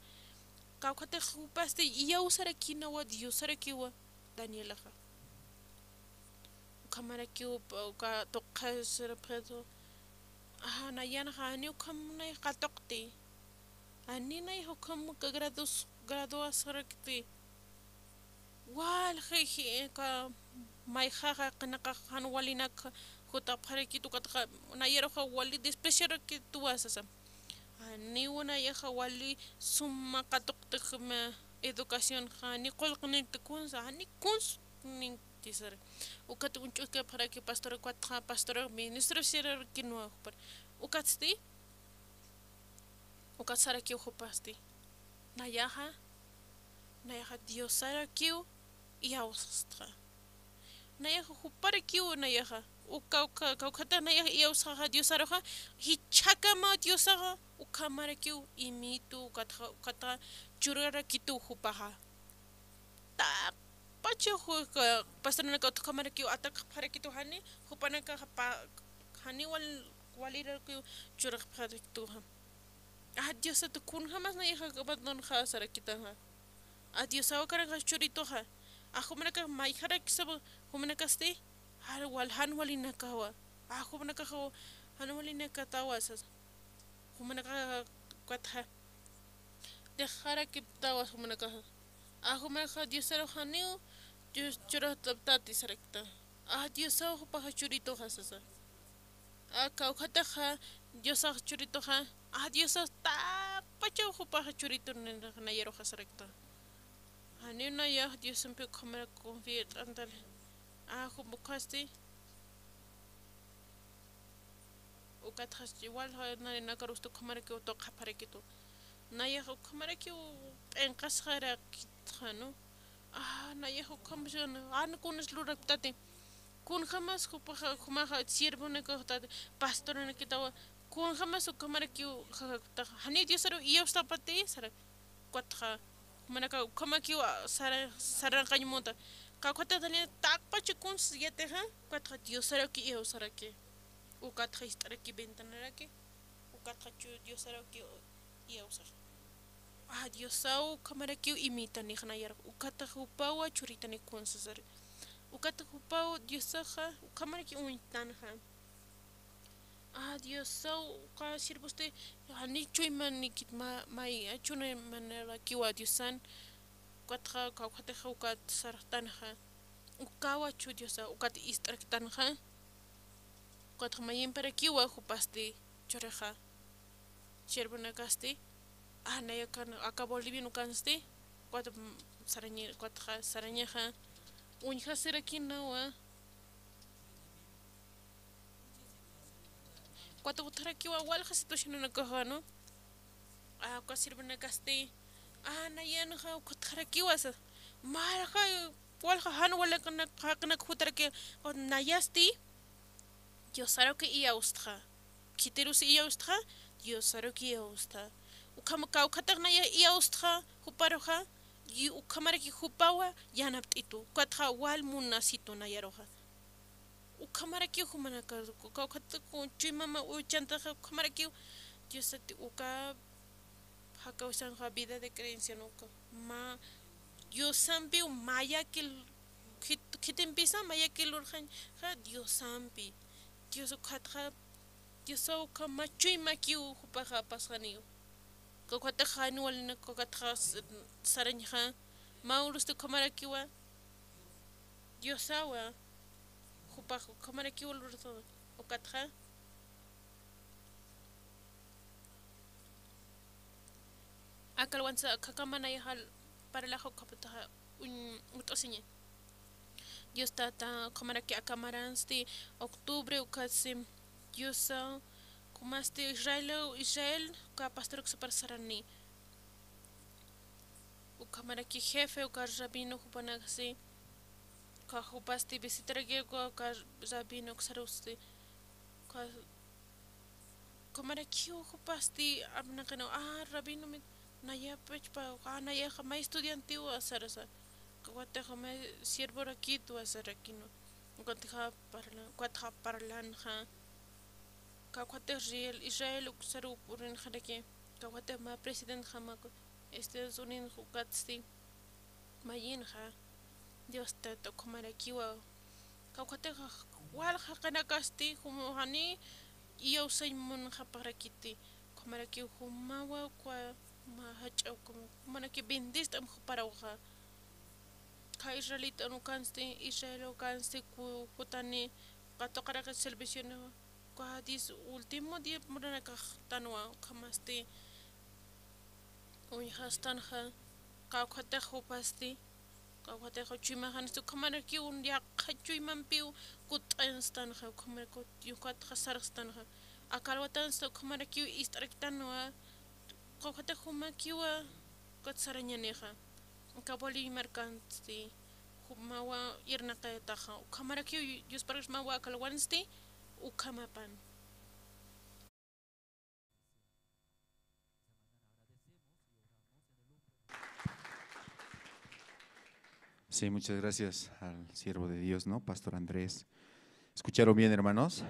Kawkhatix jupasti iyawsarakinawa Diosarakiwa Danielaxa. Ukhamarakiw, uka tuqisirapxitu. A, nayanxa jani ukham nay qatuqti. Jani nay ukham grados, graduasarakti. Walji, ka mayjaxa qinaqax jan walinak jutapxarakitu, ukatxa nayaruxa wali despreciarakituwa sasa. Janiw nayaxa wali suma qatuqtix mä educación, jani qullqiniti kunsa, jani kuns ninti sara. Ukat uñch'uskipxaraki pastor, ukatxa pastor ministro sirarakinwa jupar. Ukatsti, ukat sarakiw jupasti. Nayaxa, nayaxa Diosarakiw iyawsxta. Nayaxa juparakiw nayaxa. Uka, uka, kawkhata nayaxa iyawsxaxa Diosaruxa, jichhakama Diosaxa, ukhamarakiw imitu, ukatxa, ukatxa churarakitu jupaxa. Taqpacha ju-, ka-, pastornaka ukhamarakiw atakxarakitu jani, jupanakaxa pa-, jani wal-, walirakiw churxarakituxa. A, Diosat kunjamas nayaxa abandonxasarakitaxa. A, Diosaw akaranxa churituxa. A, jumanakax mayjarakisapa, jumanakasti, jan wal-, jan walinakawa. A, jumanakaxa jan walinakatawa sasa. Jumanakaxa ukatxa dejarakiptawa jumanakaxa. A, jumanakaxa Diosaru janiw Dios churaptati sarakta. A, Diosaw jupaxa churituxa sasa. A, kawkhataxa Diosax churituxa, a, Diosax taqpachaw jupaxa churitu nayarux sarakta. Janiw nayax Diosampi ukhamarak confiar t'antali. A, jum ukhasti. Ukatxa igual narinakarusti ukhamarakiw tuqapxarakitu. Nayax ukhamarakiw p'inqasxarakitxa, ¿no? A, nayax ukhamas, a, kunas luraptati. Kunjamas jupaxa, jumaxa siervonakaxtati, pastoranakitawa, kunjamas ukhamarakiw, ja-, ja-, janiw Diosaru iyawstapati sara. Ukatxa, jumanaka ukhamakiw, a, sara-, saranqañ munta. Kawkhata Daniel taqpacha kuns yatixa, ukatxa Diosaruki iyawsaraki. Ukatxa ist'araki ventanaraki, ukatxa chu-, Diosaruki iyawsaxa. A, Diosaw ukhamarakiw imitanix nayarux, ukatxa jupawa churitani kunsasar. Ukatxa jupaw Diosaxa, ukhamaraki uñtanxa. A, Diosaw, uka siervosti, jani chuymanikit ma-, may, a, chuymanarakiwa Diosan, ukatxa, kawkhatixa ukat sarxtanxa, ukawa chu Diosa, ukat ist'araktanxa, ukatxa mayimparakiwa jupasti churixa, siervonakasti, a, nayakan, aka Bolivian ukansti, ukat, mm, sarañi-, ukatxa sarañaxa, uñjasirakinawa, Ukat utjarakiwa walja situacionanakaxa, ¿no? A, uka siervonakasti, a, nayanxa ukatxarakiwa sasa. Marja, walja jan walinak, jaqinaka jutaraki, nayasti Diosaruki iyawstxa. Khitirus iyawstxa, Diosaruki iyawstxa. Ukham kawkhatax naya iyawstxa, juparuxa, y ukhamaraki jupawa yanapt'itu. Ukatxa wal munasitu nayaruxa. Ukhamarakiw jumanaka, kawkhata, chuymama uchantaxa, ukhamarakiw Diosati uka, jakawisanxa vida de creencia, ¿no? Uka, ma, Diosampiw mayakil, khit-, khitimpisa mayakil lurxañxa Diosampi. Dios ukhatxa, Diosaw uka ma chuymakiw jupaxa apasxaniw. Kawkhataxa jan walinak kawkhataxa s-, sarañxa, mä urusti ukhamarakiwa, Diosawa, jupax ukhamarakiw lurtxa, ukatxa. Aka alawanza, aka kamanayaxa parlaxa ukapataxa, uñ-, ut'asiña. Dios Tata, ukhamaraki aka maransti octubre ukatsi, Diosa, ukhamastiw Israel, Israel, uka pastor uksapar sarani. Ukhamaraki jefe, uka rabino jupanakasti, uka jupasti visitaraki, uka, uka rabino uksarusti, uka, ukhamarakiw jupasti, apnaqinaw, a, rabino, mi, nayapachpa, a, nayaxa mä estudiantiwa sarasa, kawkhatixa mä siervorakitwa sarakinu, kawkhatixa parla-, kawkhatixa parlanxa, kawkhatixa Israel, Israel uksaruw purinxaraki, kawkhatixa mä presidentjama, Estados Unidos ukatsti, mayinxa, Dios Tata, ukhamarakiwa. Kawkhatixa walja jaqinakasti, jum jani iyawsañ munxapxarakiti. Ukhamarakiw jumawa, uka mä jach'a, uka, ukhamarak bendist'am juparawxa. Uka israelita ukansti, Israel ukansti, ku-, kutani, katuqaraki servicio, ¿no? Uka diez, último día muranakaxtanwa, ukhamasti uñjastanxa, kawkhatix jupasti, kawkhatix chuymaxansti, ukhamarakiw yaqha chuymampiw kutt'añstanxa, ukhamarakiw, ukatxa sarxstanxa, aka alwatansti, ukhamarakiw ist'araktanwa, kawkhatix jumakiwa, ukat sarañanixa, aka Bolivia markansti, jumawa irnaqayataxa, ukhamarakiw, yusparuxmawa aka alwansti, ukhamapan. Sí, muchas gracias al siervo de Dios, ¿no? Pastor Andrés. ¿Escucharon bien, hermanos?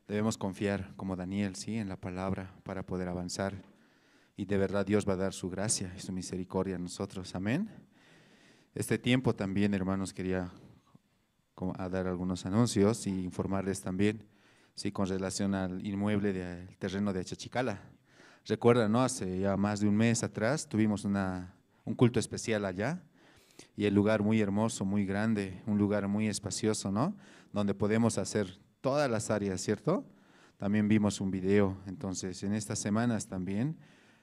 Debemos confiar como Daniel, ¿sí? En la palabra para poder avanzar. Y de verdad Dios va a dar su gracia y su misericordia a nosotros. Amén. Este tiempo también, hermanos, quería como a dar algunos anuncios y informarles también Sí, con relación al inmueble del terreno de Achachicala. Recuerda, ¿no? Hace ya más de un mes atrás tuvimos una, un culto especial allá y el lugar muy hermoso, muy grande, un lugar muy espacioso, ¿no? Donde podemos hacer todas las áreas, ¿cierto? También vimos un video, entonces en estas semanas también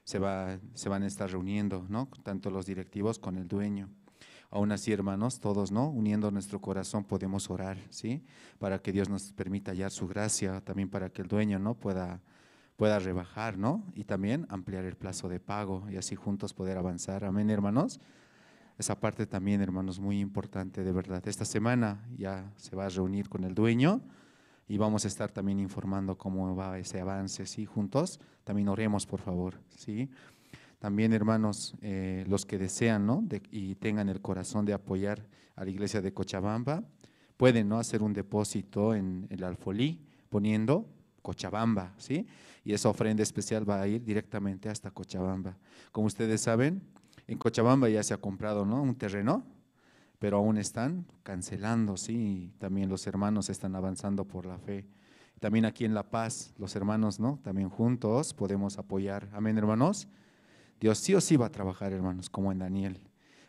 se va, se van a estar reuniendo, ¿no? Tanto los directivos con el dueño. Aún así, hermanos, todos, ¿no? Uniendo nuestro corazón podemos orar, ¿sí? Para que Dios nos permita hallar su gracia, también para que el dueño, ¿no? Pueda, pueda rebajar, ¿no? Y también ampliar el plazo de pago y así juntos poder avanzar. Amén, hermanos. Esa parte también, hermanos, muy importante, de verdad. Esta semana ya se va a reunir con el dueño y vamos a estar también informando cómo va ese avance, ¿sí? Juntos, también oremos, por favor, ¿sí? También, hermanos, eh, los que desean, ¿no? De, y tengan el corazón de apoyar a la iglesia de Cochabamba, pueden, ¿no? Hacer un depósito en el Alfolí, poniendo Cochabamba, ¿sí? Y esa ofrenda especial va a ir directamente hasta Cochabamba. Como ustedes saben, en Cochabamba ya se ha comprado, ¿no? Un terreno, pero aún están cancelando, ¿sí? Y también los hermanos están avanzando por la fe. También aquí en La Paz, los hermanos, ¿no? También juntos podemos apoyar. Amén, hermanos. Dios sí o sí va a trabajar, hermanos, como en Daniel.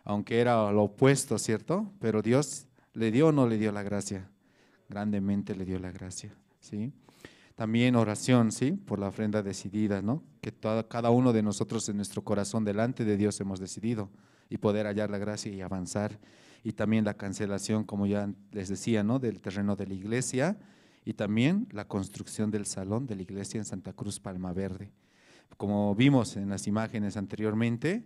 Aunque era lo opuesto, ¿cierto? Pero Dios le dio o no le dio la gracia. Grandemente le dio la gracia, ¿sí? También oración, ¿sí? Por la ofrenda decidida, ¿no? Que toda, cada uno de nosotros en nuestro corazón delante de Dios hemos decidido y poder hallar la gracia y avanzar. Y también la cancelación, como ya les decía, ¿no? Del terreno de la iglesia y también la construcción del salón de la iglesia en Santa Cruz Palma Verde. Como vimos en las imágenes anteriormente,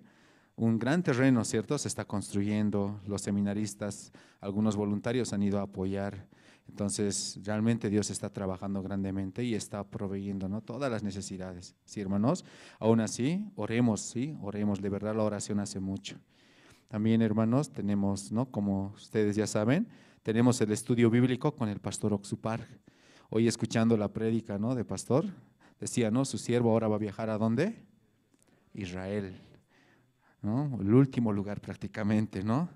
un gran terreno, ¿cierto? Se está construyendo, los seminaristas, algunos voluntarios han ido a apoyar. Entonces, realmente Dios está trabajando grandemente y está proveyendo, ¿no? Todas las necesidades, ¿sí, hermanos? Aún así, oremos, ¿sí? Oremos, de verdad la oración hace mucho. También, hermanos, tenemos, ¿no? Como ustedes ya saben, tenemos el estudio bíblico con el pastor Oxupar. Hoy escuchando la prédica, ¿no? De pastor, decía, ¿no? Su siervo ahora va a viajar ¿a dónde? Israel, ¿no? El último lugar prácticamente, ¿no?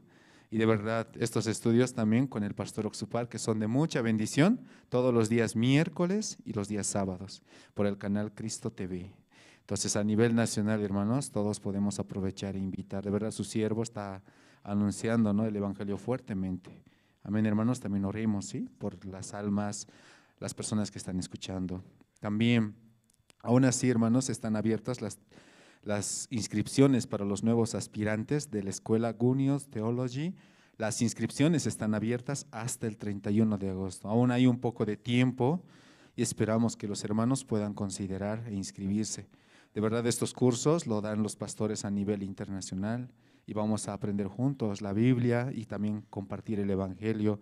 Y de verdad, estos estudios también con el pastor Oxupar, que son de mucha bendición, todos los días miércoles y los días sábados, por el canal Cristo T V. Entonces, a nivel nacional, hermanos, todos podemos aprovechar e invitar. De verdad, su siervo está anunciando, ¿no? El evangelio fuertemente. Amén, hermanos, también oremos, ¿sí? Por las almas, las personas que están escuchando. También, aún así, hermanos, están abiertas las, las inscripciones para los nuevos aspirantes de la escuela Gunios Theology. Las inscripciones están abiertas hasta el treinta y uno de agosto. Aún hay un poco de tiempo y esperamos que los hermanos puedan considerar e inscribirse. De verdad, estos cursos lo dan los pastores a nivel internacional y vamos a aprender juntos la Biblia y también compartir el evangelio,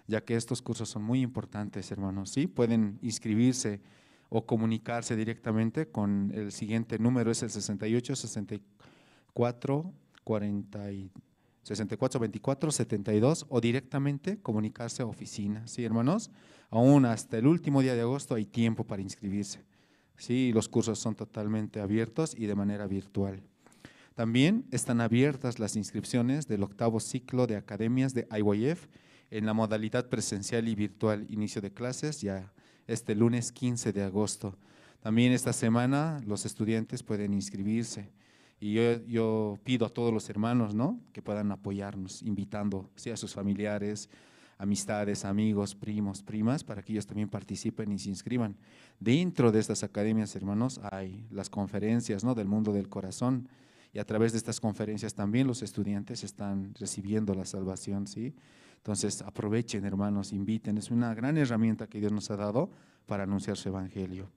ya que estos cursos son muy importantes, hermanos, ¿sí? Pueden inscribirse o comunicarse directamente con el siguiente número, es el sesenta y ocho, sesenta y cuatro, cuarenta y, sesenta y cuatro, veinticuatro, setenta y dos, o directamente comunicarse a oficina, ¿sí, hermanos? Aún hasta el último día de agosto hay tiempo para inscribirse. Sí, los cursos son totalmente abiertos y de manera virtual. También están abiertas las inscripciones del octavo ciclo de academias de I Y F en la modalidad presencial y virtual, inicio de clases ya este lunes quince de agosto. También esta semana los estudiantes pueden inscribirse. Y yo, yo pido a todos los hermanos, ¿no? Que puedan apoyarnos, invitando, sea sus familiares, amistades, amigos, primos, primas, para que ellos también participen y se inscriban. Dentro de estas academias, hermanos, hay las conferencias, ¿no? Del mundo del corazón. Y a través de estas conferencias también los estudiantes están recibiendo la salvación, ¿sí? Entonces, aprovechen, hermanos, inviten. Es una gran herramienta que Dios nos ha dado para anunciar su evangelio.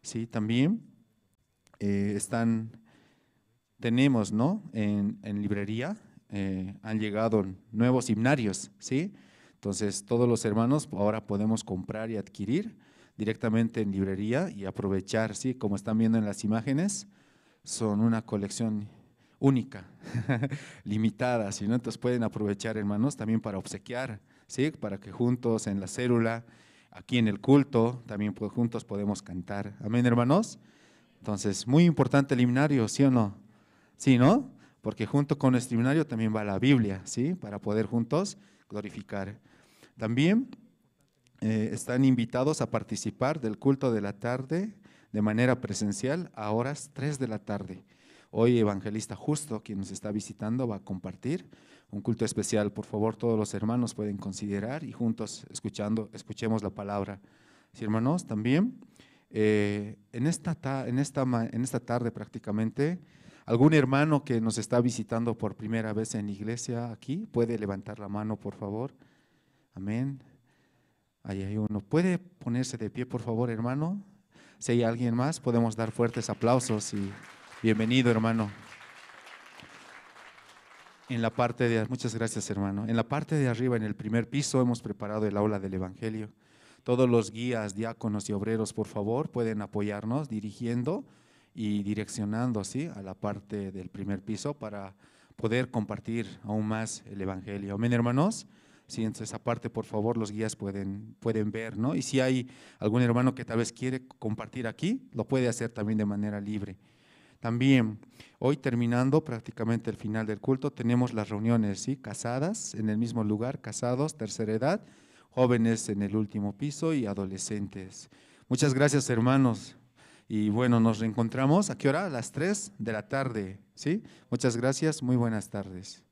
¿Sí? También, eh, están, tenemos, ¿no? En, en librería, eh, han llegado nuevos himnarios, ¿sí? Entonces, todos los hermanos ahora podemos comprar y adquirir directamente en librería y aprovechar, ¿sí? Como están viendo en las imágenes, son una colección única, limitada, ¿sí, no? Entonces pueden aprovechar, hermanos, también para obsequiar, ¿sí? Para que juntos en la célula, aquí en el culto, también po-, juntos podemos cantar. Amén, hermanos. Entonces, muy importante el himnario, ¿sí o no? Sí, ¿no? Porque junto con nuestro himnario también va la Biblia, ¿sí? Para poder juntos glorificar. También eh, están invitados a participar del culto de la tarde de manera presencial a horas tres de la tarde. Hoy Evangelista Justo, quien nos está visitando, va a compartir un culto especial. Por favor, todos los hermanos pueden considerar y juntos escuchando, escuchemos la palabra. Sí, hermanos, también, eh, en esta ta-, en esta ma-, en esta tarde prácticamente, algún hermano que nos está visitando por primera vez en la iglesia aquí, puede levantar la mano, por favor. Amén. Ahí hay uno. ¿Puede ponerse de pie, por favor, hermano? Si hay alguien más, podemos dar fuertes aplausos y bienvenido, hermano. En la parte de, muchas gracias, hermano. En la parte de arriba, en el primer piso, hemos preparado el aula del Evangelio. Todos los guías, diáconos y obreros, por favor, pueden apoyarnos dirigiendo y direccionando, ¿sí?, a la parte del primer piso para poder compartir aún más el Evangelio. Amén, hermanos. Sí, entonces esa parte, por favor, los guías pueden, pueden ver, ¿no? Y si hay algún hermano que tal vez quiere compartir aquí, lo puede hacer también de manera libre. También, hoy terminando prácticamente el final del culto, tenemos las reuniones, ¿sí? Casadas en el mismo lugar, casados, tercera edad, jóvenes en el último piso y adolescentes. Muchas gracias, hermanos. Y bueno, nos reencontramos. ¿A qué hora? A las tres de la tarde, ¿sí? Muchas gracias, muy buenas tardes.